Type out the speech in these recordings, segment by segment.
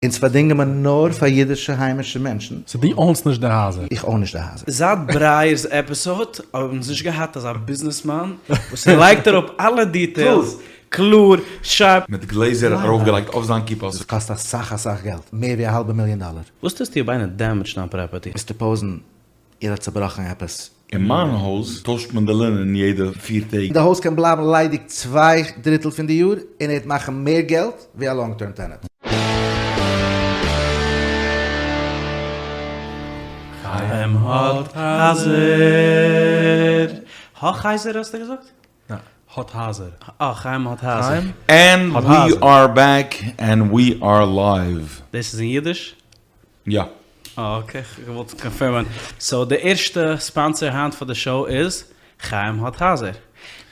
אונז פארדינגען מיר נאר פאר אידישע היימישע מענטשן. סאו דו אונסט נישט די הייזער? איך אוין נישט די הייזער. זייט ברייער'ס עפיסאד האבן אונז נישט געהאט אזא ביזנעסמאן וואס לייגט אראפ אלע דיטעילס קלאר, שארפ. מיט גלעזער ארויפגעלייגט אויף זיין כיפה. עס קאסט אסאך אסאך געלט, מער ווי א האלבע מיליאן דאלער. וואס טוסטו אויב איינער דעמעדזשט דיין פראפערטי? מיסטער פאוזן, איר האט צובראכן עפעס? אין מיין הויז טוישט מען די לינען יעדע פיר טעג. די הויז קען בלייבן ליידיג צוויי דריטל פון די יאר און ער וועט מאכן מער געלט ווי א לאנג טערם טענענט. חיים האט הייזער. האך הייזער האסטו געזאגט? ניין, האט הייזער. אה, חיים האט הייזער. ענד ווי אר בעק ענד ווי אר לייוו. דאס איז אין אידיש? יא. אה אקעי, כ'האב געוואלט קאנפירמען. סאו די ערשטע ספאנסער היינט פאר די שאו איז חיים האט הייזער.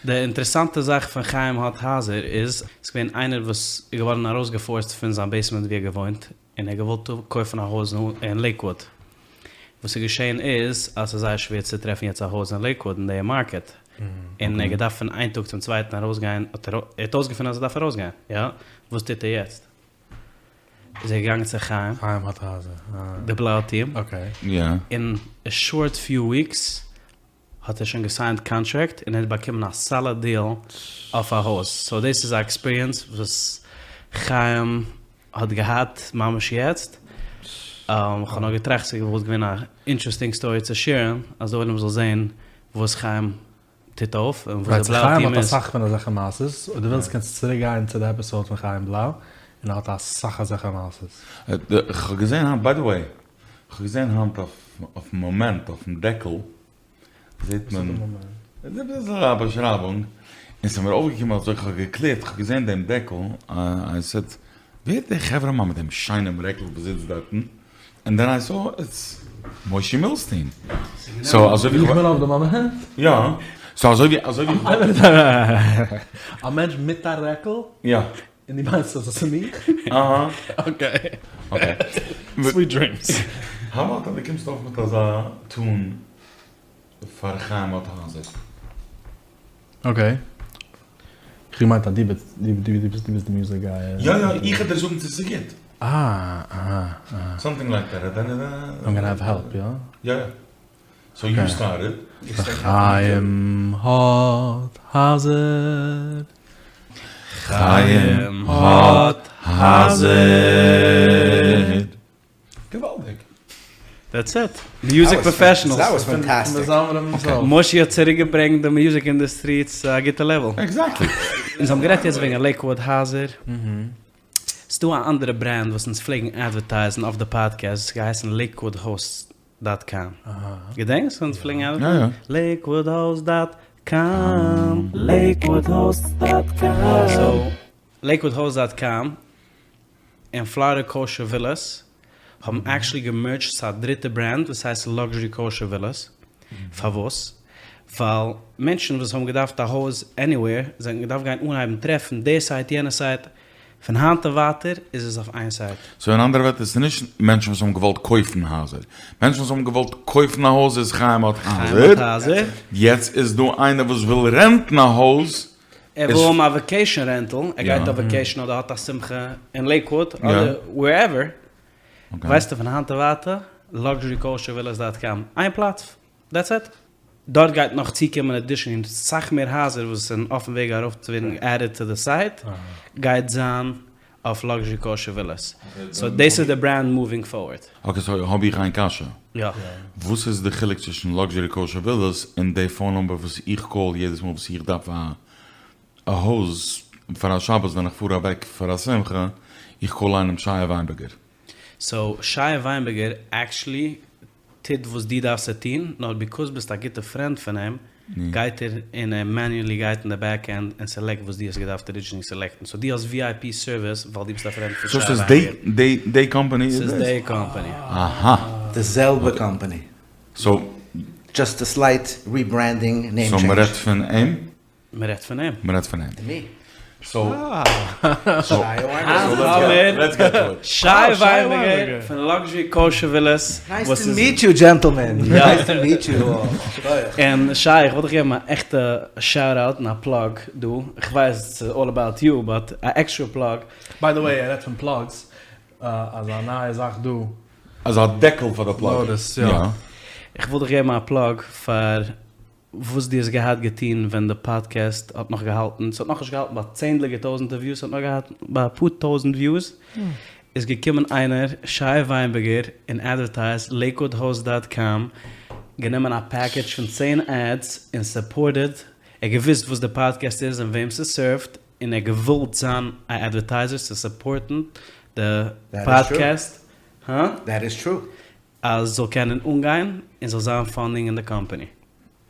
די אינטערעסאנטע זאך פון חיים האט הייזער איז, ס'איז געווען איינער וואס איז געווארן ארויסגעפארסט פון זיין בעיסמענט ווי ער געוואוינט, און ער האט געוואלט קויפן א הויז אין לעיקוואוד. וואס איז געשען איז אז ס'איז זייער שווער צו טרעפן יעצט א הויז אין לעיקוואוד אין די מארקעט, און ער האט געדארפט פון איין טאג צום צווייטן ארויסגיין, האט ער האט אויסגעפונען אז ער דארף ארויסגיין, יא? וואס טוט ער יעצט? איז ער געגאנגען צו חיים, חיים האט הייזער, אה. די בלאו טיעם, אקעי. יא. אין א שארט פיו וויקס האט ער שוין געסיינט קאנטראקט און ער האט באקומען א סאליד דיעל אויף א הויז, סאו דאס איז א עקספיריענס וואס חיים האט געהאט ממש יעצט, כ'האב נאר געטראכט ס'וואלט געווען א אינטערעסטינג סטארי צו שעירן אז די עולם זאל זעהן וואס חיים טוט אויף און וואס די בלאו חיים טיעם האט איז. אסאך פון אזעלכע מעשות, אויב דו ווילסט קענסטו צוריק גיין צו די עפיסאוד פון חיים בלאו און ער האט אסאך אזעלכע מעשות. כ'האב געזען היינט, ביי די וועי, כ'האב געזען היינט אויפן מאמענט אויפן דעקל זעט מען עפעס א באשרייבונג, און ס'איז מיר אויפגעקומען אזוי כ'האב געקלערט, כ'האב געזען דעם דעקל, איי סעד, ווער איז דער חברה מאן מיט דעם שיינעם רעקל וואס זיצט דארטן, ענד דען איי סא איטס מושי מילסטין, סאו אזוי ווי איך בין אויף די מאמענט? יא, סאו אזוי ווי אזוי ווי א מענטש מיט א רעקל? יא. און דו מיינסט אז עס איז מיך? אהא. אקעי. אקעי. סוויט דרימס. האו אבאוט אז דו קומסט אויף מיט אזא טון פאר חיים האט הייזער? אקעי. איך האב געמיינט אז דו ביסט דו ביסט די מוזיק גיי. יא יא, איך וועל דיר זאגן צו ס'איז גוט. אה אהא אהא. סאמטינג לייק דעט. איים גאנא האוו העלפ, יא? יא יא. סאו יו סטארטעד. חיים האט הייזער. חיים האט הייזער. געוואלדיג. דעטס איט. מיוזיק פראפעשענעלס. דעט וואס פאנטאסטיק. מושי האט צוריק געברענגט די מיוזיק אינדוסטרי צו א גוטע לעוועל. עקזעקטלי. אונז האבן גערעדט יעצט וועגן לעיקוואד הייזער. ס'דא א אנדערע ברענד וואס אונז פלעגן אדווערטייזן אויף די פאדקעסט, ס'האט געהייסן לעיקוואד האוסט דאט קאם. געדענקסט אונז פלעגן אדווערטייזן? לעיקוואד האוסט דאט קאם. לעיקוואד האוסט דאט קאם. סאו, לעיקוואד האוסט דאט קאם און פלארידע קאושער ווילאס האבן עקשעלי געמערדזשט צו א דריטע ברענד וואס הייסט לאקזשערי קאושער ווילאס. פארוואס? ווייל מענטשן וואס האבן געדארפט א הויז עניוועיר זיי האבן געדארפט גיין אנהייבן טרעפן די סייט יענע סייט, פון היינט און ווייטער איז עס אויף איין סייט. סאו אין אנדערע ווערטער ס'איז נישט מענטשן וואס האבן געוואלט קויפן הייזער, מענטשן וואס האבן געוואלט קויפן א הויז איז חיים האט הייזער, יעצט איז דא איינער וואס וויל רענטן א הויז, ער וויל האבן א וואקעישן רענטל, ער גייט אויף וואקעישן אדער האט א שמחה אין לעיקוואד אדער ווערעווער, ווייסטו פון היינט און ווייטער, לאקזשערי קאושער ווילאס דאט קאם, איין פלאץ, דעטס איט. דארט גייט נאך צוקומען עדישענלי סאך מער הייזער וואס זענען אויפן וועג ארויף צו ווערן עדעד טו די סייט, גייט זיין אויף לאקזשערי קאושער ווילאס, סאו דאס איז די ברענד מאווינג פארווערד. אקעי סאו האב איך איין קשיא. יא. וואס איז די חילוק צווישן לאקזשערי קאושער ווילאס און די פאון נומבער וואס איך קאל יעדעס מאל וואס איך דארף א א הויז פאר א שבת ווען איך פאר אוועק פאר א שמחה, איך קאל איינעם שייע וויינבערגער. סאו שייע וויינבערגער עקטשעלי טוט וואס דו דארפסט צו טון, נאר ביקאוז ביסט א גוטע פרענד פון אים, גייט ער און ער מעניועלי גייט אין די בעק ענד און סעלעקט וואס דו האסט געדארפט ארידזשינעלי סעלעקטן, סאו דו האסט VIP סערוויס ווייל דו ביסט א פרענד פון סאו שי ס'איז וויינבערגער. די די קאמפאני איז ס'איז דאס? די קאמפאני. אהא. די זעלבע קאמפאני. סאו. דזשאסט א סלייט ריברענדינג, נעים סאו טשעינדזש. מ'רעדט פון אים? מען רעדט פון אים. מען רעדט פון אים. סאו. שי וויינבערגער פון לאקזשערי קאושער ווילעס. נייס טו מיעט יו דזשענטלמען. נייס טו מיעט יו. און שי איך וואלט דיך געבן א עכטע שאוט אוט און א פלאג דא, איך ווייס ס'איז אלל אבאוט יו באט א עקסטרע פלאג. ביי די וועי ער רעדט פון פלאגס. אזא נייע זאך דא. אזא דעקל פאר די פלאג. נאטיס, יא. איך וויל דיך געבן א פלאג פאר וואס דו האסט געהאט געטון ווען די פאדקעסט האט נאך געהאלטן, ס'האט נאכנישט געהאלטן ביי צענדליגער טויזענטער וויוס, ס'האט נאר געהאלטן ביי אפאר טויזענט וויוס, איז געקומען איינער, שי וויינבערגער, און אדווערטייזט לעיקוואד האוסט דאט קאם, גענומען א פעקעדזש פון צען עדס און סופארטעד, ער האט געוואוסט וואס די פאדקעסט איז און וועם ס'סערווט, און ער האט געוואלט זיין א אדווערטייזער צו סופארטן די פאדקעסט, הא? דעט איז טרו. אז ס'זאל קענען אנגיין און ס'זאל זיין פאנדינג אין די קאמפאני.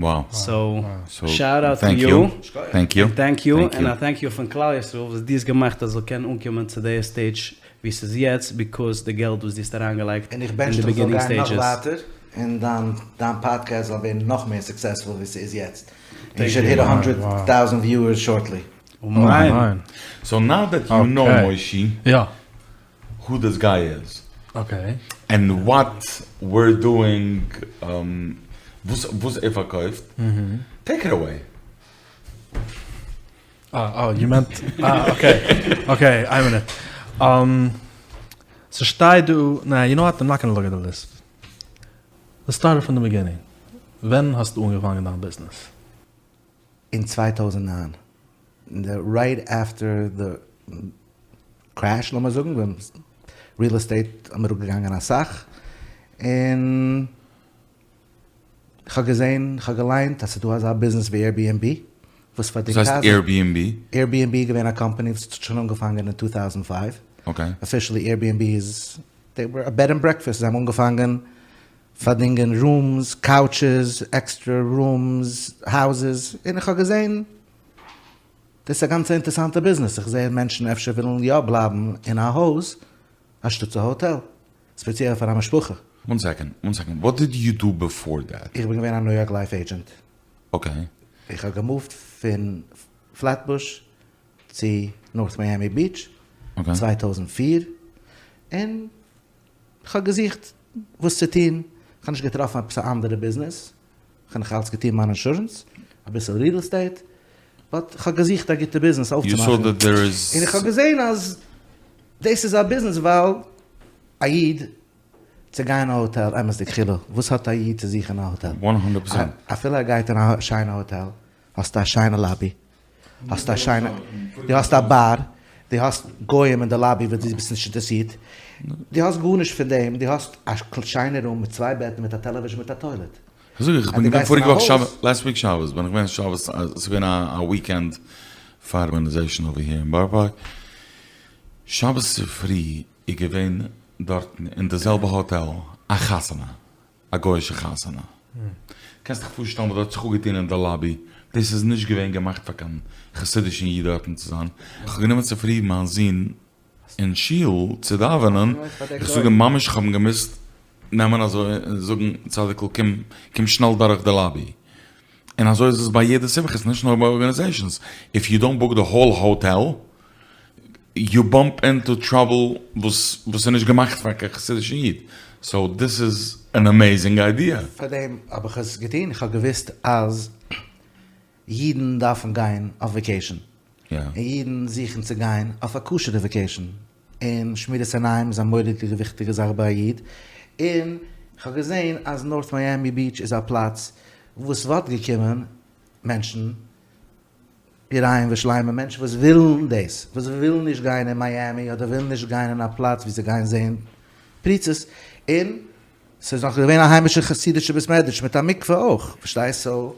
וואו. סאו, שאוט אוט טו יו. טענק יו. טענק יו, און א טענק יו פון כלל ישראל וואס דו האסט געמאכט אז ס'זאל קענען אנקומען צו די סטעידזש וואו ס'איז יעצט ביקאוז די געלט וואס דו האסט אריינגעלייגט און איך אין בענטש די דיך זאל ביגינינג גיין נאך סטעידזשעס. ווייטער און דיין דיין פאדקעסט זאל ווערן נאך מער סוקסעספול ווי ס'איז יעצט. יו שוד היט א האנדרעט טאוזענט וויוערס שארטלי. אמן. סאו נאו דעט יו נאו מושי. יא. הו דיס גיי איז. אקעי. ענד וואט וויר דואינג, וואס וואס ער פארקויפט, טעיק איט אוועי. אה אה יו מענט אה אקעי אקעי איין מינוט. ס'שטייט דא, נעה יו נאו וואט איים נאט גאנא לוק עט די ליסט. לעטס סטארט פראם די ביגינינג. ווען האסטו אנגעפאנגען דיין ביזנעס? אין 2009, רייט עפטער די קרעש לאמיר זאגן, ווען ריעל עסטעיט האט אראפגעגאנגען אסאך, און כ'האב געזען, כ'האב געליינט אז ס'איז דא אזא ביזנעס ווי Airbnb, וואס פארדינגט וואס הייסט Airbnb? Airbnb איז געווען א קאמפאני וואס האט שוין אנגעפאנגען אין 2005, אפישעלי Airbnb איז, דעי ווער א בעד ענד ברעקפעסט, זיי האבן אנגעפאנגען פארדינגען רומס, קאוטשעס, עקסטרע רומס, האוזעס, און איך האב געזען דאס איז א גאנץ אינטערסאנטע ביזנעס, איך זע מענטשן אפשר ווילן יא בלייבן אין א הויז אנשטאטס א האטעל, ספעציעל פאר א משפחה. וואן סעקאנד, וואן סעקאנד, וואט דיד יו דו ביפאר דעט? איך בין געווען א ניו יארק לייף עידזשענט. אקעי. איך האב געמופט פון פלעטבוש צו נארט מיאמי ביטש 2004, און כ'האב געזוכט וואס צו טון, כ'האב נישט געטראפן עפעס א אנדערע ביזנעס, כ'האב נאך אלץ געטון מיין אינשורענס, אביסל ריעל עסטעיט, באט כ'האב געזוכט א גוטע ביזנעס אויפצומאכן, און איך האב געזען אז דאס איז א ביזנעס ווייל א איד צו גיין אין א האטעל, אמת'דיג חילו, וואס האט א איד צו זוכן אין א האטעל? אפילו ער גייט אין א שיינע האטעל, האסטו א שיינע לאבי, האסט א שיינע, דו האסט א באר, דו האסט גוים אין די לאבי וואס דו ביסט נישט אינטערעסירט, דו האסט גארנישט פון דעם, דו האסט א שיינע רום מיט צוויי בעטן מיט א טעלעוויזשן מיט א טוילעט. כ'זאג איך בין געווען פאריגע וואך שבת, לעסט וויק שבת בין איך געווען שבת, ס'איז געווען א וויקענד פאר ארגאניזעישן אווער היער אין בארא פארק, שבת צופרי איז געווען דארטן אין די זעלבע האטעל א חתונה, א גוי'אישע חתונה. קענסט דיך פארשטעלן וואס דארט האט זיך אפגעטון אין די לאבי, דאס איז נישט געווען געמאכט פאר קיין חסידישן איד דארטן צו זיין. איך האב גענומען צופרי מיין זון אין שול צו דאווענען, איך זאג אים ממש איך האב אים געמוזט נעמען אזוי און זאגן צדיק'ל קום קום שנעל דורך די לאבי. און אזוי איז עס ביי יעדע שמחה, נישט נאר ביי ארגאניזעישאנס, איף יו דאנט בוק די האול האטעל, יו באמפ אינטו טראבל וואס וואס איז נישט געמאכט פאר קיין חסידישן איד, סאו דיס איז אן עמעזינג איידיע. פאר דעם האב איך עס געטון, איך האב געוואוסט אז אידן דארפן גיין אויף וועקעישאן, און אידן זוכן צו גיין אויף א כשר'ע וועקעישאן, און שמירת עיניים איז א מורא'דיגע וויכטיגע זאך ביי א איד, און איך האב געזען אז נארט מיאמי ביטש איז א פלאץ וואס וואלט געקומען מענטשן יראים ושלמים, מענטשן וואס ווילן דאס, וואס ווילן נישט גיין אין מיאמי אדער ווילן נישט גיין אין א פלאץ וואו זיי גייען זען פריצות, און ס'איז נאך געווען א היימישע חסידישע בית מדרש מיט א מקווה אויך, פארשטייסט? סאו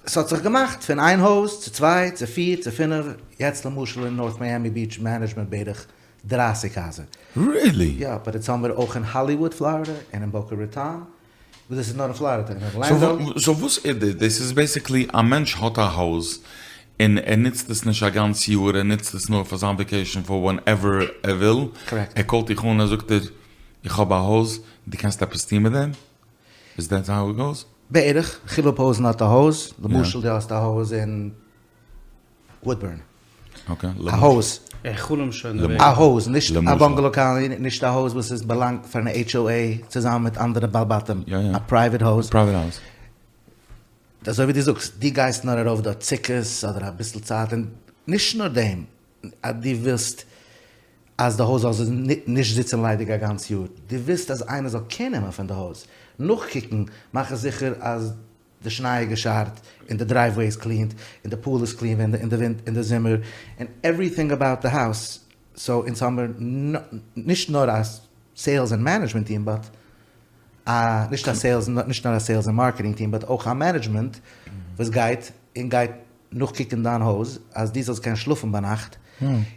ס'האט זיך געמאכט פון איין הויז צו צוויי צו פיר צו פינף, יעצט למשל אין נארט מיאמי ביטש מענעדזשט מען בערך דרייסיג הייזער. ריעלי? יא, באט איצט האמיר אויך אין האליוואד פלארידע און אין באקא ראטאן, וואס דאס איז נאר אין פלארידע און ארלענדא. סאו וואס איז דאס? דאס איז בעסיקלי א מענטש האט א הויז און ער נוצט עס נישט א גאנץ יאר, ער נוצט עס נאר פאר זיין וועקעישאן פאר ווענעווער ער וויל, ער קאלט דיך אן ער זאגט דיר איך האב א הויז דו קענסט עפעס טון מיט דעם? איז דעט האו איט גאוס? בערך, חילו פאוזן האט א הויז, למשל דו האסט א הויז אין וואודבורן. א הויז. איך חלום שוין דערוועגן. א הויז, נישט א באנגעלאו קאלאני, נישט א הויז וואס איז באלאנגט פאר אן HOA צוזאמען מיט אנדערע בעל בתים, א פרייוועט הויז. אזוי ווי דו זאגסט, דו גייסט נאר ארויף דארט סוכות אדער אביסל צייט, און נישט נאר דעם, אז דו ווילסט. אז די הויז זאל נישט זיצן ליידיג א גאנץ יאר, דו ווילסט אז איינער זאל קער נעמען פון די הויז, נאכקוקן, מאכן זיכער אז די שניי איז געשארט, און די דרייוועי איז קלינט, און די פול איז קלין אין די ווינט אין די זומער, און עווריטינג אבאוט די האוז, סאו אונז האמיר נישט נאר א סעילס און מענעדזשמענט טיעם באט א נישט א סעילס נישט נאר א סעילס און מארקעטינג טיעם באט אויך א מענעדזשמענט וואס גייט און גייט נאכקוקן דיין הויז אז דו זאלסט קענען שלאפן ביינאכט,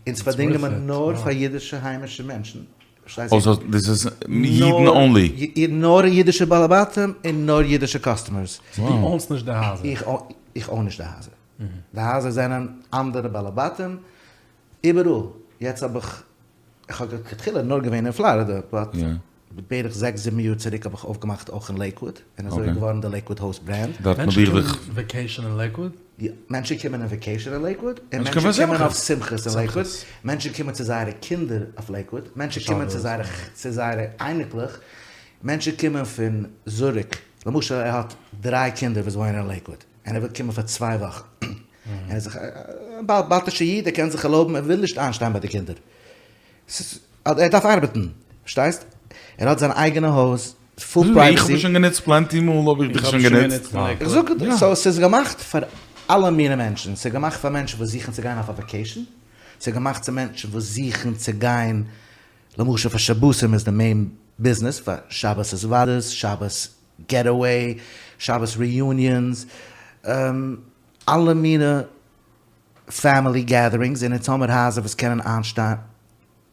אונז פארדינגען מיר נאר פאר אידישע היימישע מענטשן, פארשטייסט? דאס איז אידן אנלי? נאר אידישע בעלי בתים און נאר אידישע קאסטומערס. סאו דו אונסט נישט די הייזער? איך אוין נישט די הייזער. די הייזער זענען אנדערע בעלי בתים איבעראל. יעצט האב איך, איך האב לכתחילה נאר געווען אין פלארידע, באט בערך זעקס זיבן יאר צוריק האב איך אויפגעמאכט אויך אין לעיקוואד, און אזוי איז געווארן די לעיקוואד הויז ברענד. מענטשן קומען וועקעישאן אין לעיקוואד? יא, מענטשן קומען אין וועקעישאן אין לעיקוואד, און מענטשן קומען אויף שמחות אין לעיקוואד, מענטשן קומען צו זייערע קינדער אויף לעיקוואד, מענטשן קומען צו זייערע צו זייערע אייניקלעך, מענטשן קומען פון זוריק, למשל ער האט דריי קינדער וואס וואוינען אין לעיקוואד, און ער וויל קומען פאר צוויי וואכן, ער איז א בעל בתישע איד, ער קען זיך ערלויבן, ער וויל נישט איינשטיין ביי די קינדער, ער דארף ארבעטן, פארשטייסט? ער האט זיין אייגענע הויז, פול פרייוועסי. איך האב עס שוין גענוצט פלענטי מאל האב איך דיך שוין גענוצט. איך זאג דיר, סאו ס'איז געמאכט פאר אלע מיני מענטשן, ס'איז געמאכט פאר מענטשן וואס זוכן צו גיין אויף א וואקעישן, ס'איז געמאכט צו מענטשן וואס זוכן צו גיין, למשל פאר שבתים איז די מעין ביזנעס, פאר שבת התוועדות, שבת געטעוועי, שבת ריאיוניאנס, אלע מיני פעמילי געדערינגס, און אונז האמיר הייזער וואס קענען איינשטיין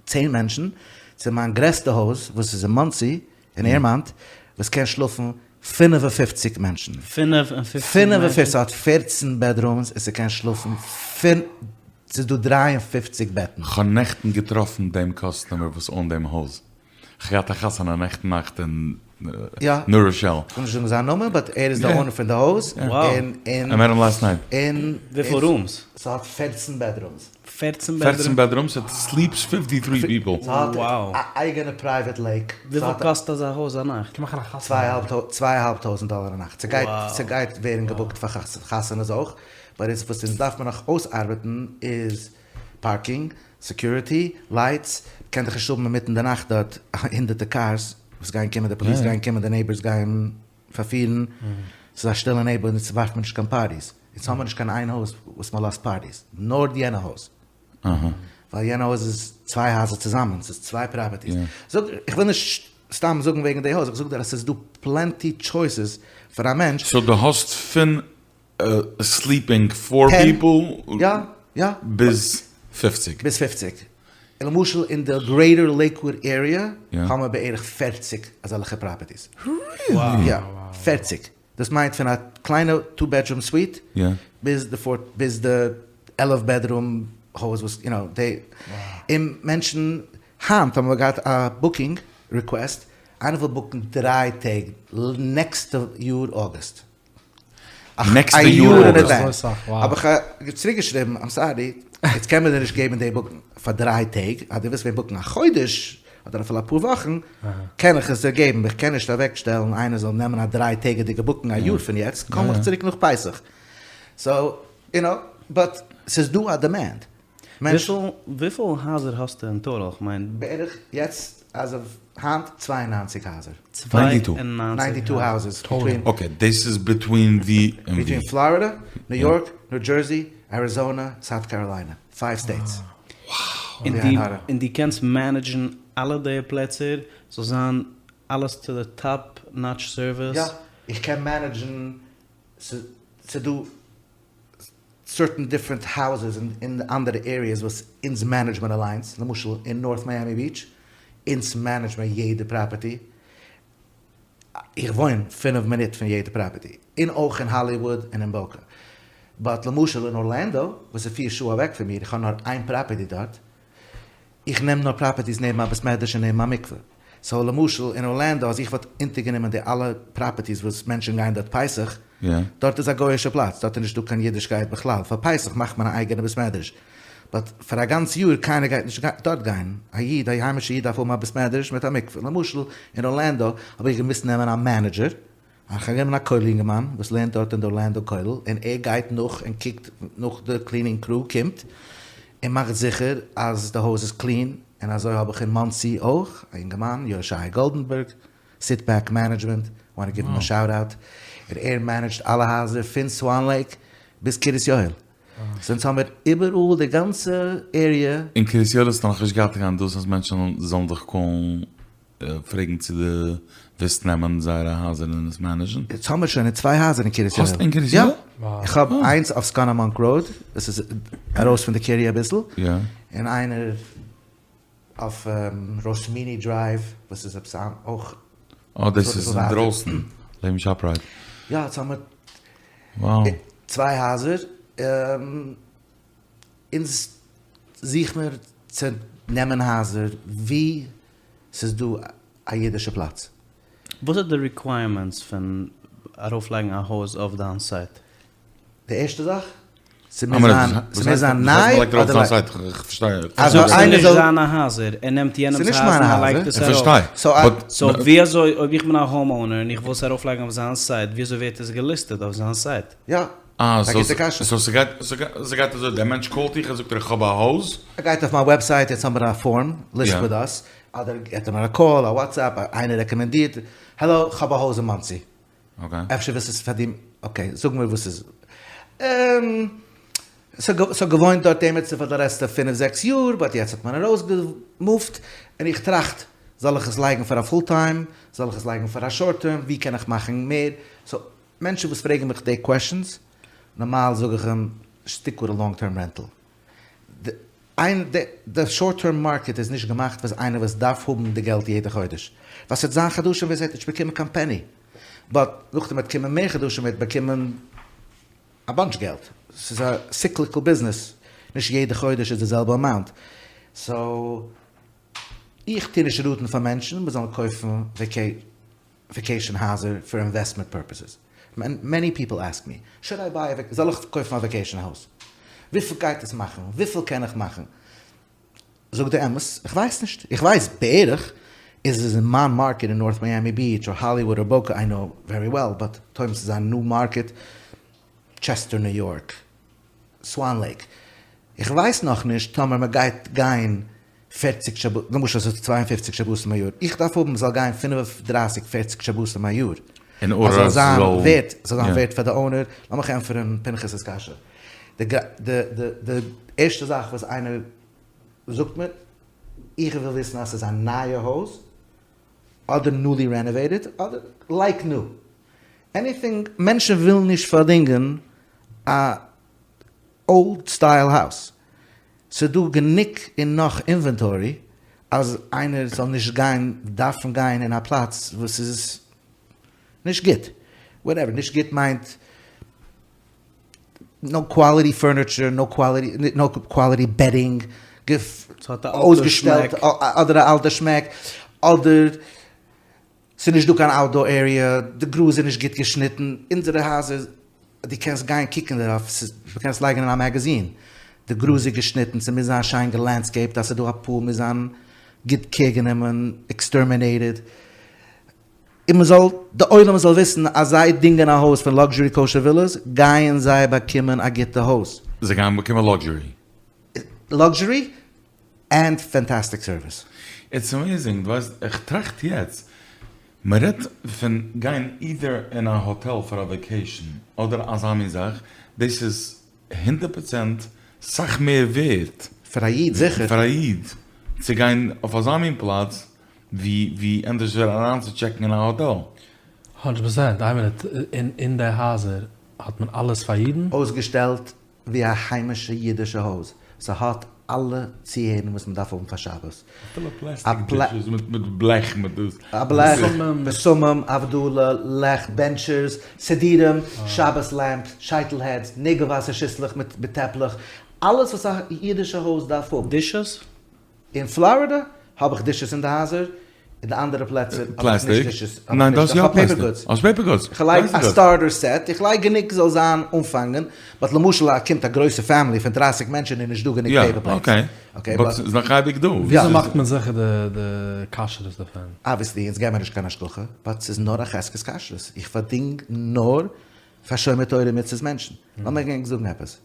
צען מענטשן, צו מיין גרעסטע הויז וואס איז אין מאנסי, אין עירמאנט, וואס קען שלאפן 55 מענטשן. 55 מענטשן? ס'האט פערצן בעדרומס און ס'קען שלאפן פינ. ס'איז דא 53 בעטן. כ'האב נעכטן געטראפן דעם קאסטומער וואס אונט דעם הויז. כ'האב געהאט א חתונה נעכטן נאכט אין ניו ראשעל. כ'וועל נישט זאגן זיין נאמען באט ער איז די אונער פון די הויז. איי מעט הים לאסט נייט. וויפיל רומס? ס'האט פערצן בעדרומס. פערצן בעדרומס? פערצן בעדרומס, איט סליפס פיפטי טרי פיפל. ס'האט א אייגענע פרייוועט לעיק. וויפיל קאסט אזא הויז א נאכט? קען מאכן א חתונה. צוויי אהאלב טויזענט דאלער א נאכט. ס'גייט ווערן געבוקט פאר חתונות אויך. באט וואס אונז דארף מען נאך אויסארבעטן איז פארקינג, סעקיוריטי, לייטס, מ'קען דאך נישט האבן אינמיטן די נאכט דארט הונדערטע קארס וואס גייען קומען, די פאליס גייען קומען, די נעיבערס גייען פארפירן, ס'איז א שטילע נעיבערהוד אונז ווארפט מען נישט קיין פארטיס, אונז האמיר נישט קיין איין הויז וואס מ'לאזט פארטיס, נאר יענע הויז, ווייל יענע הויז איז צוויי הייזער צוזאמען, ס'איז צוויי פראפערטיס, זאג, איך וויל נישט סתם זאגן וועגן די הויז, איך זאג דיר אז ס'איז דא פלענטי טשויסעס פאר א מענטש. סאו דו האסט פון סליפינג פאר פיפל ביז פופציג. ביז פופציג. למשל אין די גרעיטער לעיקוואד עריע האמער בערך פערציג אזעלכע פראפערטיס. ריעלי? יא. פערציג. דאס מיינט פון א קליינע טו בעדרום סוויט ביז די פאר ביז די עלף בעדרום הויז וואס יו נאו די און מענטשן היינט האבן מיר געהאט א בוקינג ריקוועסט איינער וויל בוקן דריי טעג נעקסטע יאר אוגוסט. נעקסטע יאר אוגוסט. האב איך צוריק געשריבן, איים סארי, יעצט קען מען דיר נישט געבן די בוקינג פאר דריי טעג, אז דו ווילסט ווען בוקן א חודש, אדער אפילו אפאר וואכן, קען איך עס דיר געבן, איך קען נישט אוועק שטעלן איינער זאל נעמען א דריי טעגעדיגע בוקינג א יאר פון יעצט, קום איך צוריק נאך פסח. סאו, יו נאו, באט ס'איז דא א דימענד. וויפיל הייזער האסטו אין טאטאל? כ'מיין. בערך יעצט עז אוו היינט 92 הייזער. 92 הייזער. האוזעס. אקעי, דאס איז ביטווין ווי און ווי? ביטווין פלארידע, ניו יארק, ניו דזשערסי, אריזאנע, סאוט קאראליינע. פייוו סטעיטס. און דו קענסט מענעדזשן אלע די פלעצער זאל זיין אלעס טו די טאפ נאטש סערוויס? יא, איך קען מענעדזשן, ס'דא סערטען דיפרענט האוזעס אין אנדערע עריעס וואס אונז מענעדזש מען אליינס, למשל אין נארט מיאמי ביטש, אונז מענעדזש מען יעדע פראפערטי, איך וואוין פינף מינוט פון יעדע פראפערטי, און אויך אין האליוואד און אין באקא, באט למשל אין ארלענדא וואס איז פיר שעה אוועק פון מיר, איך האב נאר איין פראפערטי דארט, איך נעם נאר פראפערטיס נעבן א בית מדרש און נעבן א מקווה. סאו למשל אין ארלענדא אז איך וואלט אונטערגענומען די אלע פראפערטיס וואס מענטשן גייען דארט פסח, דארט איז א גוי'אישע פלאץ, דארט איז נישטא קיין אידישקייט בכלל, פאר פסח מאכט מען א אייגענע בית מדרש, באט פאר א גאנץ יאר קיינער גייט נישט דארט גיין, א איד א היימישע איד דארף האבן א בית מדרש מיט א מקווה, למשל אין ארלענדא האב איך געמוזט נעמען א מענעדזשער, איך האב גענומען א כולל אינגערמאן וואס לערנט דארט אין די ארלענדא כולל און ער גייט נאך און קוקט נאך די קלינינג קרו קומט און מאכט זיכער אז די הויז איז קלין. און אזוי האב איך אין מאנסי אויך א אינגערמאן יושעי' גאלדענבערג, סיט בעק מענעדזשמענט, וואנט טו גיוו הים א שאוט אוט, און ער מענעדזשט אלע הייזער פון סוואן לעיק ביז קרית יואל, סאו אונז האמיר איבעראל די גאנצע עריע. אין קרית יואל האסטו נאכנישט געהאט קיין דאס אז מענטשן זאלן דיך קאלן פרעגן צו דו ווילסט נעמען זייערע הייזער און עס מענעזשן? יעצט האמיר שוין אין צוויי הייזער אין קרית יואל. האסט אין קרית יואל? יא, איך האב איינס אויף סקאנאמאנק ראוד, דאס איז ארויס פון די קריה אביסל, און איינער אויף ראסמיני דרייוו וואס איז עפעס אויך. אה דאס איז אינדרויסן לעבן שאפרייט. יא, יעצט האמיר צוויי הייזער, אונז זוך מיר צו נעמען הייזער ווי ס'איז דא א אידישע פלאץ. וואס איז די ריקווייערמענטס פון ארויפלייגן א הויז אויף דיין סייט? די ערשטע זאך, ס'מוז זיין, ס'מוז זיין ניי אדער לייק. אז ס'איז נישט זיינע הייזער, ער נעמט יענעמס הייז און ער לייגט עס ארויף. סאו ווי אזוי, אויב איך בין א האום אונער און איך וויל עס ארויפלייגן אויף זיין סייט, ווי אזוי ווערט עס געליסטעד אויף זיין סייט? יא. אה, סאו ס'גייט ס'גייט אזוי, דער מענטש קאלט דיך, ער זאגט דיר איך האב א הויז. ער גייט אויף מיין וועבסייט, יעצט האבן מיר א פארם, ליסט וויט אס, אדער געט ער מיר א קאל, א וואטסעפפ, איינער רעקאמענדירט, העלא, כ'האב א הויז אין מאנסי. אפשר ווילסט עס פאר דיר, אקעי, זאג מיר וואס איז. ס'האט געוואוינט דארט עמיצער פאר די לעצטע פינף זעקס יאר, באט יעצט האט מען ארויסגעמופט, און איך טראכט, זאל איך עס לייגן פאר א פול טיים, זאל איך עס לייגן פאר א שארט טערם, ווי קען איך מאכן מער, סאו מענטשן וואס פרעגן מיך די קוועשאנס, נארמאל זאג איך אים, סטיק וויט א לאנג טערם רענטל. די שארט טערם מארקעט איז נישט געמאכט פאר איינער וואס דארף האבן די געלט יעדע חודש. ווייל ס'וועט זיין חדשים ווען ס'וועט נישט באקומען קיין פעני. באט נאכדעם וועט קומען מער חדשים וועט באקומען א באנטש געלט. ס'איז א סיקליקל ביזנעס. נישט יעדע חודש איז די זעלבע אמאונט. סאו איך טוה נישט ראטן פאר מענטשן מען זאל קויפן וועקעישאן הייזער פאר אינוועסטמענט פורפעסעס. מעני פיפל עסק מי, שוד איי ביי א, זאל איך קויפן א וועקעישאן הויז? וויפיל גייט עס מאכן? וויפיל קען איך מאכן? זאג די אמת, איך ווייס נישט. איך ווייס בערך, איז עס אין מיין מארקעט אין נארט מיאמי ביעטש אר האליוואד אר באקא, איי נאו ווערי וועל, באט טאמער ס'איז א ניו מארקעט, טשעסטער ניו יארק, סוואן לעיק, איך ווייס נאכנישט טאמער מ'גייט גיין פערציג שבתים, למשל ס'איז 52 שבתים א יאר, איך דארף האבן מ'זאל גיין 35 פערציג שבתים א יאר, אז ס'זאל זיין ווערט, ס'זאל זיין ווערט פאר די אונער, לאמיך ענטפערן פנחס'ס קשיא, די די ערשטע זאך וואס איינער זאגט מיר, איך וויל וויסן אז ס'איז א נייע הויז, אדער ניולי רענאוועיטעד, אדער לייק ניו, עניטינג, מענטשן ווילן נישט פארדינגען א אולד סטייל האוז, ס'דא גענוג און נאך אינווענטארי אז איינער זאל נישט גיין דארפן גיין אין א פלאץ וואס איז נישט גוט, וואטעווער, נישט גוט מיינט נאו קוואליטי פורניטשער, נאו קוואליטי, נאו קוואליטי בעדינג, אויסגעשטעלט, אדער א אלטע שמעק, אדער ס'איז נישט דא קיין אוטדאר עריע, די גראז איז נישט גוט געשניטן, אונזערע הייזער, דו קענסט גיין קוקן דערויף, ס'איז, מ'קען עס לייגן אין א מעגעזין, די גראז איז געשניטן, ס'מוז זיין שיין געלענדסקעיפט, אז ס'איז דא א פול מוז זיין גוט קעיר גענומען, עקסטערמינעיטעד, און מ'זאל, די עולם זאל וויסן אז זיי דינגען א הויז פון לאקזשערי קאושער ווילאס, גייען זיי באקומען א גוטע הויז. זיי גייען באקומען לאקזשערי. לאקזשערי ענד פענטעסטיק סערוויס. איטס עמעיזינג, דו ווייסט איך טראכט יעצט, מען רעדט פון גיין אידער אין א האטעל פאר א וועקעישן אדער אזא מין זאך, דאס איז הונדערט פראצענט סאך מער ווערט פאר א איד זיכער. פאר א איד צו גיין אויף אזא מין פלאץ ווי ווי ענדערש אריינצוטשעקן אין א האטעל. הונדערט פראצענט, איין מינוט, אין די הייזער האט מען אלעס פאר אידן? אויסגעשטעלט ווי א היימישע אידישע הויז, ס'האט אלע צוהערן וואס מ'דארף האבן פאר שבת. אפילו פלעסטיק דישעס מיט בלעך מיט דאס. א בלעך, בשמים, הבדלה, לעכט, בענטשערס, סידורים, שבת לעמפס, שייטל העדס, נעגל וואסער שיסלעך מיט טעפלעך, אלעס וואס א אידישע הויז דארף האבן. דישעס? אין פלארידע האב איך דישעס אין די הייזער, אין די אנדערע פלעצער האב איך נישט דישעס. ניין דו האסט יא פלעסטיק. האסט פעיפער גודס. איך לייג א סטארטער סעט, איך לייג גענוג זאל זיין אנפאנגען, באט למשל אז קומט א גרויסע פעמילי פון דרייסיג מענטשען איז נישט דא גענוג פעיפער פלעיטס. יא אקעי, באט ס'איז נאך אייביג דא. וויאזוי מאכט מען זיכער די כשרות דערפון? אבוויעסלי אונז געבן נישט קיין השגחה, באט ס'איז נאר א חזקת כשרות, איך פארדינג נאר פאר שומר תורה ומצוות מענטשן. לאמיך ענק זאגן עפעס,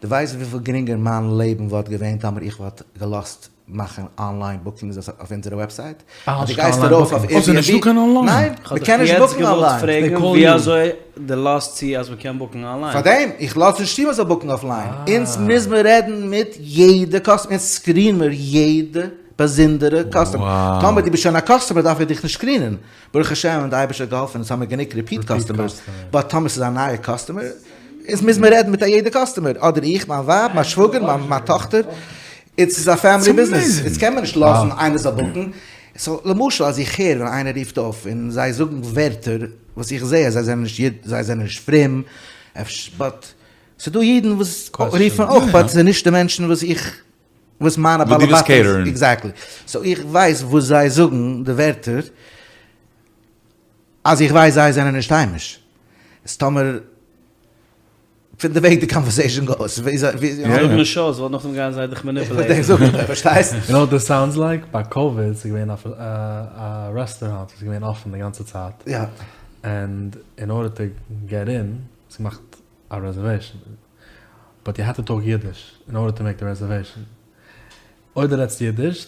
דו ווייסט וויפיל גרינגער מיין לעבן וואלט געווען טאמער איך וואלט געלאזט. מאכן אנליין בוקינגס אויף אונזערע וועבסייט, אז דו גייסט ארויף אויף עירביענבי, ניין, מען קען נישט בוקן אנליין. פרעגן ווי אזוי דו לאזט צו אז מען קען בוקן אנליין. פארדעם, איך לאז נישט צו מען זאל בוקן אויפליין, אונז מוז מען רעדן מיט יעדע קאסטומער, אונז סקרין מיר יעדע באזונדערע קאסטומער, טאמער דו ביסט שוין א קאסטומער דארף איך דיך נישט סקרינען, ברוך השם די אייבערשטער האט געהאלפן אונז האמיר גענוג ריפיט קאסטומערס, באט טאמער ס'איז א נייע קאסטומער, אונז מוז מען רעדן מיט א יעדע קאסטומער, אדער איך, מיין ווייב, מיין שוואגער, מיין טאכטער, איטס איז א פעמילי ביזנעס, איצט קען מען נישט לאזן איינער זאל בוקן, סאו למשל אז איך הער ווען איינער רופט אויף און זיי זאגן ווערטער וואס איך זעה אז זיי זענען נישט זיי זענען נישט פרום, אפשר באט ס'דא אידן וואס רופן אויך באט ס'איז נישט די מענטשן וואס איך וואס מיינע בעלי בתים, עקזעקטלי, סאו איך ווייס וואס זיי זאגן די ווערטער אז איך ווייס זיי זענען נישט היימיש, איז טאמער פון די וועג די קאנווערסעישאן גאוס, זאג נישט אויס ווייל נאכדעם גייען זיי דיך מעניפולעיטן. פארשטייסט? יו נאו וואט דיס סאונדס לייק? ביי קאוויד ס'איז געווען א רעסטוראנט וואס איז געווען אפען די גאנצע צייט, ענד אין ארדער טו געט אין האסטו געמאכט א רעזערוועישאן, באט יו העד טו טאלק אידיש אין ארדער טו מעיק די רעזערוועישאן, אויב דו רעדסט אידיש,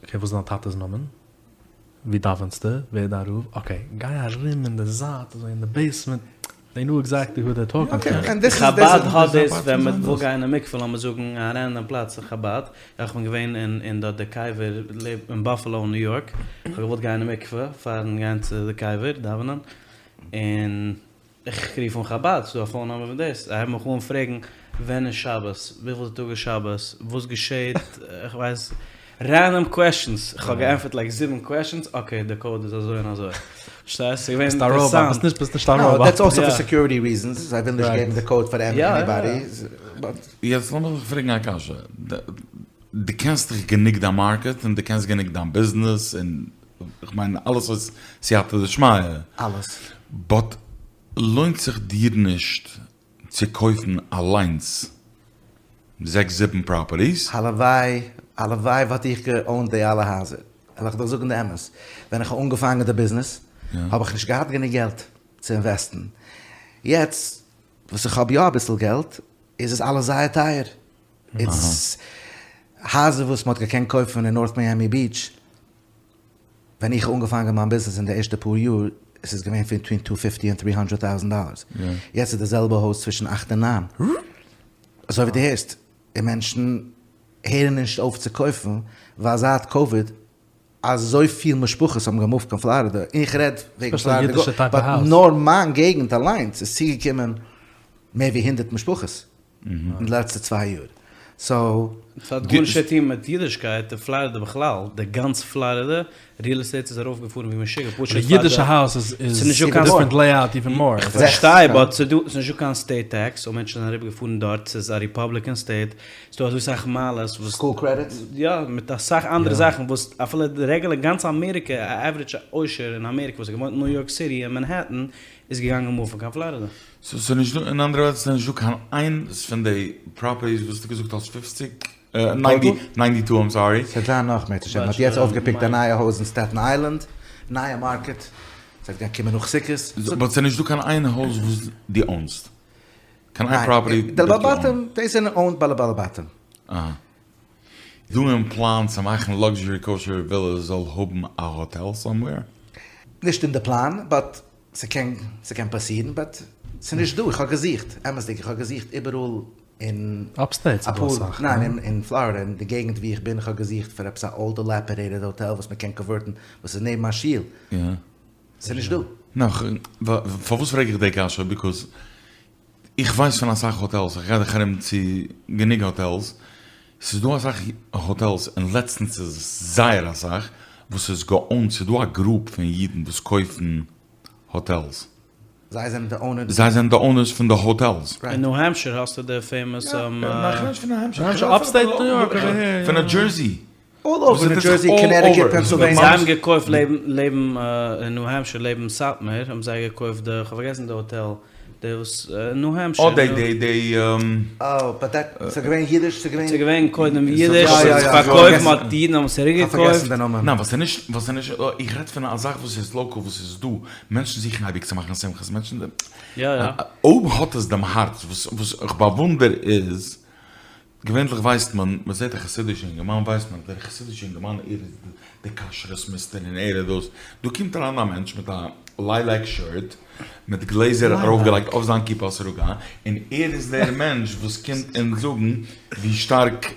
אקעי וואס איז דיין טאטע'ס נאמען? ווי דאווענסטו? ווער איז דיין רב? אקעי, גיי ארום אין די זייט אזוי אין די בעיסמענט, דעי נאו עקזעקטלי הו דעיר טאלקינג טו. חבד האט דאס ווען מען וויל גיין אין מקווה לאמיר זאגן א רענדאם פלאץ אין חבד, איך בין געווען אין דארט די קבר אין באפעלא ניו יארק, איך האב געוואלט גיין אין מקווה פארן גיין צו די קבר דאווענען, און איך רוף אן חבד, ס'דא א פאון נאמבער פון דאס, זיי הייבן מיך אן פרעגן ווען איז שבת, וויפיל טאג איז שבת, וואס געשעהט, איך ווייס, רענדאם קוועשאנס, איך האב געענטפערט לייק זיבן קוועשאנס, אקעי די קאוד איז אזוי און אזוי, פארשטייסט? ס'איז געווען אינטערעסאנט. ביסט נישט א ראבאט. דעטס אלסא פאר סעקיוריטי ריזענס, זיי ווילן נישט געבן די קאוד פאר עניבאדי. יעצט לאמיך דיך פרעגן א קשיא, דו קענסט דיך גענוג דיין מארקעט און דו קענסט גענוג דיין ביזנעס און כ'מיין אלעס איז סייעתא דשמיא. אלעס. באט לוינט זיך דיר נישט צו קויפן אליינס זעקס זיבן פראפערטיס? הלוואי, הלוואי וואלט איך געאונט די אלע הייזער. וועל איך דיך זאגן די אמת, ווען איך האב אנגעפאנגען די ביזנעס האב איך נישט געהאט גענוג געלט צו אינוועסטן. יעצט וואס איך האב יא אביסל געלט איז עס אלעס זייער טייער. איטס הייזער וואס מען האט געקענט קויפן אין נארט מיאמי ביטש ווען איך האב אנגעפאנגען מיין ביזנעס אין די ערשטע פאר יאר, עס איז געווען ביטווין טו פיפטי און טרי האנדרעט טאוזענט דאלערס, יעצט איז די זעלבע הויז צווישן אכט און ניין, אזוי ווי דו הערסט, און מענטשן הערן נישט אויף צו קויפן, ווייל זייט קאוויד אזויפיל משפחות האבן געמופט קיין פלארידע, און איך רעד וועגן פלארידע, באט נאר מיין געגנט אליינס איז צוגעקומען מער ווי הונדערט משפחות. אין די לעצטע צוויי יאר, סאו. ס'האט גארנישט צו טון מיט אידישקייט אין פלארידע בכלל, די גאנץ פלארידע ריעל עסטעיט איז ארויף געפארן ווי משוגע פשוט די אידישע האוז איז איז דיפרענט לעיאוט איווען מאר. איך פארשטיי באט ס'איז דא ס'איז נישטא קיין סטעיט טעקס סאו מענטשן זענען אריבער געפארן דארט ס'איז א ריפאבליקען סטעיט ס'דא אזוי סאך מעלות וואס סקול קרעדיטס? יא מיט אסאך אנדערע זאכן וואס אפילו די רעגולער גאנץ אמעריקע א עווערידזש עושר אין אמעריקע וואס האט געוואוינט אין ניו יארק סיטי אין מאנהעטן איז געגאנגען מופן קיין פלארידע. סאו ס'איז נישט דא, אין אנדערע ווערטער ס'איז נישט דא קיין איינס פון די פראפערטיס וואס האסטו געזאגט האסט פופציג? ניינטי טו איים סארי. ס'וועט זיין נאך אם ירצה השם, מ'האט יעצט אויפגעפיקט א נייע הויז אין סטעטן איילענד, נייע מארקעט, ס'וועט גיין קומען נאך סוכות. באט ס'איז נישט דא קיין איין הויז וואס דו אונסט? קיין איין פראפערטי? די בעלי בתים, דאס זענען אונד ביי די בעלי בתים. אהא. איז דא אין פלאן צו מאכן לאקזשערי קאושער ווילעס זאל האבן א האטעל סאמווער? נישט אין די פלאן, באט ס'קען ס'קען פאסירן באט ס'נישט דא, איך האב געזוכט, אמת'דיג איך האב געזוכט איבעראל אין אפסטעיט איז דא אסאך, ניין אין פלארידע אין די געגנט ווי איך בין, איך האב געזוכט פאר עפעס א אולד דילעפידעיטעד האטעל וואס מ'קען קאנווערטן וואס איז נעבן א שול, ס'נישט דא. נאר פארוואס פרעג איך די קשיא ביקאוז איך ווייס פון אסאך האטעלס, איך גיי דאך ארום צו גענוג האטעלס, ס'איז דא אסאך האטעלס און לעצטנס איז עס זייער אסאך וואס איז געאונט, ס'איז דא א גרופ פון אידן וואס קויפן האטעלס. זיי זענען די אונערס? זיי זענען די אונערס פון די האטעלס. אין ניו העמפשיר האסטו די פעימאס. ניין איך רעד נישט פון ניו העמפשיר, איך רעד אפסטעיט ניו יארק אווער העיר. פון ניו דזשערסי. אלל אווער ניו דזשערסי, קאנעטיקוט, פענסילוועניע. זיי האבן געקויפט לעבן לעבן אין ניו העמפשיר לעבן סאטמאר האבן זיי געקויפט די כ'האב פארגעסן די האטעל די וואס אין ניו העמפשיר. אה די די די. אה באט דעט ס'איז געווען אידיש ס'איז געווען. ס'איז געווען קודם אידיש ס'איז פארקויפט מ'האט די אידן האבן עס צוריק כ'האב פארגעסן געקויפט. די נאמען. ניין ווייל ס'איז נישט ווייל ס'איז נישט איך רעד פון א זאך וואס איז לאקאל וואס איז דא מענטשן זוכן אייביג צו מאכן שמחות מענטשן יא יא. אויב האט עס דעם הארץ וואס וואס איך באוואונדער איז. געווענליך ווייסט מען, מען זעט א חסידישע אינגערמאן ווייסט מען אז דער חסידישע אינגערמאן ער איז די כשרות מיסטער און ער איז דאס, דא קומט אריין א מענטש מיט א ליילעק שירט מיט גלעזער ארויפגעלייגט אויף זיין כיפה סרוגה און ער איז דער מענטש וואס קומט אונז זאגן ווי שטארק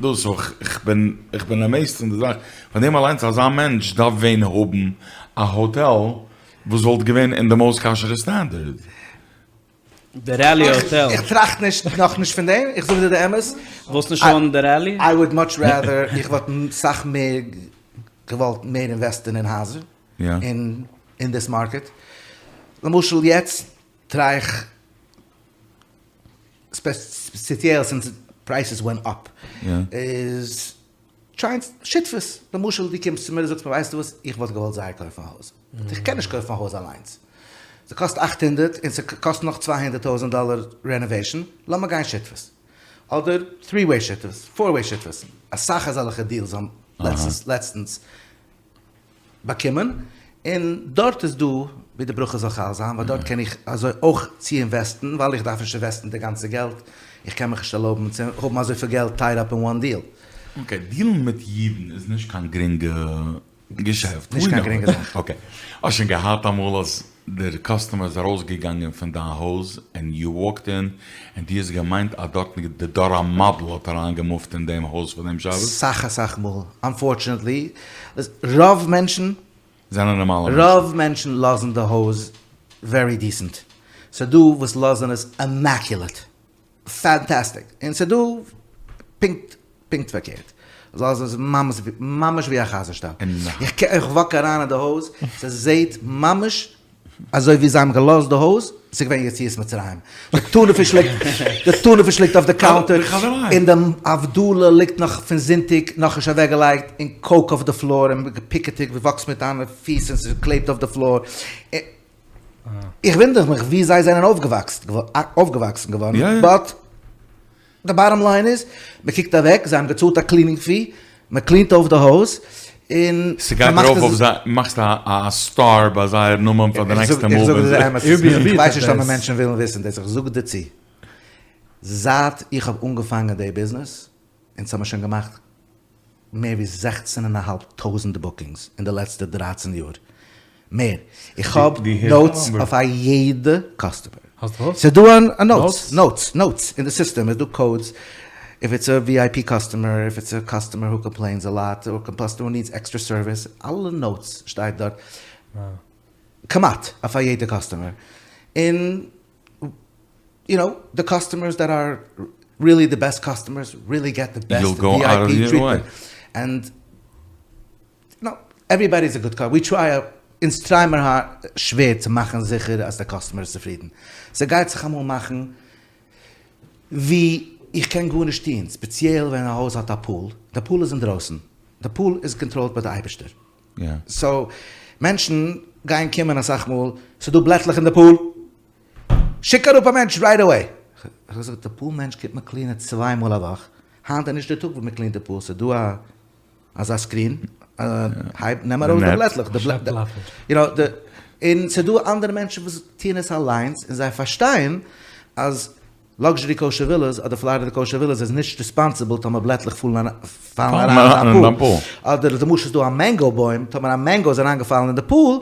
דאס, סאו כ'בין כ'בין עמעיזד פון די זאך, פון דעם אליינס אזא מענטש דארף ווען האבן א האטעל וואס וואלט געווען אין די מאוסט כשר'ע סטענדערד. די ראלי האטעל. איך טראכט נישט נאכנישט פון דעם, איך זאג דיר די אמת. וואלסט נישט אונען די ראלי? איי וואלד מאטש רעדער, איך וואלט סאך מער געוואלט מער אינוועסטען אין הייזער, אין אין דיס מארקעט. למשל יעצט טריי איך, ספעציעל סינס פרייסעס ווענט אפ, איז טרייען שותפות, למשל דו קומסט צו מיר און זאגסט מיר ווייסטו וואס, איך וואלט געוואלט זייער קויפן א הויז, באט איך קען נישט קויפן א הויז אליינס, ס'קאסט אכט הונדערט און ס'קאסט נאך 200 טויזענט דאלער רענאוועישן, לאמיר גיין שותפות, אדער טרי וועי שותפות, פאר וועי שותפות, אסאך אזעלכע דיעלס האבן לעצטנס באקומען, און דארט איז דא ווי די ברכה זאל חל זיין, ווייל דארט קען איך אזוי אויך צו אינוועסטן, ווייל איך דארף נישט אינוועסטן די גאנצע געלט, איך קען מיך נישט ערלויבן צו האבן אזויפיל געלט טייד אפ אין וואן דיעל. אקעי, דיעלן מיט אידן איז נישט קיין גרינגע געשעפט. נישט קיין גרינגע זאך. אקעי, האסט שוין געהאט אמאל אז דער קאסטומער איז ארויסגעגאנגען פון דיין הויז ענד יו וואלקד אין און דו האסט געמיינט אז דארטן די דור המבול האט אריינגעמופט אין דעם הויז פאר דעם שבת? סאך אסאך מאל, אנפארטשענעטלי, רוב מענטשן, זענען נארמאלע מענטשן. רוב מענטשן לאזן די הויז ווערי דיסענט, ס'דא וואס לאזן עס אימעקולעט, פאנטאסטיק, און ס'דא פונקט פונקט פארקערט, לאזן עס ממש ממש ווי א חזיר שטאל, איך וואק אריין אין די הויז, ס'זעהט ממש אזוי ווי זיי האבן געלאזט די הויז, ס'איז געווען יציאת מצרים, די טונא פיש ליגט, די טונא פיש ליגט אויף די קאונטער, און די הבדלה ליגט נאך פון זונטאג נאכנישט אוועק געלייגט, און קאוק אויף די פלאר, און געפיקעטיגט, וואו וואקסט מיט דיינע פיס און ס'קלעבט אויף די פלאר, איך וואונדער מיך ווי זיי זענען אויפגעוואקסן געווארן, באט. די באטאם ליין איז, מען קוקט אוועק, זיי האבן געצאלט א קלינינג פי, מען קלינט אויף די הויז, און ס'גייט ארויף אויף זיי, מאכסט א סטאר ביי זייער נאמען פאר די נעקסטע מאל. איך זאג דיר די אמת, איך ווייס נישט אויב מענטשן ווילן וויסן דאס, איך זאג דיר צו, זייט איך האב אנגעפאנגען די ביזנעס, אונז האבן שוין געמאכט מער ווי זעכצן און א האלב טויזענט בוקינגס אין די לעצטע דרייצן יאר, מער, איך האב נאוטס אויף א יעדע קאסטומער. האסט וואס? ס'איז דא א נאוטס, נאוטס, נאוטס, אין די סיסטעם איז דא קאודס, איף איטס א ווי איי פי קאסטומער, איף איטס א קאסטומער הו קאמפלעינס א לאט, אר קאסטומער נידס עקסטרע סערוויס, אלע נאוטס שטייט דארט, כמעט אויף א יעדע קאסטומער, און יו נאו, די קאסטומערס דעט אר ריעלי די בעסט קאסטומערס ריעלי געט די בעסט ווי איי פי טריטמענט, ענד נאו, עוועריבאדי איז א גוד קאסטומער, ווי טריי, אונז טריי מיר שווער צו מאכן זיכער אז די קאסטומער איז צופרידן, ס'גייט זיך אמאל מאכן ווי איך קען גארנישט טון, ספעציעל ווען א הויז האט א פול, די פול איז אינדרויסן, די פול איז קאנטראלט ביי די אייבערשטער, סאו מענטשן גייען קומען אסאך מאל, ס'דא בלעטלעך אין די פול, שיק אראפ א מענטש רייט אוועי! כ'האב געזאגט די פול מענטש קומט מיר קלינען צוויי מאל א וואך, היינט איז נישט די טאג וואס מ'קלינט די פול, ס'איז דא א אזא סקרין, הייב נעם ארויס די בלעטלעך, די בלעטלעך, יו נאו, די, און ס'איז דא אנדערע מענטשן וואס טוען עס אליינס און זיי פארשטייען אז לאקזשערי קאושער ווילאס אדער פלארידע קאושער ווילאס איז נישט ריספאנסיבל טאמער בלעטלעך פאלן אריין אין דיין פול, אדער למשל איז דא א מענגא בוים, טאמער א מענגא איז אריינגעפאלן אין די פול,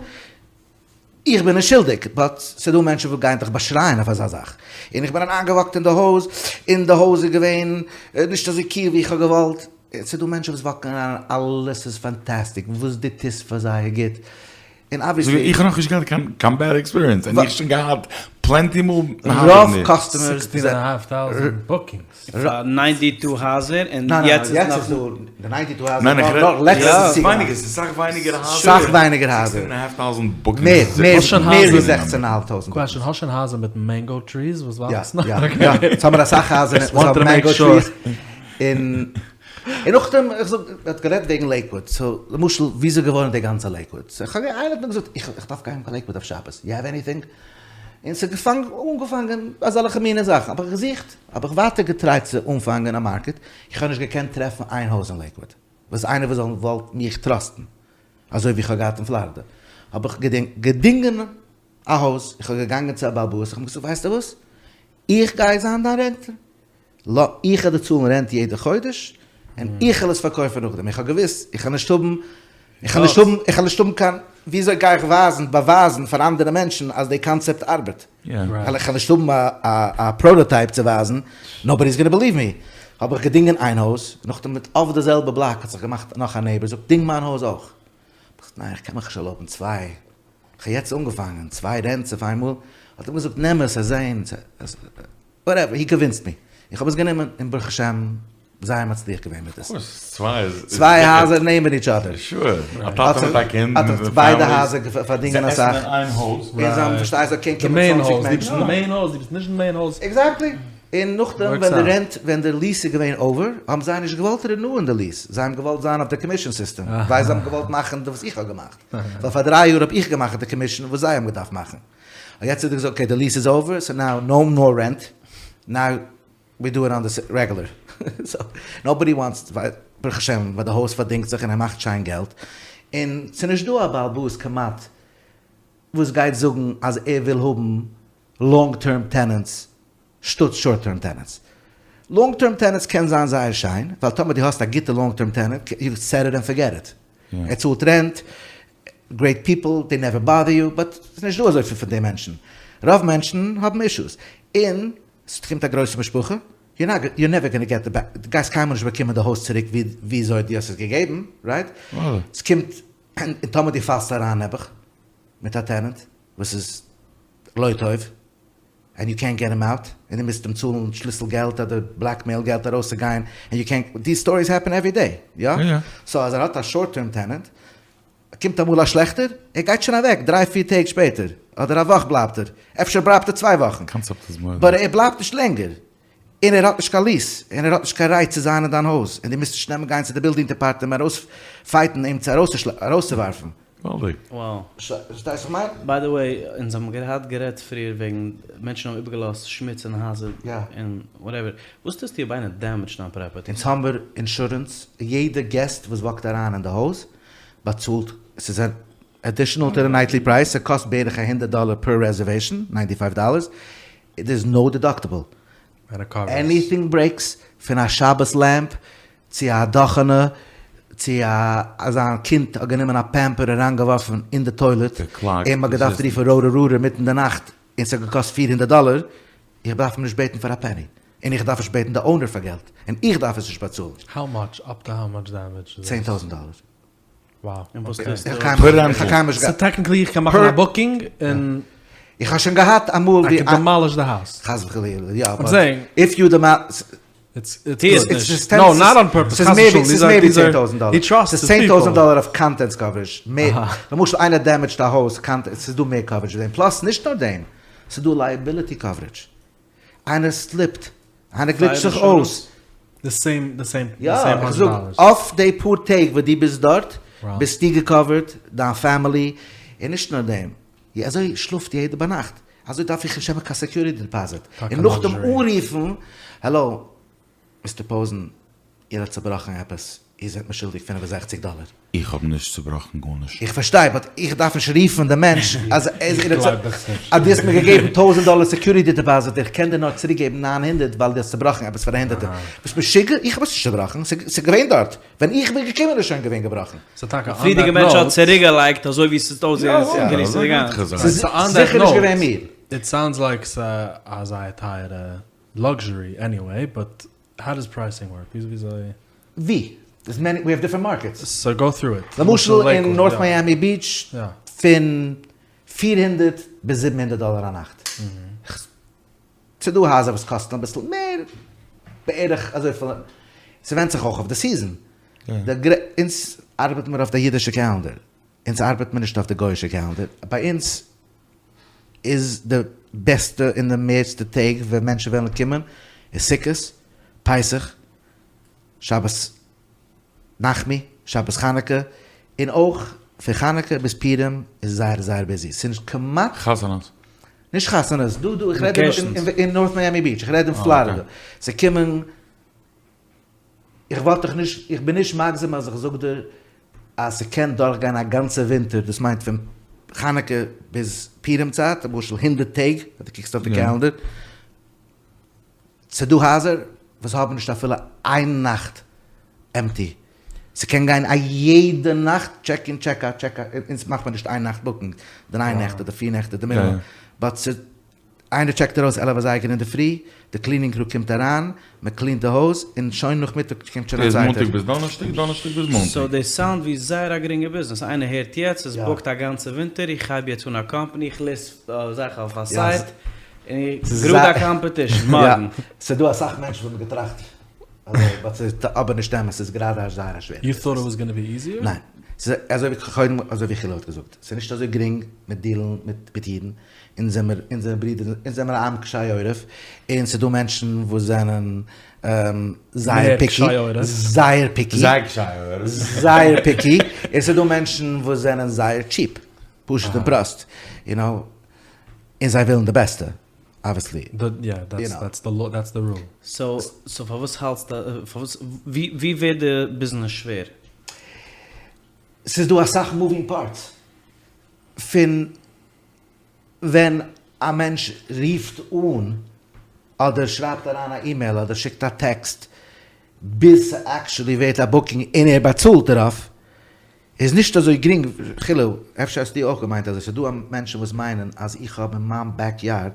איך בין נישט שולדיג, באט ס'דא מענטשן וואס גייען דיך באשרייען אויף אזא זאך. און איך בין אריינגעוואקט אין די הויז, און די הויז איז געווען נישט אזוי קיל ווי איך האב געוואלט. ס'דא מענטשן וואס וואקן אריין און אלעס איז פאנטאסטיק, וואס דו טוסט פאר זיי איז גוט. און אבוויעסלי. איך האב נאכנישט געהאט קיין בעד עקספיריענס, און איך האב שוין געהאט פלענטי מאל. רוב קאסטומערס. סיקסטין ענד א האלף טאוזענט בוקינגס. פאר ניינטי טו הייזער און יעצט איז נאך דא די ניינטי טו הייזער נאך נאך לעצטנס צוגעלייגט. ס'איז אסאך ווייניגער הייזער. סאך ווייניגער הייזער. מער מער מער ווי זעכצן און א האלב טויזענט. קוועשאן, האסט שוין הייזער מיט מענגא טריס וואס וואקסן? יא יא יא. אונז האמיר אסאך הייזער וואס האבן מענגא טריס. און און נאכדעם איך זאג מ'האט גערעדט וועגן לעיקוואד סאו למשל ווי איז געווארן די גאנצע לעיקוואד סאו איך האב איינער האט מיר געזאגט איך דארף גיין קיין לעיקוואד אויף שבת יו העוו עניטינג? און ס'איז געפאנג אנגעפאנגען אזעלכע מינע זאכן האב איך געזוכט האב איך ווייטער געטרייט צו אנפאנגען א מארקעט איך האב נישט געקענט טרעפן איין הויז אין לעיקוואד וואס איינער וואס זאל וואלט מיך טראסטן אזוי ווי איך האב געהאט אין פלארידע האב איך געדינגען א הויז איך האב געגאנגען צו א בעל הבית איך האב אים געזאגט ווייסטו וואס איך גיי זיין דיין רענטער. איך וועל דיר צאלן רענט יעדע חודש, און איך וועל עס פארקויפן נאכדעם, איך האב געוואוסט איך וועל נישט האבן, איך וועל נישט האבן, איך וועל נישט האבן קיין, וויאזוי גיי איך ווייזן, באווייזן פאר אנדערע מענטשן אז די קאנצעפט ארבעט? ווייל איך וועל נישט האבן א פראטאטייפ צו ווייזן, נאובאדי איז גאנא בעליוו מי. האב איך געדינגען איין הויז, נאכדעם מיט אויף די זעלבע בלאק האט זיך געמאכט נאך א נעיבער זאגט דינג מיין הויז אויך. האב איך געזאגט ניין איך קען מיך נישט ערלויבן צוויי, איך האב יעצט אנגעפאנגען, צוויי רענטס אויף איינמאל, האט ער מיר געזאגט נעם עס, זען, וואטעווער, הי קאנווינסד מי, איך האב עס גענומען און ברוך השם זייער מצליח געווען מיט עס. צוויי הייזער נעבן איטש אדער. א טאטע מיט א קינד. האט זיך ביידע הייזער פארדינגען אסאך. און זיי האבן פארשטייסט זיי קען קומען צוואנציג מענטשן. די מעין הויז, דו ביסט נישט אין מעין הויז. עקזעקטלי. און נאכדעם ווען די רענט, ווען די ליעס איז געווען אווער, האבן זיי נישט געוואלט רעניוען די ליעס. זיי האבן געוואלט זיין אויף די קאמישאן סיסטעם. ווייל זיי האבן געוואלט מאכן וואס איך האב געמאכט. ווייל פאר דריי יאר האב איך געמאכט די קאמישאן וואס זיי האבן געדארפט מאכן. און יעצט האט ער געזאגט אקעי די ליעס איז אווער, סאו נאו נאו מאר רענט. נאו ווי דו איט אן די רעגולער, סאו נאובאדי וואנטס, ברוך השם ווייל די הויז פארדינגט זיך און ער מאכט שיין געלט, און ס'נישט דא א בעל הבית כמעט וואס גייט זאגן אז ער וויל האבן לאנג טערם טענענטס שטאט שארט טערם טענענטס. לאנג טערם טענענטס קען זיין זייער שיין, ווייל טאמער דו האסט א גוטע לאנג טערם טענענט, יו סעט איט ענד פארגעט איט, ער צאלט רענט, גרעיט פיפל, דעי נעווער באדער יו, באט ס'נישט דא אזויפיל פון די מענטשן, רוב מענטשן האבן אישוס, און ס'קומט א גרויסע משפחה, יור נאט, יור נעווער גאנא געט די בעק, דו גייסט קיינמאל נישט באקומען די הויז צוריק וויאזוי דו האסט עס געגעבן, רייט? ס'קומט, און טאמער דו פאלסט אריין נעבעך מיט א טענענט וואס איז לא טוב, ענד יו קענט געט הים אוט, און דו מוזט אים צאלן שליסל געלט אדער בלעקמעיל געלט ארויסצוגיין, ענד יו קענט, דיס סטאריס העפען עווערי דעי, יא? סאו אז ער האט א שארט טערם טענענט, קומט אמאל א שלעכטער, ער גייט שוין אוועק דריי פיר טעג שפעטער, אדער א וואך בלייבט ער, אפשר בלייבט ער צוויי וואכן, באט ער בלייבט נישט לענגער, און ער האט נישט קיין ליעס, און ער האט נישט קיין רייט צו זיין אין דיין הויז, און דו מוזט נישט נעמען גיין צו די בילדינג דעפארטמענט ארויס פייטן אים צו ארויסצואווארפן. געוואלדיג. וואו. פארשטייסט וואס איך מיין? ביי די וועי, אונז האבן געהאט גערעדט פריער וועגן מענטשן האבן איבערגעלאזט שמוץ אין הייזער און וואטעווער, וואס טוסטו אויב איינער דעמעדזשט דיין פראפערטי? אונז האמיר אינשורענס, יעדע געסט וואס וואקט אריין אין די הויז באצאלט, ס'איז עדישענעל טו די נייטלי פרייז, ס'קאסט בערך א הונדערט דאלער פער רעזערוועישן, ניינטי פייוו דאלערס, דער איז נאו דידאקטעבל, עניטינג ברעיקס, פון א שבת לעמפ, צו א דאכענע, צו א אז א קינד האט גענומען א פעמפער און אריינגעווארפן אין די טוילעט, און מ'האט געדארפט רופן ראטא רוטער אינמיטן די נאכט, און ס'האט געקאסט פיר הונדערט דאלער, איך דארף אים נישט בעטן פאר א פעני, און איך דארף נישט בעטן די אונער פאר געלט, און איך דארף עס נישט באצאלן. האו מאטש, אפ טו האו מאטש דעמעדזש איז צען טויזנט דאלער. וואו. און וואס טוסטו? איך האב קיינמאל איך האב קיינמאל נישט סאו טעקניקלי איך קען מאכן א בוקינג און. איך האב שוין געהאט אמאל ווי. איי קען דעמאליש די האוז. חס וחלילה, יא. איים סעיאינג. איף יו דעמאליש. איטס איטס גוד. נאו, נאט אן פורפעס. ס'איז מער ווי ס'איז מער ווי צען טויזנט דאלער. ס'איז צען טויזנט דאלער אויף קאנטענטס קאווערעזש. מער. למשל איינער דעמעדזשט א הויז, ס'איז דא מער קאווערעזש ווי דעם. פלאס נישט נאר דעם. ס'איז דא לייעביליטי קאווערעזש. איינער סליפט. איינער גליטשט זיך אויס. די סעים די סעים יא, איך זאג, אויף די פאר טעג וואס דו ביסט דארט, ביסטו געקאווערט, דיין פעמילי, און נישט נאר דעם, אזוי שלאפט יעדער ביינאכט, אזוי דארף איך נישט האבן קיין סעקיוריטי דעפאזיט, און נאכדעם אנרופן, העלא, מיסטער פאוזן, איר האט צובראכן עפעס, איר זענט מיר שולדיג פינף און זעכציק דאלער. איך האב נישט צובראכן גארנישט. איך פארשטיי, באט איך דארף נישט רופן די מענטש אז אז דו האסט מיר געגעבן טויזנט דאלער סעקיוריטי דעפאזיט, איך קען דיר נאר צוריק געבן ניין הונדערט ווייל דו האסט צובראכן עפעס פאר א הונדערטער. ביסט משוגע? איך האב עס נישט צובראכן, ס'איז געווען דארט, ווען איך בין געקומען איז שוין געווען געבראכן. די פריערדיגע מענטש האט צוריקגעלייגט אזוי ווי ס'איז אויסגעזען. ס'איז זיכער נישט געווען מיר. איט סאונדס לייק ס'איז א זייער טייערע לאקזשערי עניוועי, באט האו דאס פרייסינג ווארק? וויאזוי? ווי? דערס מעני, ווי האוו דיפרענט מארקעטס. סאו גאו טרו איט. למשל אין נארט מיאמי ביטש פון פיר הונדערט ביז זיבן הונדערט דאלער א נאכט. ס'דא הייזער וואס קאסטן אביסל מער, בערך אזויפיל, ס'ווענדט זיך אויך אויף די סיזען. אונז ארבעט מיר אויף די אידישע קעלענדער, אונז ארבעט מיר נישט אויף די גויאישע קעלענדער, ביי אונז איז די בעסטע און די מערסטע טעג ווען מענטשן וועלן קומען איז סוכות, פסח, שבת נחמו, שבת חנוכה, און אויך פון חנוכה ביז פורים איז זייער זייער ביזי, ס'איז נישט כמעט. חתונות. נישט חתונות, דא דא איך רעד אין נארט מיאמי ביטש, איך רעד אין פלארידע, ס'קומען, איך וואלט דיך נישט, איך בין נישט מגזם אז איך זאג דיר אז ס'קען דורכגיין א גאנצע ווינטער, דאס מיינט פון חנוכה ביז פורים צייט, למשל הונדערט טעג, אז דו קוקסט אויף די קעלענדער, ס'דא הייזער. וואס האבן נישט אפילו איין נאכט עמפטי, ס'קען גיין א יעדע נאכט טשעק אין טשעק אוט טשעק אוט, אונז מאכט מען נישט איין נאכט בוקינג, דריי נעכט אדער פיר נעכט איז די מינימום, באט ס'איז איינער טשעקט ארויס עלף אזייגער אינדערפרי, די קלינינג קרו קומט אריין, מען קלינט די הויז, און שוין נאכמיטאג קומט שוין א איז צווייטער. מאנטאג ביז דאנערשטאג, דאנערשטאג ביז מאנטאג. סאו דאס סאונד ווי זייער א גרינגע ביזנעס, איינער הערט יעצט, עס בוקט א גאנצע ווינטער, איך הייב יעצט אן א קאמפאני, איך ליסט זאכן אויף א סייט, און איך גראד א קאמפעטישן מארגן. ס'איז דא אסאך מענטשן וואס האבן געטראכט אזוי, באט ס'איז אבער נישט אמת, ס'איז גראדע זייער א שווערע ביזנעס. יו טאט איט וואס גאנא בי איזיער? ניין. ס'איז אזוי ווי קודם אזוי ווי חילו האט געזאגט, ס'איז נישט אזוי גרינג מיט דילן מיט אידן, אונז זעמער אונזערע ברידער, אונז זעמער א עם קשי עורף, און ס'איז דא מענטשן וואס זענען זייער פיקי, זייער פיקי, זייער פיקי, און ס'איז דא מענטשן וואס זענען זייער טשיפ, פשוט און פראסט, יו נאו, און זיי ווילן די בעסטע, אבוויעסלי. יא, דעטס די רול. סאו פארוואס האלטסטו, פארוואס, ווי ווערט די ביזנעס שווער? ס'איז דא אסאך מאווינג פארטס, פון ווען א מענטש רופט אן אדער שרייבט אריין א אימעיל אדער שיקט א טעקסט ביז ס'עקטשולי ווערט א בוקינג און ער באצאלט דערויף איז נישט אזוי גרינג חילו, אפשר האסטו אויך געמיינט אזוי, ס'דא מענטשן וואס מיינען אז איך האב אין מיין בעק יארד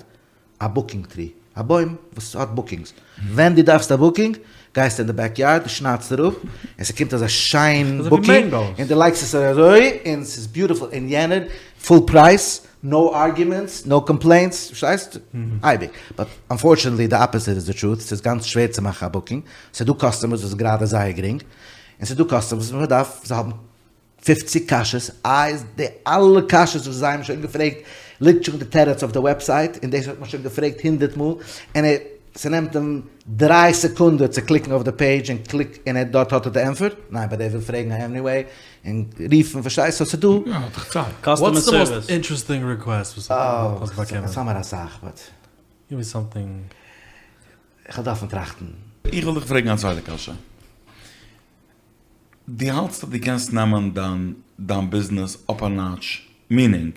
א בוקינג טרי, א בוים וואס האט בוקינגס, ווען דו דארפסט א בוקינג גייסטו אין די בעק יארד, דו שניידסט אראפ, און ס'קומט אזא שיין בוקינג, און דו לייגסט עס אזוי, און ס'איז ביוטיפול, און יענער, פול פרייז, נאו ארגומענטס, נאו קאמפלעינטס, פארשטייסט? אייביג. באט אנפארטשענעטלי די אפעסיט איז די טרוט, ס'איז גאנץ שווער צו מאכן א בוקינג, ס'איז דא קאסטומערס וואס איז גראדע זייער גרינג, און ס'איז דא קאסטומערס וואס מ'דארף, זיי האבן פופציג קשיות, איז די אלע קשיות וואס זיי האבן שוין געפרעגט ליגט שוין די תירוץ אויף די וועבסייט, און דאס האט מען שוין געפרעגט הונדערט מאל, און ער, ס'נעמט אים דריי סעקונדע צו קליקן אויף די פעידזש און קליק און ער דארט האט ער די ענפער, ניין באט ער וויל פרעגן עניוועי, און רופן פארשטייסט, סאו ס'דא. יא, האט דאך צייט. קאסטומער וואטס די סערוויס. מאסט אינטערעסטינג ריקוועסט וואס האסט באקומען? אונז האמיר אסאך באט. גיוו מי סאמטינג. כ'וועל דארפן טראכטן. איך וויל דיך פרעגן א צווייטע קשיא. דו האלטסט אז דו קענסט נעמען דיין דיין ביזנעס אפ א נאטש, מינינג,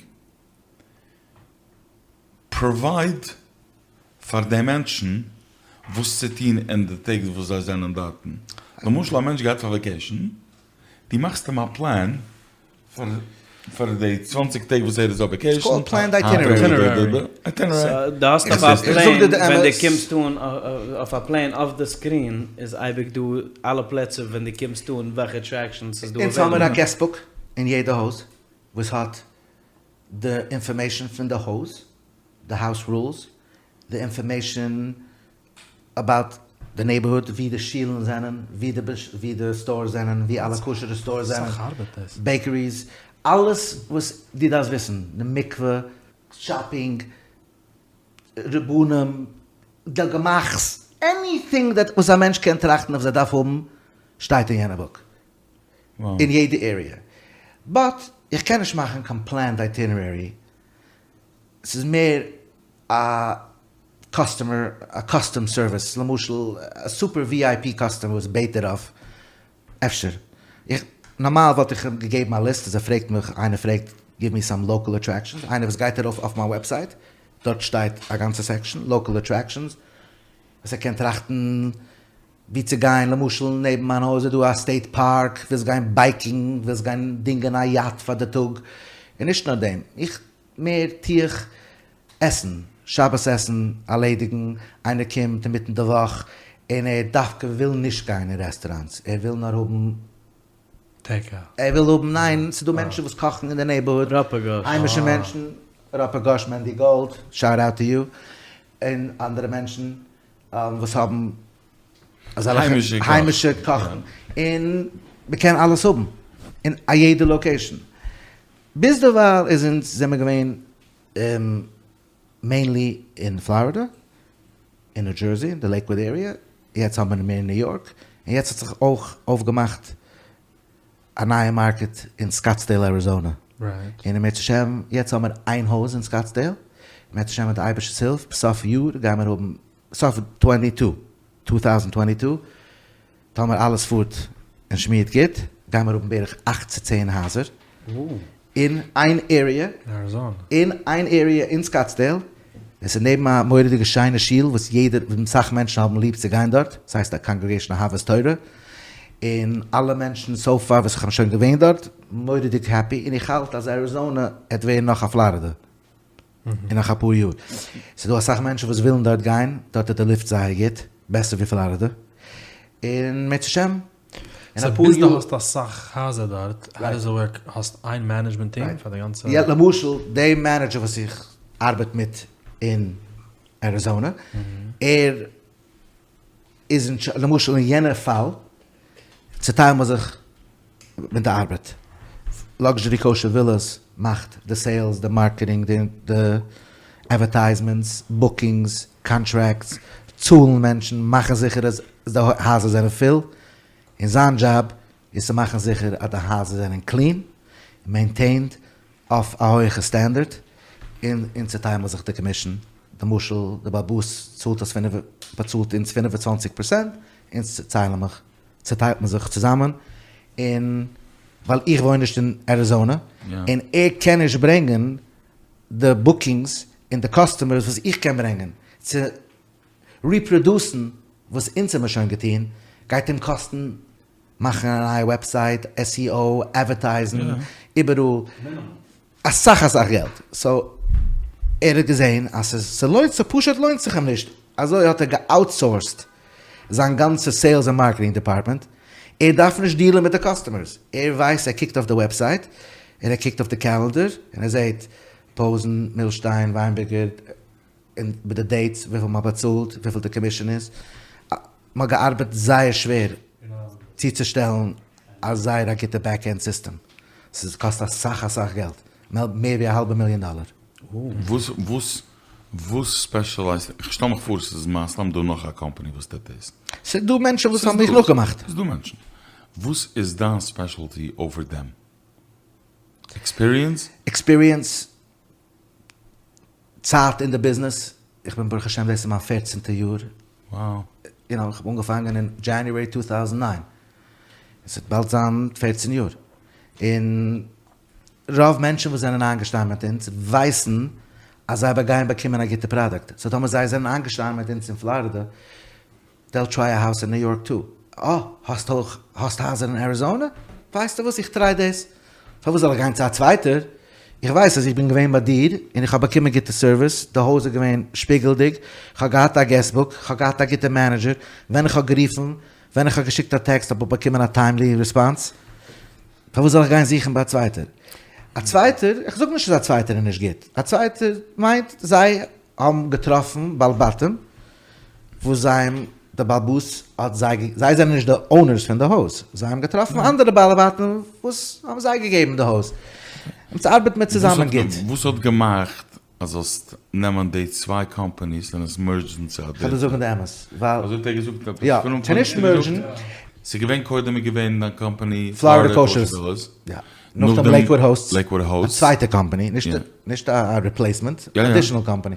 פראווייד פאר די מענטשן וואס צו טון אין די טעג וואס זיי זענען דארטן, למשל א מענטש גייט פאר וועקעישן, דו מאכסט אים א פלען פאר פאר די צוואנציג טעג וואס ער איז אויף וועקעישן, איטס קאלד פלענד אייטינערערי. אייטינערערי. דו האסט אויף א פלעין ווען דו קומסט אן אויף א פלעין אויף די סקרין איז אייביג דא אלע פלעצער ווען דו קומסט אן וועלכע אטרעקשאנס ס'איז דא אונז האמיר א געסט בוק אין יעדע הויז וואס האט די אינפארמעישאן פון די הויז, די האוז רולס, די אינפארמעישאן אבאוט די נעיבארהוד, ווי די שילן זענען, ווי די ווי די סטארס זענען, ווי אלע כשר'ע סטארס זענען, בעיקעריס, אלעס וואס דו דארפסט וויסן, די מקווה, שאפינג, רבנים, די גמח'ס, עניטינג דעט וואס א מענטש קען טראכטן אז ער דארף האבן, שטייט אין יענע בוק. אין יעדע עריע. באט איך קען נישט מאכן קיין פלענד אייטינערערי, ס'איז מער א קאסטומער, א קאסטום סערוויס, למשל א סופער ווי איי פי קאסטומער וואס בעט דערויף, אפשר. איך, נארמאל וואלט איך אים געגעבן א ליסט אז ער פרעגט מיך, איינער פרעגט גיוו מי סאם לאקעל אטרעקשאנס, איינער וואס גייט ארויף אויף מיין וועבסייט, דארט שטייט א גאנצע סעקשאן לאקעל אטרעקשאנס, וואס ער קען טראכטן ווי צו גיין, למשל נעבן מיין הויז איז דא א סטעיט פארק, ווילסט גיין בייקינג, ווילסט גיין דינגען א יאט פאר די טאג, און נישט נאר דעם, איך מער טו איך עסן, שבת עסן ארלעדיגן, איינער קומט אינמיטן די וואך און ער דווקא וויל נישט גיין אין רעסטוראנטס, ער וויל נאר האבן, ער וויל האבן, ניין, ס'דא מענטשן וואס קאכן אין די נעיבארהוד, היימישע מענטשן, ראפאגאש מענדי גאלד, שאוט אוט טו יו, און אנדערע מענטשן וואס האבן אזעלכע היימישע קאכן, און מ'קען אלעס האבן אין א יעדע לאקעישן. ביזדערווייל איז אונז זעמער געווען מעינלי אין פלארידע, אין ניו דזשערסי, אין די לעיקוואד עריע, יעצט האבן מיר מער אין ניו יארק, און יעצט האט זיך אויך אויפגעמאכט א נייע מארקעט אין סקאטסדעיל אריזאנע, און אם ירצה השם יעצט האבן מיר איין הויז אין סקאטסדעיל, אם ירצה השם מיט די אייבערשטער'ס הילף סוף יאר גיימיר האבן, סוף טווענטי טו, טו טאוזענד טווענטי טו, טאמער אלעס פארט און שמירט גוט, גיימיר האבן בערך אכט צו צען הייזער אין איין עריע, אין איין עריע אין סקאטסדעיל. עס איז נעבן א מורא'דיגע שיינע שול וואס יעדער, אסאך מענטשן האבן ליב צו גיין דארט, ס'הייסט א קאנגרעגעישן אהבת תורה, און אלע מענטשן סאו פאר וואס איך האב שוין געווען דארט, מורא'דיג העפי, און איך האלט אז אריזאנע עט ווערן נאך א פלארידע אין נאך אפאר יאר. ס'איז דא אסאך מענטשן וואס ווילן דארט גיין, דארט איז די לופט זייער גוט, בעסער ווי פלארידע, און אם ירצה השם אין אפאר יאר. סאו ביז דו האסט אסאך הייזער דארט, האו דאז איט ווארק, האסט איין מענעדזשמענט טיעם פאר די גאנצע? יא, למשל די מענעדזשער וואס איך ארבעט מיט אין אריזאנע, ער איז אין, למשל אין יענע פאל צוטיילן מיר זיך מיט די ארבעט, לאקזשערי קאושער ווילאס מאכט די סעילס, די מארקעטינג, די אדווערטייזמענטס, בוקינגס, קאנטראקטס, צאלן מענטשן, מאכן זיכער אז די הייזער זענען פול, און זיין דזשאב איז צו מאכן זיכער אז די הייזער זענען קלין, מעינטעינד אויף א הויעכע סטענדערט, און אונז צוטיילן מיר זיך די קאמישן, למשל די בעל הבית צאלט אונז פינף באצאלט אונז 25 פראצענט, אונז צוטיילן מיך צוטיילט מען זיך צוזאמען, און ווייל איך וואוין נישט אין אריזאנע, און ער קען נישט ברענגען די בוקינגס און די קאסטומערס וואס איך קען ברענגען, צו ריפראדוסן וואס אונז האמיר שוין געטון, גייט אים קאסטן מאכן א נייע וועבסייט, SEO, אדווערטייזן, איבעראל, אסאך אסאך געלט, סאו ער האט געזען אז ס'איז ס'לוינט זיך, פשוט לוינט זיך אים נישט, אזוי האט ער געאוטסאורסט זיין גאנצע סעילס און מארקעטינג דעפארטמענט, ער דארף נישט דיעלען מיט די קאסטומערס, ער ווייסט, ער קוקט אויף די וועבסייט, און ער קוקט אויף די קעלענדער, און ער זעט פאוזן, מילשטיין, וויינבערגער, און מיט די דעיטס, וויפיל מ'האט באצאלט, וויפיל די קאמישען איז, מ'האט געארבעט זייער שווער צוצושטעלן א זייער א גוטע בעק ענד סיסטעם, ס'איז קאסט אסאך אסאך געלט, מער ווי א האלבע מיליאן דאלער. וואס וואס וואס ספעשעלייזט, איך שטעל מיך פאר ס'איז מסתם דא נאך א קאמפאני וואס טוט דאס. ס'איז דא מענטשן וואס האבן מיך נאכגעמאכט. ס'איז דא מענטשן. וואס איז דיין ספעשעלטי אווער דעם? עקספיריענס? עקספיריענס, צייט אין די ביזנעס, איך בין ברוך השם דאס איז מיין פערצענטע יאר, יו נאו, איך האב אנגעפאנגען אין דזשעניוערי טו טאוזענד ניין, עס וועט באלד זיין פערצן יאר, און רוב מענטשן וואס זענען איינגעשטאנען מיט אונז ווייסן אז זיי גייען באקומען א גוטע פראדוקט, סאו טאמער זיי זענען איינגעשטאנען מיט אונז אין פלארידע, דעיל טריי א האוז אין ניו יארק טו. אה, האסט אויך, האסט הייזער אין אריזאנע? ווייסטו וואס, איך טריי דאס. פארוואס זאל איך גיין צו א צווייטער? איך ווייס אז איך בין געווען ביי דיר און איך האב באקומען גוטע סערוויס, די הויז איז געווען שפיגלדיג, איך האב געהאט א געסט בוק, איך האב געהאט א גוטע מענעדזשער, ווען איך האב גערופן, ווען איך האב געשיקט א טעקסט האב איך באקומען א טיימלי ריספאנס. פארוואס זאל איך גיין זוכן ביי א צווייטער? א צווייטער, איך זאג נישט אז א צווייטער איז נישט גוט, א צווייטער מיינט זיי האבן געטראפן בעל בתים וואס זיי האבן, די בעל הבית האט זיי, זיי זענען נישט די אונערס פון די הויז, זיי האבן געטראפן אנדערע בעלי בתים וואס האבן זיי געגעבן די הויז, אונז ארבעט מיר צוזאמען גוט. וואס האט געמאכט אז זאלסט נעמען די צוויי קאמפאניס און עס מערדזשן צו א דריטע? כ'וועל דיר זאגן די אמת, ווייל. אזוי האט ער געזאגט עפעס יא, צו נישט מערדזשן. ס'איז געווען קודם איז געווען דיין קאמפאני פלארידע קאושער ווילאס, נאכדעם לעיקוואד האוסטס, לעיקוואד האוסטס, א צווייטע קאמפאני, נישט א ריפלעיסמענט, אדישענעל קאמפאני.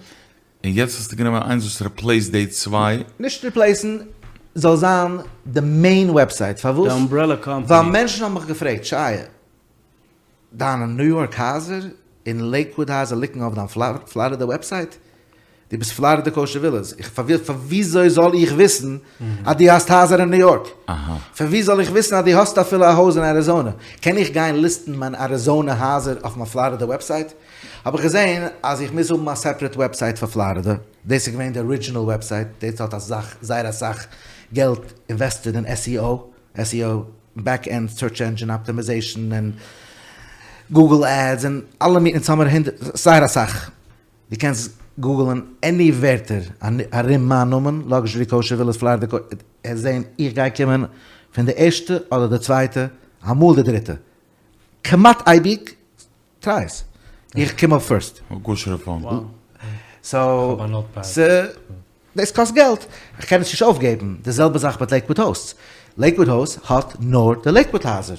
און יעצט האסטו גענומען איינס וואס ריפלעיסט די צוויי? נישט ריפלעיסן, זאל זיין די מעין וועבסייט, פארוואס? די אמברעלע קאמפאני. ווייל מענטשן האבן מיך געפרעגט, שייע, דיינע ניו יארק הייזער און לעיקוואד הייזער ליגן אויף דיין פלארידע וועבסייט? דו ביסט פלארידע קאושער ווילאס, איך פאר וויאזוי זאל איך וויסן אז דו האסט הייזער אין ניו יארק? פון ווי זאל איך וויסן אז דו האסט אפילו א הויז אין אריזאנע? קען איך גיין ליסטן מיין אריזאנע הייזער אויף מיין פלארידע וועבסייט? האב איך געזען אז איך מוז האבן א סעפערעט וועבסייט פאר פלארידע, דאס איז געווען די ארידזשינעל וועבסייט, דאס האט אסאך, זייער אסאך געלט אינוועסטעד אין SEO, SEO, בעק ענד סערטש ענדזשין אפטימיזעישן און גוגל עדס און אלע מינע, אונז האמיר הונדערט, זייער אסאך, דו קענסט גוגלען עני ווערטער ארום מיין נאמען, לאקזשערי קאושער ווילאס פלארידע קאושער, וועסט זען איך גיי קומען פון די ערשטע אדער די צווייטע, אמאל די דריטע, כמעט אייביג טריי עס, איך קום אויף פירסט. א כשר'ע פאון. סאו, דאס קאסט געלט, איך קען עס נישט אויפגעבן, די זעלבע זאך מיט לעיקוואד האוסטס, לעיקוואד האוסט האט נאר די לעיקוואד הייזער,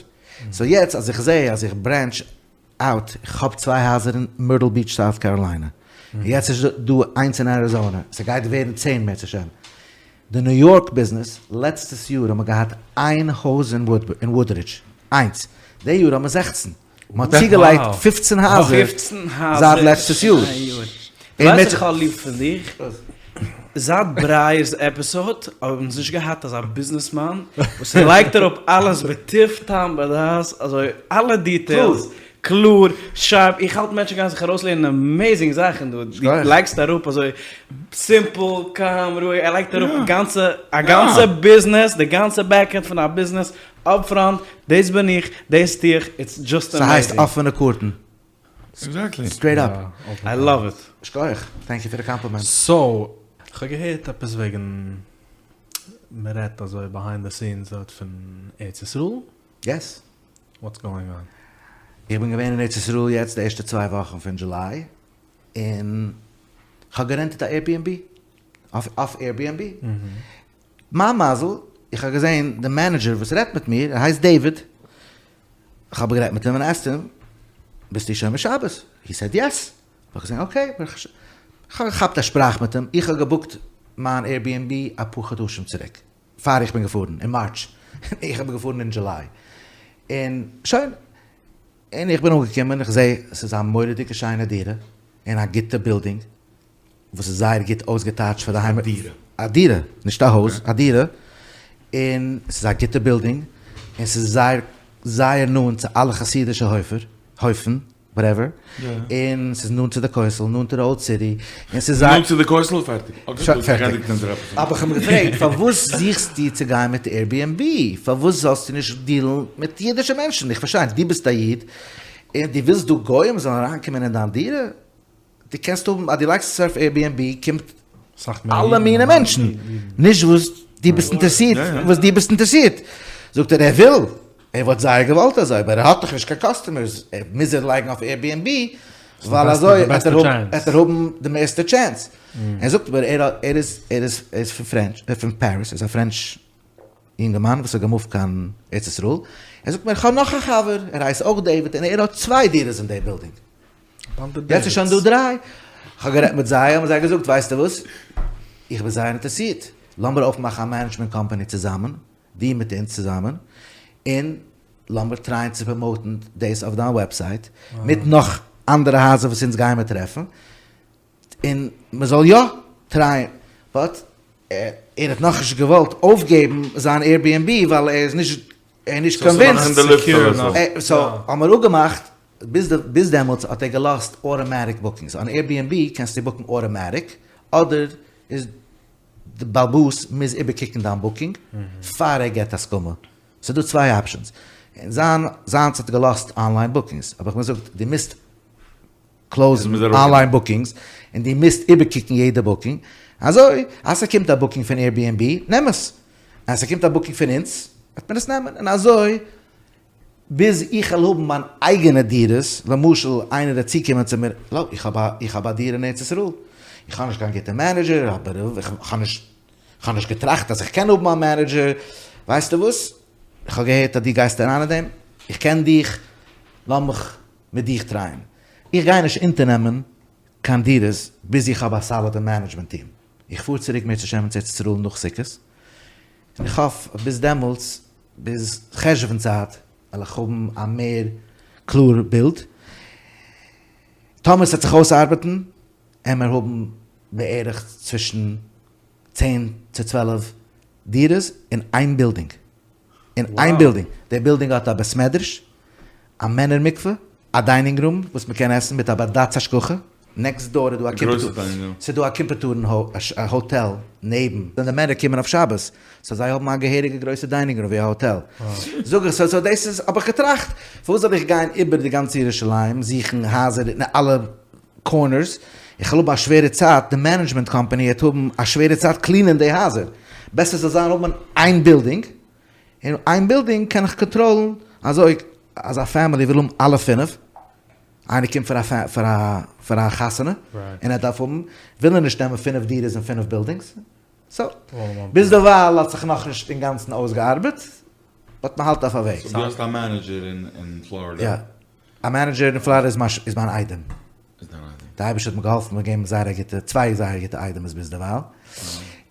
סאו יעצט אז איך זעה אז איך ברענטש אוט, איך האב צוויי הייזער אין מירטל ביטש סאוט קאראליינע, און יעצט איז דא איינס אין אריזאנע, ס'גייט ווערן צען אם ירצה השם. די ניו יארק ביזנעס, לעצטעס יאר האבן מיר געהאט איין הויז אין וואודרידזש, איינס, די יאר האבן מיר זעכצן, מען האט צוגעלייגט פופצן הייזער זייט לעצטעס יאר. ווייסט וואס איך האב ליב פון דיך? זייט ברייער'ס עפיסאד האבן אונז נישט געהאט אזא ביזנעסמאן וואס לייגט אראפ אלעס בטוב טעם ודעת, אזוי אלע דיטעילס קלאר, שארפ, איך האלט מענטשן גייען זיך ארויסלערנען עמעזינג זאכן דא, דו לייגסט אראפ אזוי סימפל, קאם, רואיג, ער לייגט אראפ גאנצע א גאנצע ביזנעס, די גאנצע בעק ענד פון א ביזנעס, אפ פראנט, דאס בין איך, דאס טו איך, איטס דזשאסט ס'הייסט עמעזינג. אפענע קארטן. עקזעקטלי. סטרעיט אפ. איי לאוו איט. שכוח, טענק יו פאר די קאמפלימענט. סאו, כ'האב געהערט עפעס וועגן, מ'רעדט אזוי ביהיינד די סינס דארט פון ארץ ישראל? יעס. וואטס גאוינג אן? איך בין געווען אין ארץ ישראל יעצט די ערשטע צוויי וואכן פון דזשוליי, און כ'האב גערענטעט א עירביענבי, אויף עירביענבי. מיין מזל, איך האב געזען די מענעדזשער וואס רעדט מיט מיר, ער הייסט דעיוויד, איך האב גערעדט מיט אים און עסקט אים, ביסטו שומר שבת? הי סעד יעס. האב איך געזען אקעי, ברוך השם. איך האב געכאפט א שפראך מיט אים, איך האב געבוקט מיין עירביענבי אפאר חדשים צוריק, פאר איך בין געפארן, אין מארטש, איך האב געפארן אין דזשוליי, און שוין, און איך בין אנגעקומען, איך זע עס איז א מורא'דיגע שיינע דירה, אין א גוטע בילדינג, וואס איז זייער גוט אויסגעטייטשט פאר די היימע. א דירה. א דירה, נישט א הויז, א דירה, און ס'איז א גוטע בילדינג, און ס'איז זייער זייער נאנט צו אלע חסידישע הויפער, הויפן, וואטעווער, און ס'איז נאנט צו די כותל, נאנט צו די אולד סיטי, און ס'איז זייער. נאנט צו די כותל? פערטיג. אקעי, דו האסט געענדיגט אונזער עפיסאד. אבער כ'האב אים געפרעגט, פארוואס זוכסטו צו גיין מיט עירביענבי? פארוואס זאלסטו נישט דילן מיט אידישע מענטשן? איך פארשטיי, דו ביסט א איד, און דו ווילסט דא גוים זאלן אריינקומען אין דיין דירה? דו קענסט האבן אז דו לייגסט עס אויף עירביענבי קומט אלע מיני מענטשן, נישט וואס דו ביסט אינטערעסירט, וואס דו ביסט אינטערעסירט. זאגט ער ער וויל, ער וואלט זייער געוואלט אזוי, אבער ער האט דאך נישט קיין קאסטומערס, מוז ער לייגן אויף עירביענבי, ווייל אזוי וועט ער האבן די מערסטע טשענס. ער זאגט אבער ער איז ער איז ער איז פון פרענטש, פון פעריס, ער איז א פרענטש יונגערמאן וואס האט געמופט קיין ארץ ישראל, ער זאגט מיר איך האב נאך א חבר, ער הייסט אויך דעיוויד און ער האט צוויי דירות אין די בילדינג. יעצט איז שוין דא דריי. כ'האב גערעדט מיט זיי, האבן זיי געזאגט, ווייסטו וואס, איך בין זייער אינטערעסירט, לאמיר אויפמאכן א מענעדזשמענט קאמפאני צוזאמען, דו מיט אונז צוזאמען, און לאמיר טרייען צו פראמאוטן דאס אויף דיין וועבסייט, מיט נאך אנדערע הייזער וואס אונז גיימער טרעפן, און מ'זאל יא טרייען, באט ער האט נאכנישט געוואלט אויפגעבן זיין עירביענבי ווייל ער איז נישט ער איז נישט קאנווינסד, סאו האמיר אפגעמאכט ביז ביז דעמאלטס האט ער געלאזט אוטאמאטיק בוקינגס, אן עירביענבי קענסטו בוקן אוטאמאטיק אדער איז די בעל הבית מוז איבערקוקן דיין בוקינג פאר ער געבט הסכמה, ס'איז דא צוויי אפשענס, און זיין זיינס האט געלאזט אנליין בוקינגס, האב איך אים געזאגט דו מוזט קלאוזן אנליין בוקינגס, און דו מוזט איבערקוקן יעדע בוקינג, אזוי אז ס'קומט א בוקינג פון עירביענבי, נעם עס, אז ס'קומט א בוקינג פון אונז, וועט מען עס נעמען, און אזוי ביז איך וועל האבן מיין אייגענע דירות, למשל איינער וועט צוקומען צו מיר, האלא, איך האב א, איך האב א דירה אין ארץ ישראל, איך האב נישט קיין גוטע מענעדזשער, אבער איך האב נישט, איך האב נישט געטראכט אז איך קען האבן א מענעדזשער, ווייסטו וואס, איך האב געהערט אז דו גייסט אריין אין דעם, איך קען דיך, לאמיך מיט דיך טרייען. איך גיי נישט אונטערנעמען קיין דירות ביז איך האב א סאלידע מענעדזשמענט טיעם. איך פאר צוריק אם ירצה השם צו ארץ ישראל נאך סוכות, און איך האף אז ביז דעמאלטס, ביז חשוון צייט, וועל איך האבן א מער קלאר בילד. טאמער ס'וועט זיך אויסארבעטן, עמער האבן בערך צווישן צען צו צוועלף דירות אין איין בילדינג. אין איין בילדינג. די בילדינג האט א בית מדרש, א מענער מקווה, א דיינינג רום וואס מען קען עסן מיט א בד"ץ השגחה, נעקסט דאר איז דא א קימפעטארן, ס'איז דא א קימפעטארן האטעל נעבן, ווען די מענער קומען אויף שבת, סאו זיי האבן א געהעריגע גרויסע דיינינג רום ווי א האטעל. זאג איך, סאו דאס איז, האב איך געטראכט, פארוואס זאל איך גיין איבער די גאנצע ירושלים זוכן הייזער אין אלע קארנערס, איך וועל האבן א שווערע צייט, די מענעדזשמענט קאמפאני וועט האבן א שווערע צייט קלינען די הייזער, בעסער זאל זיין האבן איין בילדינג, און איין בילדינג קען איך קאנטראלן אזוי אז א פעמילי וויל האבן אלע פינף, איינער קומט פאר א פאר א פאר א חתונה און ער דארף האבן, וויל ער נישט נעמען פינף דירות אין פינף בילדינגס, סאו ביזדערווייל האט זיך נאכנישט אינגאנצן אויסגעארבעט, באט מען האלט אויף א וועג. סאו דו האסט א מענעדזשער אין פלארידע? יא. א מענעדזשער אין פלארידע איז מיין איידעם. די אייבערשטער האט מיר געהאלפן מיר געבן זייער א גוטע, צוויי זייער גוטע איידעמעס ביזדערווייל.